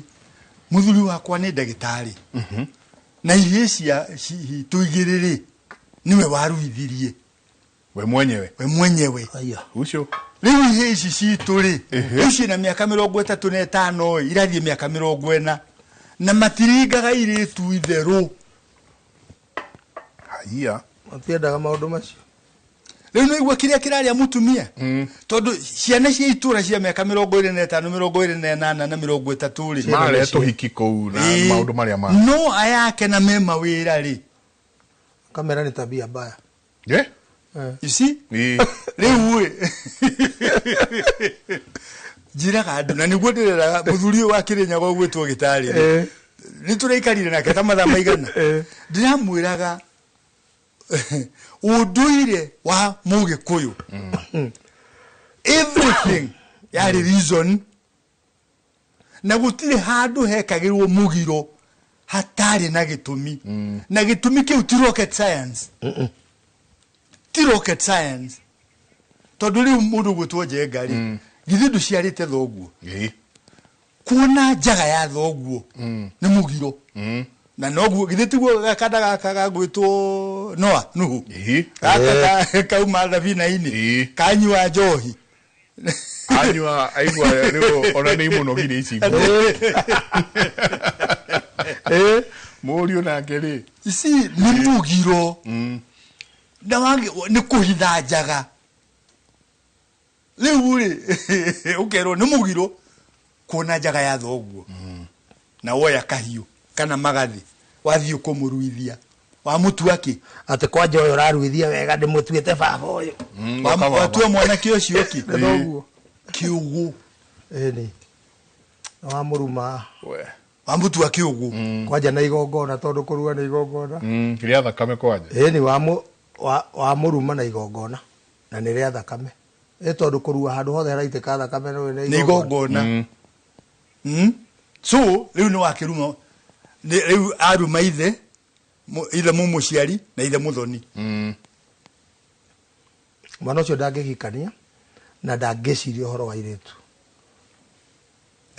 mũthuri wakwa nĩ ndagĩtarĩ na ihĩĩ cia citũ igĩrĩ rĩ, nĩwe waruithirie. We mwenyewe. We mwenyewe. Ucio. Rĩu ihĩĩ ici citũ rĩ, rĩu ciĩna mĩaka 35 ĩ, irathiĩ mĩaka 40 na matiringaga irĩtu itherũ. Haiya. Matiendaga maũndũ macio. Rĩu nĩ igua kĩrĩa kĩrarĩa mũtumia, tondũ ciana cia itũra cia mĩaka 25, 28 na 30 rĩ, Mare tũhiki kũu na maũndũ marĩa ma. No ayake na me mawĩra rĩ, Kamera nĩ tabia mbaya. Yeah? You see? Rĩu ĩ, njĩraga andũ na nĩguo ndĩreraga mũthuri ũyũ wa Kĩrĩnyaga ũgwĩtwo gĩtarĩ rĩ, nĩ tũraikarire nake ta mathaa maigana, ndĩramwĩraga ũndũire wa Mũgĩkũyũ, everything yarĩ reason, na gũtirĩ handũ hekagĩrwo mũgiro hatarĩ na gĩtũmi, na gĩtũmi kĩu ti rocket science, ti rocket science. Tondũ rĩu mũndũ ũgwĩtwo Njenga rĩ, githĩ ndũciarĩte thoguo? Kuona njaga ya thoguo nĩ mũgiro, na noguo githĩ tiguo gakanda gaka gagwĩtwo Noa, Nuhu, gaka kauma thabina-inĩ, kanyua njohi. Anyua aigua rĩu ona nĩ imũnogire ici. Mũriũ nake rĩ. Ici nĩ mũgiro. Na nĩ kũhitha njaga. Rĩu rĩ, ũkerwo nĩ mũgiro kuona njaga ya thoguo. Na woya kahiũ kana magathĩ wathiĩ kũmũruithia, wamũtua kĩ? Atĩ kwanja ũyũ ũraruithia wega ndĩmũtuĩte baba ũyũ. Watua mwanake ũcio kĩ? Nĩ thoguo. Kĩũgũ. Ĩni. Wamũruma. Wamũtua kĩũgũ. Kwanja na igongona, tondũ kũrua nĩ igongona. Rĩa thakame kwanja. Ĩni, wamũruma na igongona na nĩ rĩa thakame. Ĩ tondũ kũrua handũ hothe haraitĩka thakame nĩ igongona. So rĩu nĩ wakĩruma, rĩu aruma ithe, ithe mũmũciari na ithe mũthoni. Mwana ũcio ndangĩhikania na ndangĩciria ũhoro wa irĩtu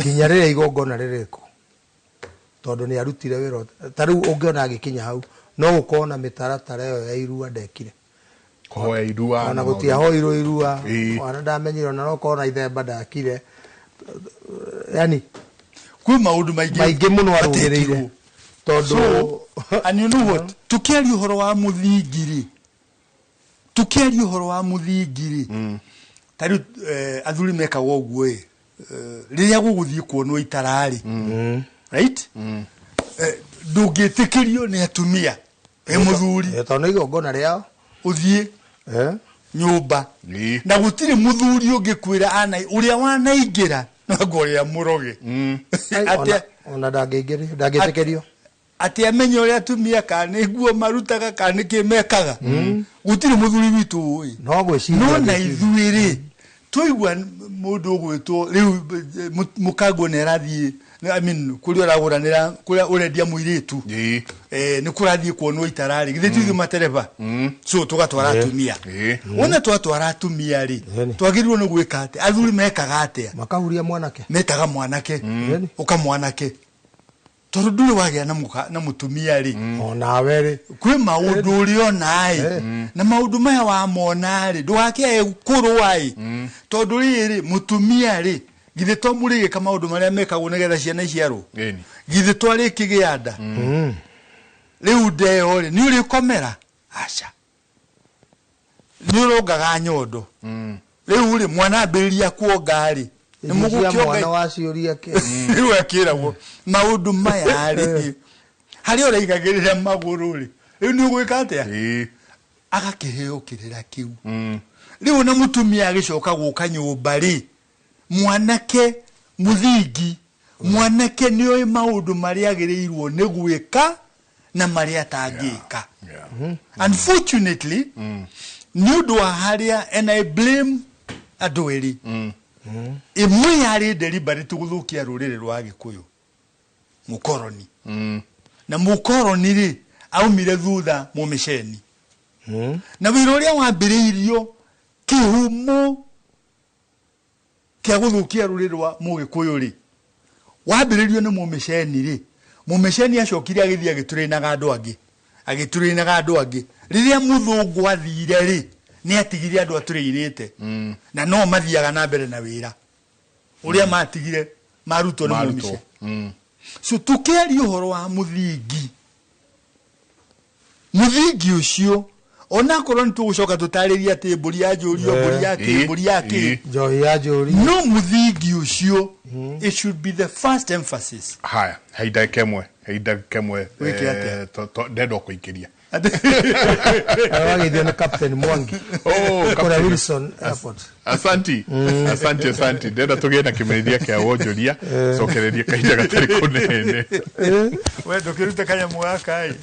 nginya rĩrĩa igongona rĩrĩkwo, tondũ nĩ arutire wĩra. Ta rĩu ũngĩona agĩkinya hau, no gũkorwo na mĩtaratara ĩyo ya irua ndekire. Kũhoya irua. Ona gũtiahoirwo irua, ona ndamenyire, ona no korwo na ithemba ndakire. Yani kwĩ maũndũ maingĩ mũno arũgĩrĩire. Tondũ So, and you know what? Tukiaria ũhoro wa mũthingi rĩ, tukiaria ũhoro wa mũthingi rĩ, ta rĩu athuri mekaga ũguo ĩ, rĩrĩa gũgũthiĩ kuonwo itara rĩ, right? Ndũngĩtĩkĩrio nĩ atumia wĩ mũthuri. Tondũ nĩ igongona rĩao. Ũthiĩ nyũmba. Na gũtirĩ mũthuri ũngĩkwĩra ana ũrĩa wanaingĩra no ngorĩa mũroge. Ona ndangĩtĩkĩrio. Atĩ amenye ũrĩa atumia kana nĩ nguo marutaga kana nĩ kĩ mekaga. Gũtirĩ mũthuri witũ ũĩ. No gwĩciria. No na ithuĩ rĩ, twaigua mũndũ ũgwĩtwo rĩu mũkanguo nĩ arathiĩ, I mean kũrĩa ũragũranĩra, kũrĩa ũrendia mũirĩtu. Nĩ kũrathiĩ kuonwo itara rĩ, githĩ ti ithuĩ matereba? So tũgatwara atumia. Wona twatwara atumia rĩ, twagĩrĩirwo nĩ gwĩka atĩa? Athuri mekaga atĩa? Makahuria mwanake. Metaga mwanake. Ũka mwanake. Tondũ ndũrĩ wagĩa na mũtumia rĩ. Onawe rĩ. Kwĩ maũndũ ũrĩona ĩ. Na maũndũ maya wamona rĩ, ndũgakĩae kũrũa ĩ. Tondũ rĩrĩ, mũtumia rĩ, githĩ to mũrĩgĩka maũndũ marĩa mekagwo nĩgetha ciana iciarwo? Githĩ twarĩkĩgĩa nda? Rĩu ndeo rĩ, nĩ ũrĩkomera? Aca. Nĩ ũrongaga nyondo. Rĩu rĩ, mwana ambĩrĩria kuonga rĩ, nĩ mũgũkĩonga. Mwana waciũria kĩ? Rĩu akĩragwo maũndũ maya rĩ, harĩa ũraigagĩrĩra magũrũ rĩ, rĩu nĩ ũgwĩka atĩa? Agakĩheo kĩrĩra kĩu. Rĩu ona mũtumia agĩcoka gũka nyũmba rĩ, mwanake mũthingi Mwanake nĩ oĩ maũndũ marĩa agĩrĩirwo nĩ gwĩka na marĩa atangĩka. Unfortunately, nĩ ũndũ wa harĩa, and I blame andũ erĩ. Ĩmwe yarĩ deliberate gũthũkia rũrĩrĩ rwa Gĩkũyũ, mũkoroni. Na mũkoroni rĩ, aumire thutha mũmĩceni. Na wĩra ũrĩa wambĩrĩirio kĩhumo kĩa gũthũkia rũrĩrĩ rwa mũgĩkũyũ rĩ, wambĩrĩirio nĩ mũmĩceni rĩ, mũmĩceni acokire agĩthiĩ agĩtũrĩnaga andũ angĩ, agĩtũrĩnaga andũ angĩ. Rĩrĩa mũthũngũ athire rĩ, nĩ atigire andũ atũrĩirĩte. Na no mathiaga na mbere na wĩra ũrĩa matigire marutwo nĩ mũmĩceni. So tũkĩaria ũhoro wa mũthingi, mũthingi ũcio onakorwo nĩ tũgũcoka tũtarĩrie atĩ mbũri ya njũrio, mbũri ya kĩ, mbũri ya kĩ, njohi ya njũri, no mũthingi ũcio, it should be the first emphasis. Haya, hei ndagĩka ĩmwe, hei ndagĩka ĩmwe. Wĩke atĩa? Ndenda kũingĩria. Wagĩithio nĩ Captain Mwangi. Oh, Kũrĩa Captain. Wilson Airport. Asanti, asanti, asanti. Ndenda tũgĩe na kĩmenyithia kĩa wonjoria, cokererie kahinda gatarĩ kũnene. We ndũkĩrute kanyamũ gaka ĩ.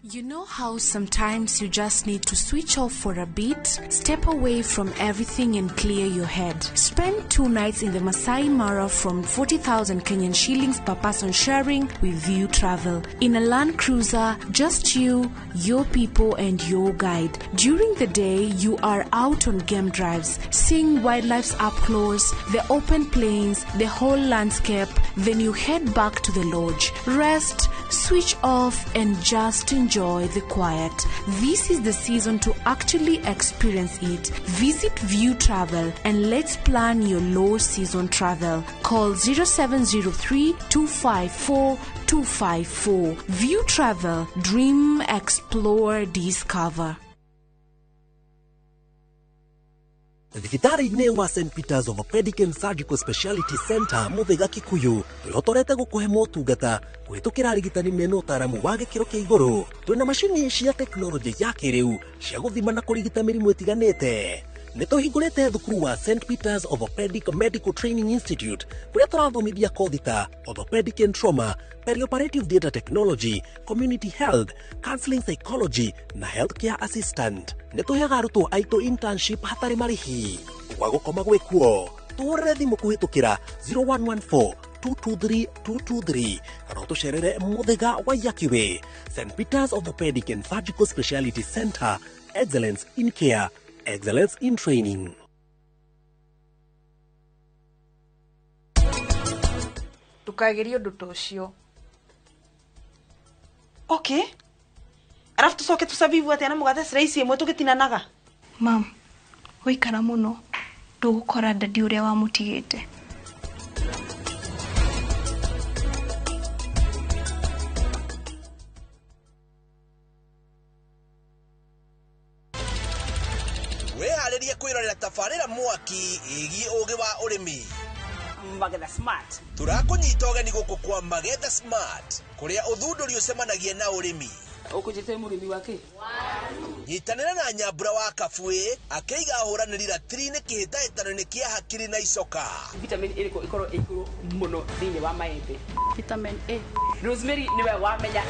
You know how sometimes you just need to switch off for a bit, step away from everything and clear your head. Spend 2 nights in the Masai Mara from 40,000 Kenyan shillings per person sharing with View Travel. In a Land Cruiser, just you, your people and your guide. During the day, you are out on game drives, seeing wildlife up close, the open plains, the whole landscape. Then you head back to the lodge. Rest, switch off and just enjoy the quiet. This is the season to actually experience it. Visit View Travel and let's plan your low season travel. Call 0703 254 254. View Travel. Dream, explore, discover. Thibitarĩ-inĩ wa St Peters Orthopedic and Surgical Speciality Center Mũthĩga Kikuyu twĩhotorete gũkũhe motungata kũhĩtũkĩra arigitani mena ũtaaramu wa gĩkĩro kĩa igũrũ. Twĩna macini cia tekinoronjĩ ya kĩrĩu cia gũthima na kũrigita mĩrimũ ĩtiganĩte. Nĩ tũhingũrĩte thukuru wa St Peters Orthopedic Medical Training Institute kũrĩa tũrathomithia kothi ta Orthopedic and Trauma, Perioperative Data Technology, Community Health, Counseling Psychology na Healthcare Assistant. Nĩ tũheaga arutwo aitũ internship hatarĩ marĩhi. Gwa gũkoma gwĩkuo, tũhũrĩre thimũ kũhĩtũkĩra 0114 223 223 kana ũtũcerere Mũthĩga wa Yakiwe. St Peters Orthopedic and Surgical Speciality Center, excellence in care, excellence in training. Ndũkagerie ũndũ ta ũcio. Okay. Arafu tũcoke tũcabibu atĩa na mũgate slice ĩmwe tũgĩtinanaga? Mam, waikara mũno ndũgũkora dadi ũrĩa wamũtigĩte. Wĩharĩrie kwĩrorera tabarĩra mwaki ĩgiĩ ũgĩ wa ũrĩmi. Magetha Smart. Tũrakũnyita ũgeni gũkũ kwa Magetha Smart kũrĩa ũthundũri ũcemanagia na ũrĩmi. Ũkũnjĩte mũrĩmi wa kĩ? Nyitanĩra na Nyambura wa Kabuĩ akĩiga ahũranĩri ratiri-inĩ kĩhĩtahĩtano-inĩ kĩa hakiri na icoka. Vitamin ĩrĩkũ ĩkorwo ĩ igũrũ mũno thĩinĩ wa maembe? Vitamin A. Rosemary nĩwe wamenya.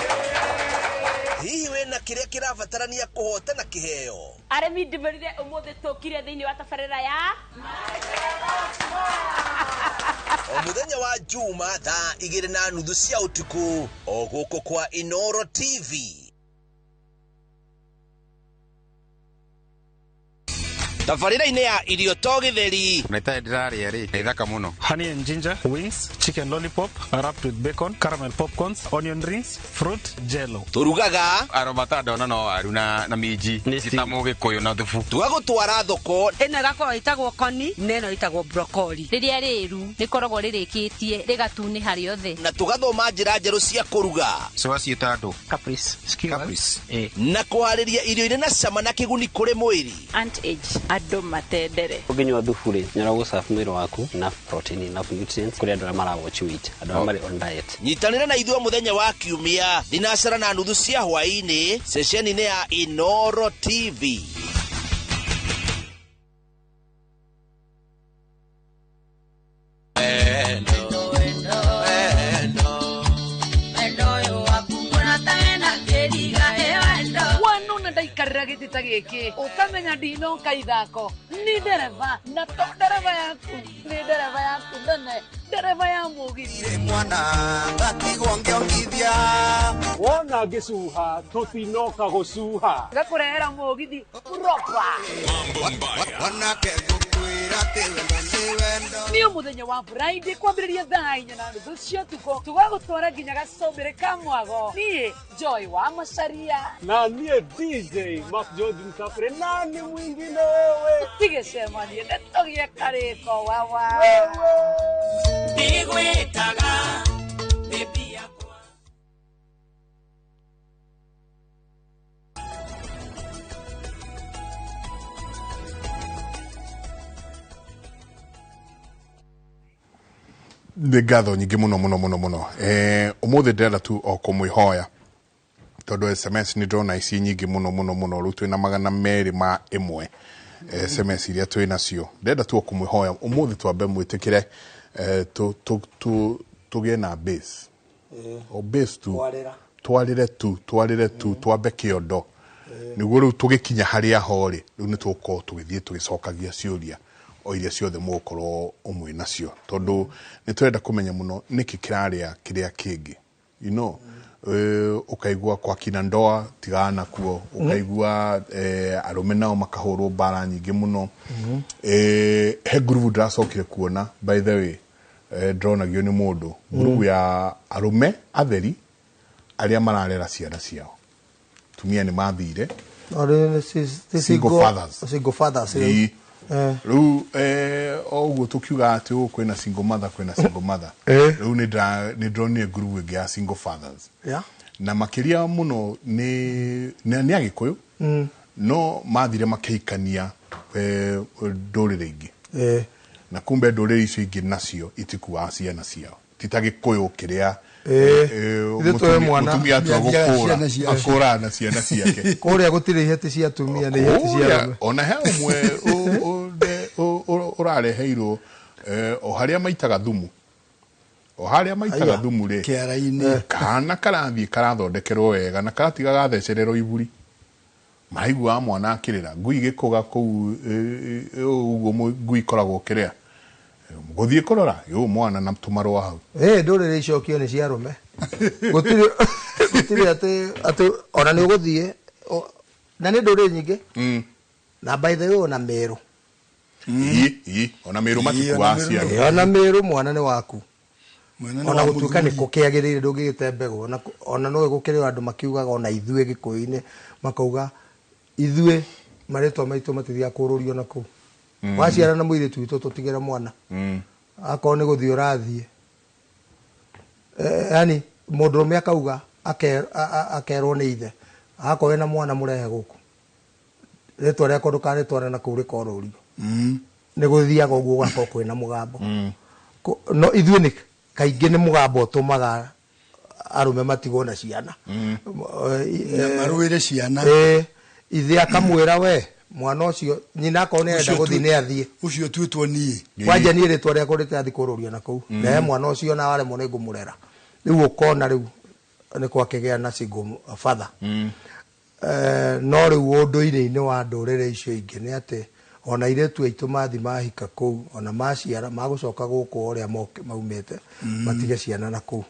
Hihi wĩna kĩrĩa kĩrabatarania kũhotana kĩheo? Arĩmi ndĩmwĩrire ũmũthĩ tũkire thĩinĩ wa tabarĩra ya O mũthenya wa Juma thaa 2:30 cia ũtukũ o gũkũ kwa Inoro TV. Tabarĩra-inĩ ya irio to gĩtheri. Na itarĩ ndĩrarĩa rĩ, nĩ thaka mũno. Honey and ginger wings, chicken lollipop wrapped with bacon, caramel popcorns, onion rings, fruit jello. Tũrugaga aromata ndona no waru na minji ta mũgĩkũyũ na thubu. Tũgagũtwara thoko. Ĩno ĩgakorwo ĩtagwo koni na ĩno ĩtagwo broccoli. Rĩrĩa rĩru rĩkoragwo rĩrĩkĩtie rĩgatunĩha rĩothe. Na tũgathoma njĩra njerũ cia kũruga. Ciwaciĩta andũ. Caprice. Caprice. Na kũharĩria irio irĩ na cama na kĩguni kũrĩ mwĩrĩ. Aunt age. Andũ matendere. Ũngĩnyua thubu rĩ, nĩ ũragũ mwĩrĩ waku enough protein, enough nutrients kũrĩ andũ arĩa mara watch weight, andũ arĩa marĩ on diet. Nyitanĩra na ithuĩ mũthenya wa kiumia 4:30 cia hwaĩ-inĩ ceceni-inĩ ya Inoro TV. Ndaikarĩra gĩtĩ ta gĩkĩ ũkamenya ndinoka ithako ni ndereba na to ndereba yaku ni ndereba yaku nene ndereba ya mũgithi mwana ngatigwo ngĩongithia wona ngĩcuha tũtinoka gũcuha ngakũrehera mũgithi proper wanake ngũkwĩra atĩ wendo nĩ wendo nĩ mũthenya wa Friday kwambĩrĩria thaa 4:30 cia ũtukũ tũgagũtwara nginya gacũmbĩrĩ ka mwago niĩ Joy wa Macharia na niĩ DJ Mark George Msafiri nani mwingine wewe tigĩcemanie nĩtũgĩe karĩko wawa ndigwĩtaga baby yakwa. Nĩ ngatho nyingĩ mũno mũno mũno mũno. Ũmũthĩ ndĩrenda tu o kũmwĩhoya tondũ SMS nĩ ndĩrona ici nyingĩ mũno mũno mũno rĩu twĩna 201 SMS iria twĩ nacio. Ndĩrenda tu o kũmwĩhoya ũmũthĩ twambe mwĩtĩkĩre tũgĩe na base o base tu twarĩre tu twambe kĩondo nĩguo rĩu tũgĩkinya harĩa ho rĩ rĩu nĩ tũgũkorwo tũgĩthiĩ tũgĩcokagia ciũria o iria ciothe mũgũkorwo ũmwe nacio tondũ nĩ tũrenda kũmenya mũno nĩkĩ kĩrarĩa kĩrĩa kĩngĩ you know. Ukaigua kwa kina ndoa tigana nakuo ukaigua arũme nao makahũrwo mbara nyingĩ mũno. He ngurubu ndĩracokire kuona by the way ndĩronagio nĩ mũndũ ngurubu ya arũme atheri arĩa mararera ciana ciao tumia nĩ mathire single fathers rĩu o ũguo tũkiuga atĩ ũũ kwĩna single mother kwĩna single mother rĩu nĩ ndĩronire ngurubu ĩngĩ ya single fathers na makĩria mũno nĩ Agĩkũyũ no mathire makĩhikania ndũrĩrĩ ingĩ na kumbe ndũrĩrĩ icio ingĩ nacio itikuaga ciana ciao ti ta Gĩkũyũ kĩrĩa mũtumia atua gũkũra akũraga na ciana ciake kũrĩa gũtirĩ iheti cia atumia nĩ iheti cia arũme ona he ũmwe ũrareheirwo o harĩa maitaga thumu o harĩa maitaga thumu rĩ kĩara-inĩ kana karathiĩ karathondekerwo wega na karatiga gathecererwo iburi maraiguaga mwana akĩrĩra ngui gĩkũga kũu ũguo ngui ikoragwo kĩrĩa gũthiĩ kũrora yũ mwana na tũmarũa hau ndũrĩrĩ icokio nĩ cia arũme gũtirĩ atĩ ona nĩ ũgũthiĩ na nĩ ndũrĩrĩ nyingĩ na by the way ona Meru ona Meru matikuaga ciana ona Meru mwana nĩ waku ona gũtuĩka nĩ kũkĩagĩrĩire ndũngĩgĩte mbegũ ona no gũkĩrĩ andũ makiugaga ona ithuĩ Gĩkũyũ-inĩ makauga ithuĩ marĩtwa maitũ matithiaga kũrũrio na kũu waciara na mũirĩtu witũ tũtigĩre mwana akorwo nĩ gũthiĩ ũrathiĩ yani mũndũrũme akauga akerwo nĩ ithe akorwo wĩna mwana mũrehe gũkũ rĩtwa rĩakwa ndũkarĩtware na kũu rĩkorũrio nĩ gũthiaga ũguo gũgakorwo kwĩna mũgambo no ithuĩ nĩ kaingĩ nĩ mũgambo ũtũmaga arũme matigwo na ciana marũĩre ciana ithe akamwĩra we mwana ũcio nyina akorwo nĩ arenda gũthiĩ nĩ athiĩ ũcio tuĩtwo niĩ kwanja niĩ rĩtwa rĩakwa rĩtathiĩ kũrũrio na kũu rehe mwana ũcio na waremwo nĩ ngũmũrera rĩu ũkona rĩu nĩ kwakĩgĩa na single father no rĩu ũndũire-inĩ wa ndũrĩrĩ icio ingĩ nĩ atĩ ona airĩtu aitũ mathi mahika kũu ona maciara magũcoka gũkũ ũrĩa maumĩte matige ciana na kũu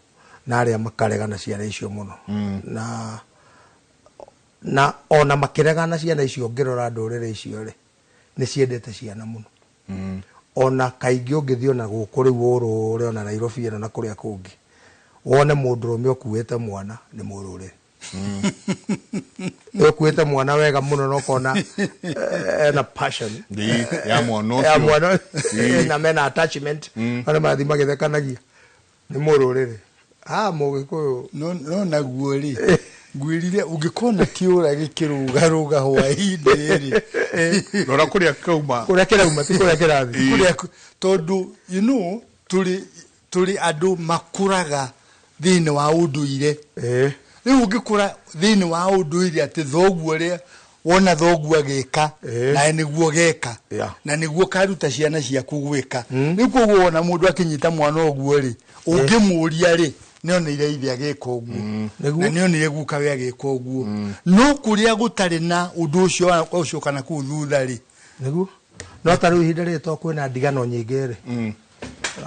na arĩa makaregana ciana icio mũno na ona makiregana ciana icio ngirora ndũrĩrĩ icio rĩ nĩ ciendete ciana mũno ona kaingĩ ũngĩthiĩ ona gũkũ rĩu ũrũre ona Nairobi ĩno na kũrĩa kũngĩ wone mũndũrũme ũkuĩte mwana nĩ mũrũrĩrĩ ũkuĩte mwana wega mũno na ũkona ena passion ya mwana ũcio na mena attachment arĩa marathiĩ magĩthekanagia nĩ mũrũrĩrĩ mũgĩkũyũ no naguo rĩ Ngwĩrire ũngĩkona kĩũra gĩkĩrũgarũga hwaĩ-inĩ rĩ, rora kũrĩa kauma. Kũrĩa kĩrauma ti kũrĩa kĩrathiĩ. Kũrĩa tondũ you know tũrĩ andũ makũraga thĩinĩ wa ũndũire. Rĩu ũngĩkũra thĩinĩ wa ũndũire atĩ thoguo ũrĩa wona thoguo agĩka nawe nĩguo geka na nĩguo karuta ciana ciaku gwĩka. Rĩu koguo wona mũndũ akĩnyita mwana ũguo rĩ, ũngĩmũria rĩ, nĩoneire ithe agĩka ũguo na nĩonire gukawe agĩka ũguo, no kũrĩa gũtarĩ na ũndũ ũcio wa gũcoka na kũu thutha rĩ. Nĩguo no ta rĩu ihinda rĩrĩ to kwĩna ndigano nyingĩ rĩ,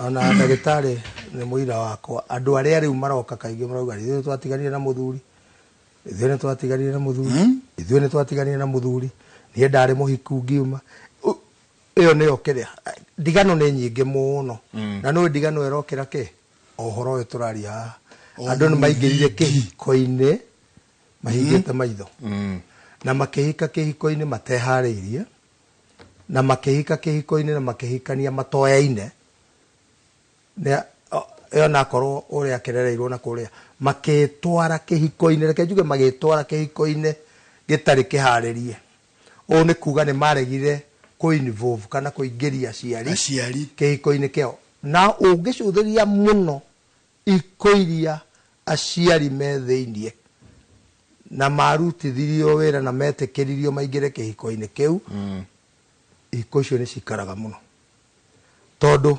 ona ndagĩtarĩ nĩ mũira wakwa, andũ arĩa rĩu maroka kaingĩ marauga ithuĩ twatiganire na mũthuri, ithuĩ nĩ twatiganire na mũthuri, ithuĩ nĩ twatiganire na mũthuri, niĩ ndarĩ mũhiku ngiuma. Ĩyo nĩyo kĩrĩa ndigano nĩ nyingĩ mũno. Na nĩũĩ ndigano ĩrokĩra kĩ o ũhoro ũyũ tũraria haha. Andũ nĩ maingĩrire kĩhiko-inĩ mahingĩte maitho na makĩhika kĩhiko-inĩ mateharĩirie, na makĩhika kĩhiko-inĩ na makĩhikania matoyaine, ĩyo nakorwo ũrĩa akĩrereirwo na kũrĩa makĩtwara kĩhiko-inĩ, reke njuge magĩtwara kĩhiko-inĩ gĩtarĩ kĩharĩrie. Ũũ nĩ kuga nĩ maregire kũ-involve kana kũingĩria aciari kĩhiko-inĩ kĩao. Na ũngĩcũthĩrĩria mũno iko iria aciari me thĩiniĩ na marutithirio wĩra na metĩkĩririo maingĩre kĩhiko-inĩ kĩu, ihiko icio nĩ cikaraga mũno tondũ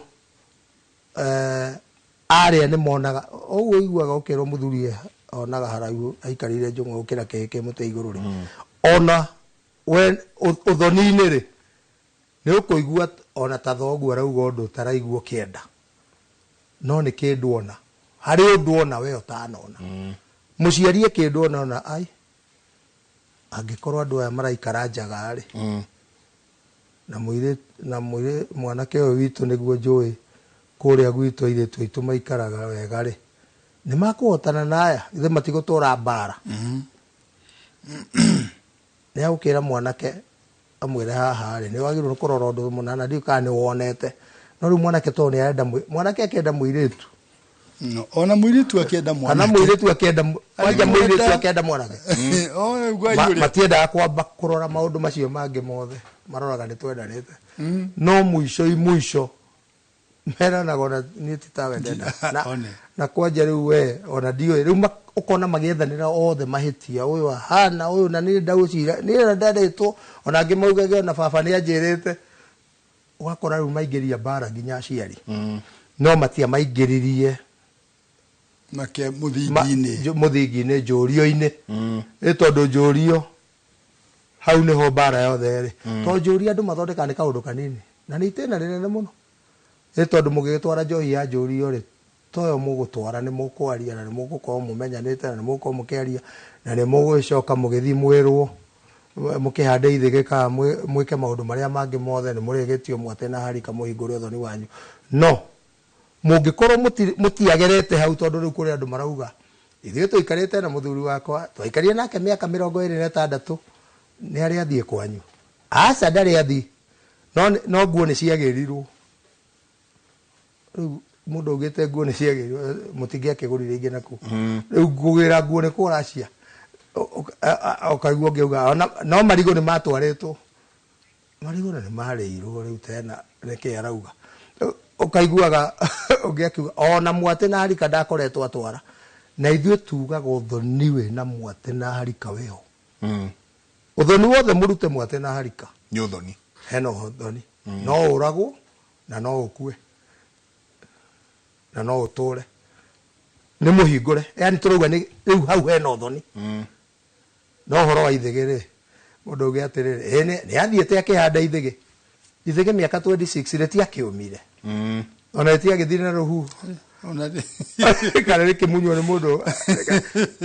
arĩa nĩ monaga ũguo ũiguaga ũkĩrwo mũthuri onaga haraihu aikarĩire njũng'wa gũkĩra kĩhĩ kĩ mũtĩ igũrũ rĩ, ona we ũthoni-inĩ rĩ nĩ ũkũigua ona ta thoguo arauga ũndũ ũtaraigua ũkĩenda, no nĩ kĩndũ ona harĩ ũndũ ona we ũtanona. Mũciari e kĩndũ ona ona ai angĩkorwo andũ aya maraikara njaga rĩ, na mũirĩtu na mũirĩ mwanake ũyũ witũ nĩguo njũĩ kũrĩa gwitũ airĩtu aitũ maikaraga wega rĩ, nĩ makũhotana na aya ithe matigũtũra mbara. Nĩ agũkĩra mwanake amwĩre haha rĩ, nĩ wagĩrĩirwo nĩ kũrora ũndũ mũna na ndiũĩ kana nĩ wonete, no rĩu mwanake tondũ nĩ arenda mwanake akĩenda mũirĩtu. No, ona mũirĩtu akĩenda mwanake. Kana mũirĩtu akĩenda kwanja mũirĩtu akĩenda mwanake. Matiendaga kwamba kũrora maũndũ macio mangĩ mothe, maroraga nĩ twendanĩte. No mũico mũico meranaga ona niĩ ti tawe ndenda. Na kwanja rĩu we ona ndiũĩ rĩu ũkona magĩethanĩra othe mahĩtia, ũyũ ahana ũyũ na niĩ ndagũcira niĩ ndendetwo, ona angĩ maugage ona baba nĩ anjĩrĩte. Ũgakora rĩu maingĩria mbara nginya aciari. No matiamaingĩririe make mũthingi-inĩ, mũthingi-inĩ njũrio-inĩ. Nĩ tondũ njũrio hau nĩho mbara yothe ĩrĩ. Tondũ njũrio andũ mathondekaga nĩ kaũndũ kanini na nĩ itĩna rĩnene mũno. Nĩ tondũ mũgĩgĩtwara njohi ya njũrio rĩ, toyo mũgũtwara nĩ mũkwaria na nĩ mũgũkorwo mũmenyanĩte na nĩ mũgũkorwo mũkĩaria na nĩ mũgũgĩcoka mũgĩthiĩ mwĩrwo mũkĩhande ithĩgĩ kana mwĩke maũndũ marĩa mangĩ mothe, nĩ mũrĩgĩtio mwate na harika mũhingũre ũthoni wanyu. No mũngĩkorwo mũtiagerete hau, tondũ rĩu kũrĩ andũ marauga ithuĩ tũikarĩte na mũthuri wakwa twaikarire nake mĩaka 26 nĩ arĩ athiĩ kwanyu. Aca ndarĩ athiĩ, no nguo nĩ ciagĩrirwo. Rĩu mũndũ augĩte nguo nĩ ciagĩrirwo, mũtingĩakĩgũrire ingĩ nakuo. Rĩu ngũgĩra nguo nĩ kũracia ũkaigua ũngĩuga no marigũ nĩ matwarĩtwo, marigũ nĩ marĩirwo rĩu tena nĩkĩ arauga. Ũkaiguaga ũngĩ akiuga ona mwate na harika ndakoretwo atwara. Na ithuĩ tugaga ũthoni wĩna mwate na harika wĩho. Ũthoni wothe mũrute mwate na harika nĩ ũthoni, hena ũthoni. No ũragwo na no ũkue na no ũtũre, nĩ mũhingũre. Yani tũrauga nĩ rĩu hau hena ũthoni. No ũhoro wa ithĩgĩ rĩ, mũndũ auge atĩrĩrĩ, nĩ athiĩte akĩhanda ithĩgĩ, ithĩgĩ mĩaka 26 rĩtiakĩũmire, ona rĩtiagĩthire na rũhuho kana rĩkĩmunywo nĩ mũndũ,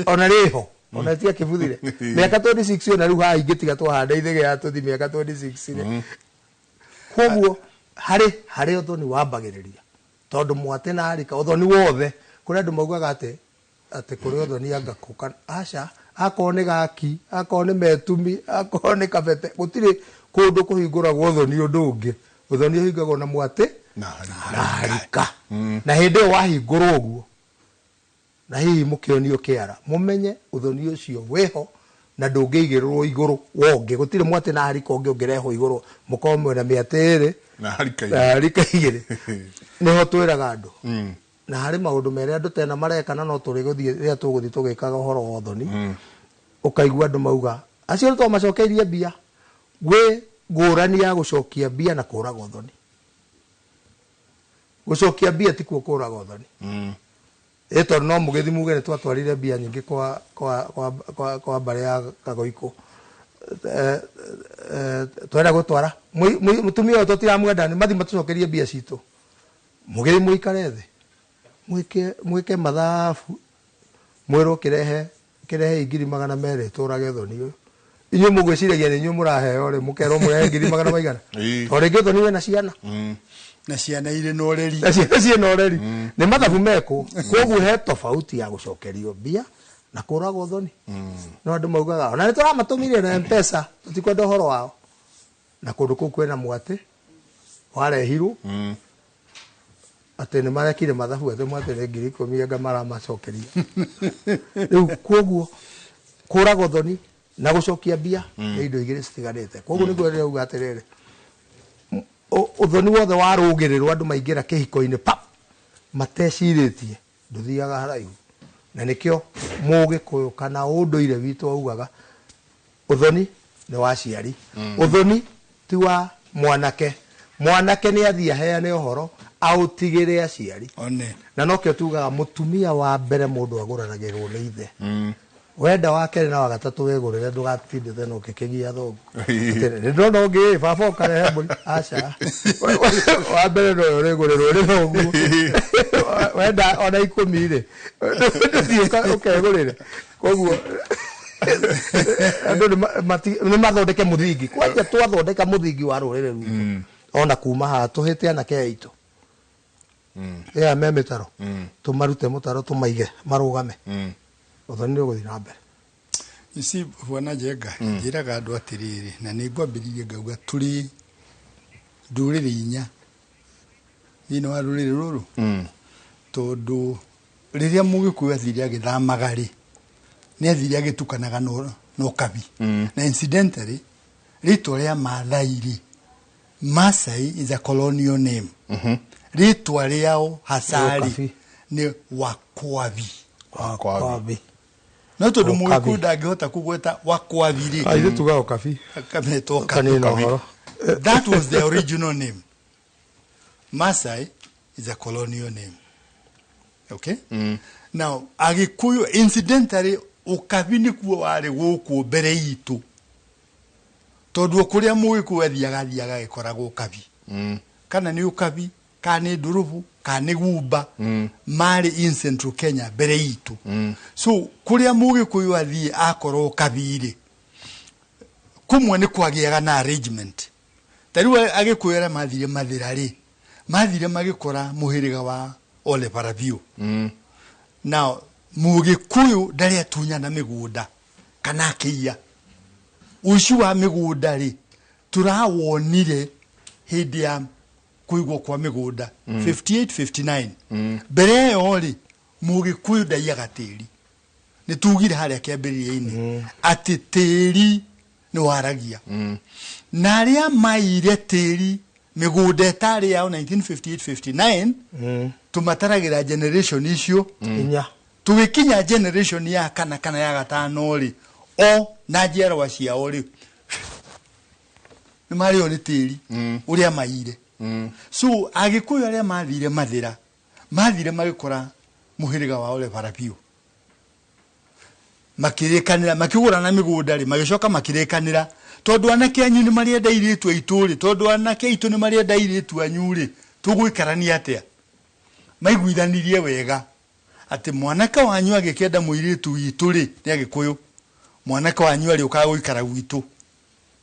ona rĩho ona rĩtiakĩbuthire mĩaka 26. Ona rĩu haha ingĩtiga twahanda ithĩgĩ ya tũthi mĩaka 26 rĩ. Koguo harĩ ũthoni wambagĩrĩria, tondũ mwate na harika ũthoni wothe. Kũrĩ andũ maugaga atĩ kũrĩ ũthoni anga kũ, aca akorwo nĩ gaki, akorwo nĩ metumi, akorwo nĩ kabete, gũtirĩ kũndũ kũhingũragwo ũthoni ũndũ ũngĩ. Ũthoni ũhingagwo na mwate na harika. Na hĩndĩ ĩyo wahingũrwo ũguo Na hihi mũkĩonio kĩara, mũmenye ũthoni ũcio wĩho na ndũngĩigĩrĩrwo igũrũ wongĩ. Gũtirĩ mwatĩ na harika ũngĩ ũngĩrehwo igũrũ mũkorwo mwĩna mĩatĩ ĩrĩ na harika na harika igĩrĩ. Nĩho twĩraga andũ. Na harĩ maũndũ merĩ andũ tena mareka, na no tũrĩ gũthiĩ rĩrĩa tũgũthiĩ tũgĩkaga ũhoro wa ũthoni, ũkaigua andũ mauga acio nĩ twamacokeirie mbia. Gwĩ ngũrani ya gũcokia mbia na kũraga ũthoni. Gũcokia mbia tikuo kũraga ũthoni. Ĩ tondũ no mũgĩthi muge nĩ twatwarire mbia nyingĩ kwa mbarĩ ya Kagoikũ, twenda gũtwara mũtumia ũyũ tũtiramwenda, nĩ mathi matũcokerie mbia citũ. Mũgĩthi mũikare thĩ mwĩke mathabu, mwĩrwo kĩrehe 200,000 tũrage ũthoni ũyũ. Inyuĩ mũgwĩciragia nĩ inyuĩ mũraheo rĩ, mũkerwo mũrehe ngiri magana maigana. O rĩngĩ ũthoni wĩna ciana na ciana irĩ na ũreri, na ciana ciĩna ũreri, nĩ mathabu mekwo. Koguo he tofauti ya gũcokerio mbia na kũragwo ũthoni. No andũ maugaga ona nĩ tũramatũmire na M-Pesa, tũtikwenda ũhoro wao. Na kũndũ kũu kwĩna mwatĩ warehirwo atĩ nĩ marekire mathabu atĩ mwatĩ nĩ 10,000 anga maramacokeria. Rĩu koguo kũragwo ũthoni na gũcokia mbia nĩ indo igĩrĩ citiganĩte. Koguo nĩguo ndĩrauga atĩrĩrĩ, ũthoni wothe warũgĩrĩrwo andũ maingĩra kĩhiko-inĩ pap matecirĩtie, ndũthiaga haraihu. Na nĩkĩo mũgĩkũyũ kana ũndũire witũ augaga ũthoni nĩ wa aciari, ũthoni ti wa mwanake. Mwanake nĩ athiĩ aheane ũhoro aũtigĩre aciari. Na nokĩo tugaga mũtumia wa mbere mũndũ agũranagĩrwo nĩ ithe. Wenda wa kerĩ na wa gatatũ wĩgũrĩre, ndũgatindĩte na ũkĩkĩgia thoguo. Atĩrĩ, nĩ ndona ũngĩ, baba ũkarehe mbũri. Aca. Wa mbere nowe ũrĩgũrĩrwo nĩ thoguo. Wenda ona 10 rĩ, ndũthiĩ ũkegũrĩre. Koguo andũ nĩ mathondeke mũthingi. Kwanja twathondeka mũthingi wa rũrĩrĩ rwitũ. Ona kuma haha tũhĩte anake aitũ. Ĩya me mĩtaro. Tũmarute mũtaro tũmaige marũgame. Ũthoni nĩ ũgũthiĩ na mbere. Ici bwana Njenga, njĩraga andũ atĩrĩrĩ, na nĩ ngwambĩrĩria ngauga tũrĩ ndũrĩrĩ inya thĩinĩ wa rũrĩrĩ rũrũ. Tondũ rĩrĩa mũgĩkũyũ athire agĩthamaga rĩ, nĩ athire agĩtukanaga na ũkabi. Na incidentally, rĩtwa rĩa Maathai rĩ, Maasai is a colonial name. Rĩtwa rĩao hasari nĩ Wakwabi. Wakwabi. No tondũ mũgĩkũyũ ndangĩhota kũgweta Wakwabi rĩ. Ithuĩ tugaga Ũkabi. Akametwo Ũkabi. That was the original name. Maasai is a colonial name. Okay? Now, Agĩkũyũ incidentally Ũkabi nĩkuo warĩ gũkũ mbere itũ. Tondũ kũrĩa mũgĩkũyũ athiaga athiaga agĩkoraga Ũkabi. Kana nĩ Ũkabi, kana nĩ Ndũrũbũ, kana nĩ Gumba, marĩ in Central Kenya mbere itũ. So kũrĩa mũgĩkũyũ athiĩ akorwo Ũkabi rĩ, kũmwe nĩ kwagĩaga na arrangement. Ta rĩu Agĩkũyũ arĩa mathire Mathĩra rĩ, mathire magĩkora mũhĩrĩga wa Ole Paravio. Now mũgĩkũyũ ndarĩ atunyana mĩgũnda kana akĩiya. Ũici wa mĩgũnda rĩ, tũrawonire hĩndĩ ya kũigwo kwa mĩgũnda 58 59. Mbere ĩyo rĩ, mũgĩkũyũ ndaiyaga tĩri. Nĩ tugire harĩa kĩambĩrĩria-inĩ atĩ tĩri nĩ waragia. Na arĩa maire tĩri mĩgũnda ĩtarĩ yao 1958 59, tũmataragĩra generation icio inya. Tũgĩkinya generation ya kana kana ya gatano rĩ, o na njiarwa ciao rĩ, nĩ marĩo nĩ tĩri ũrĩa maire. So Agĩkũyũ arĩa mathire Mathĩra, mathire magĩkora mũhĩrĩga wa Ole Parapio. Makĩrĩkanĩra, makĩgũrana mĩgũnda rĩ, magĩcoka makĩrĩkanĩra tondũ anake anyu nĩ marĩenda airĩtu aitũ rĩ, tondũ anake aitũ nĩ marĩenda airĩtu anyu rĩ, tũgũikarania atĩa? Maiguithanirie wega atĩ mwanake wanyu agĩkĩenda mũirĩtu witũ rĩ, nĩ Agĩkũyũ, mwanake wanyu arĩũkaga gũikara gwitũ.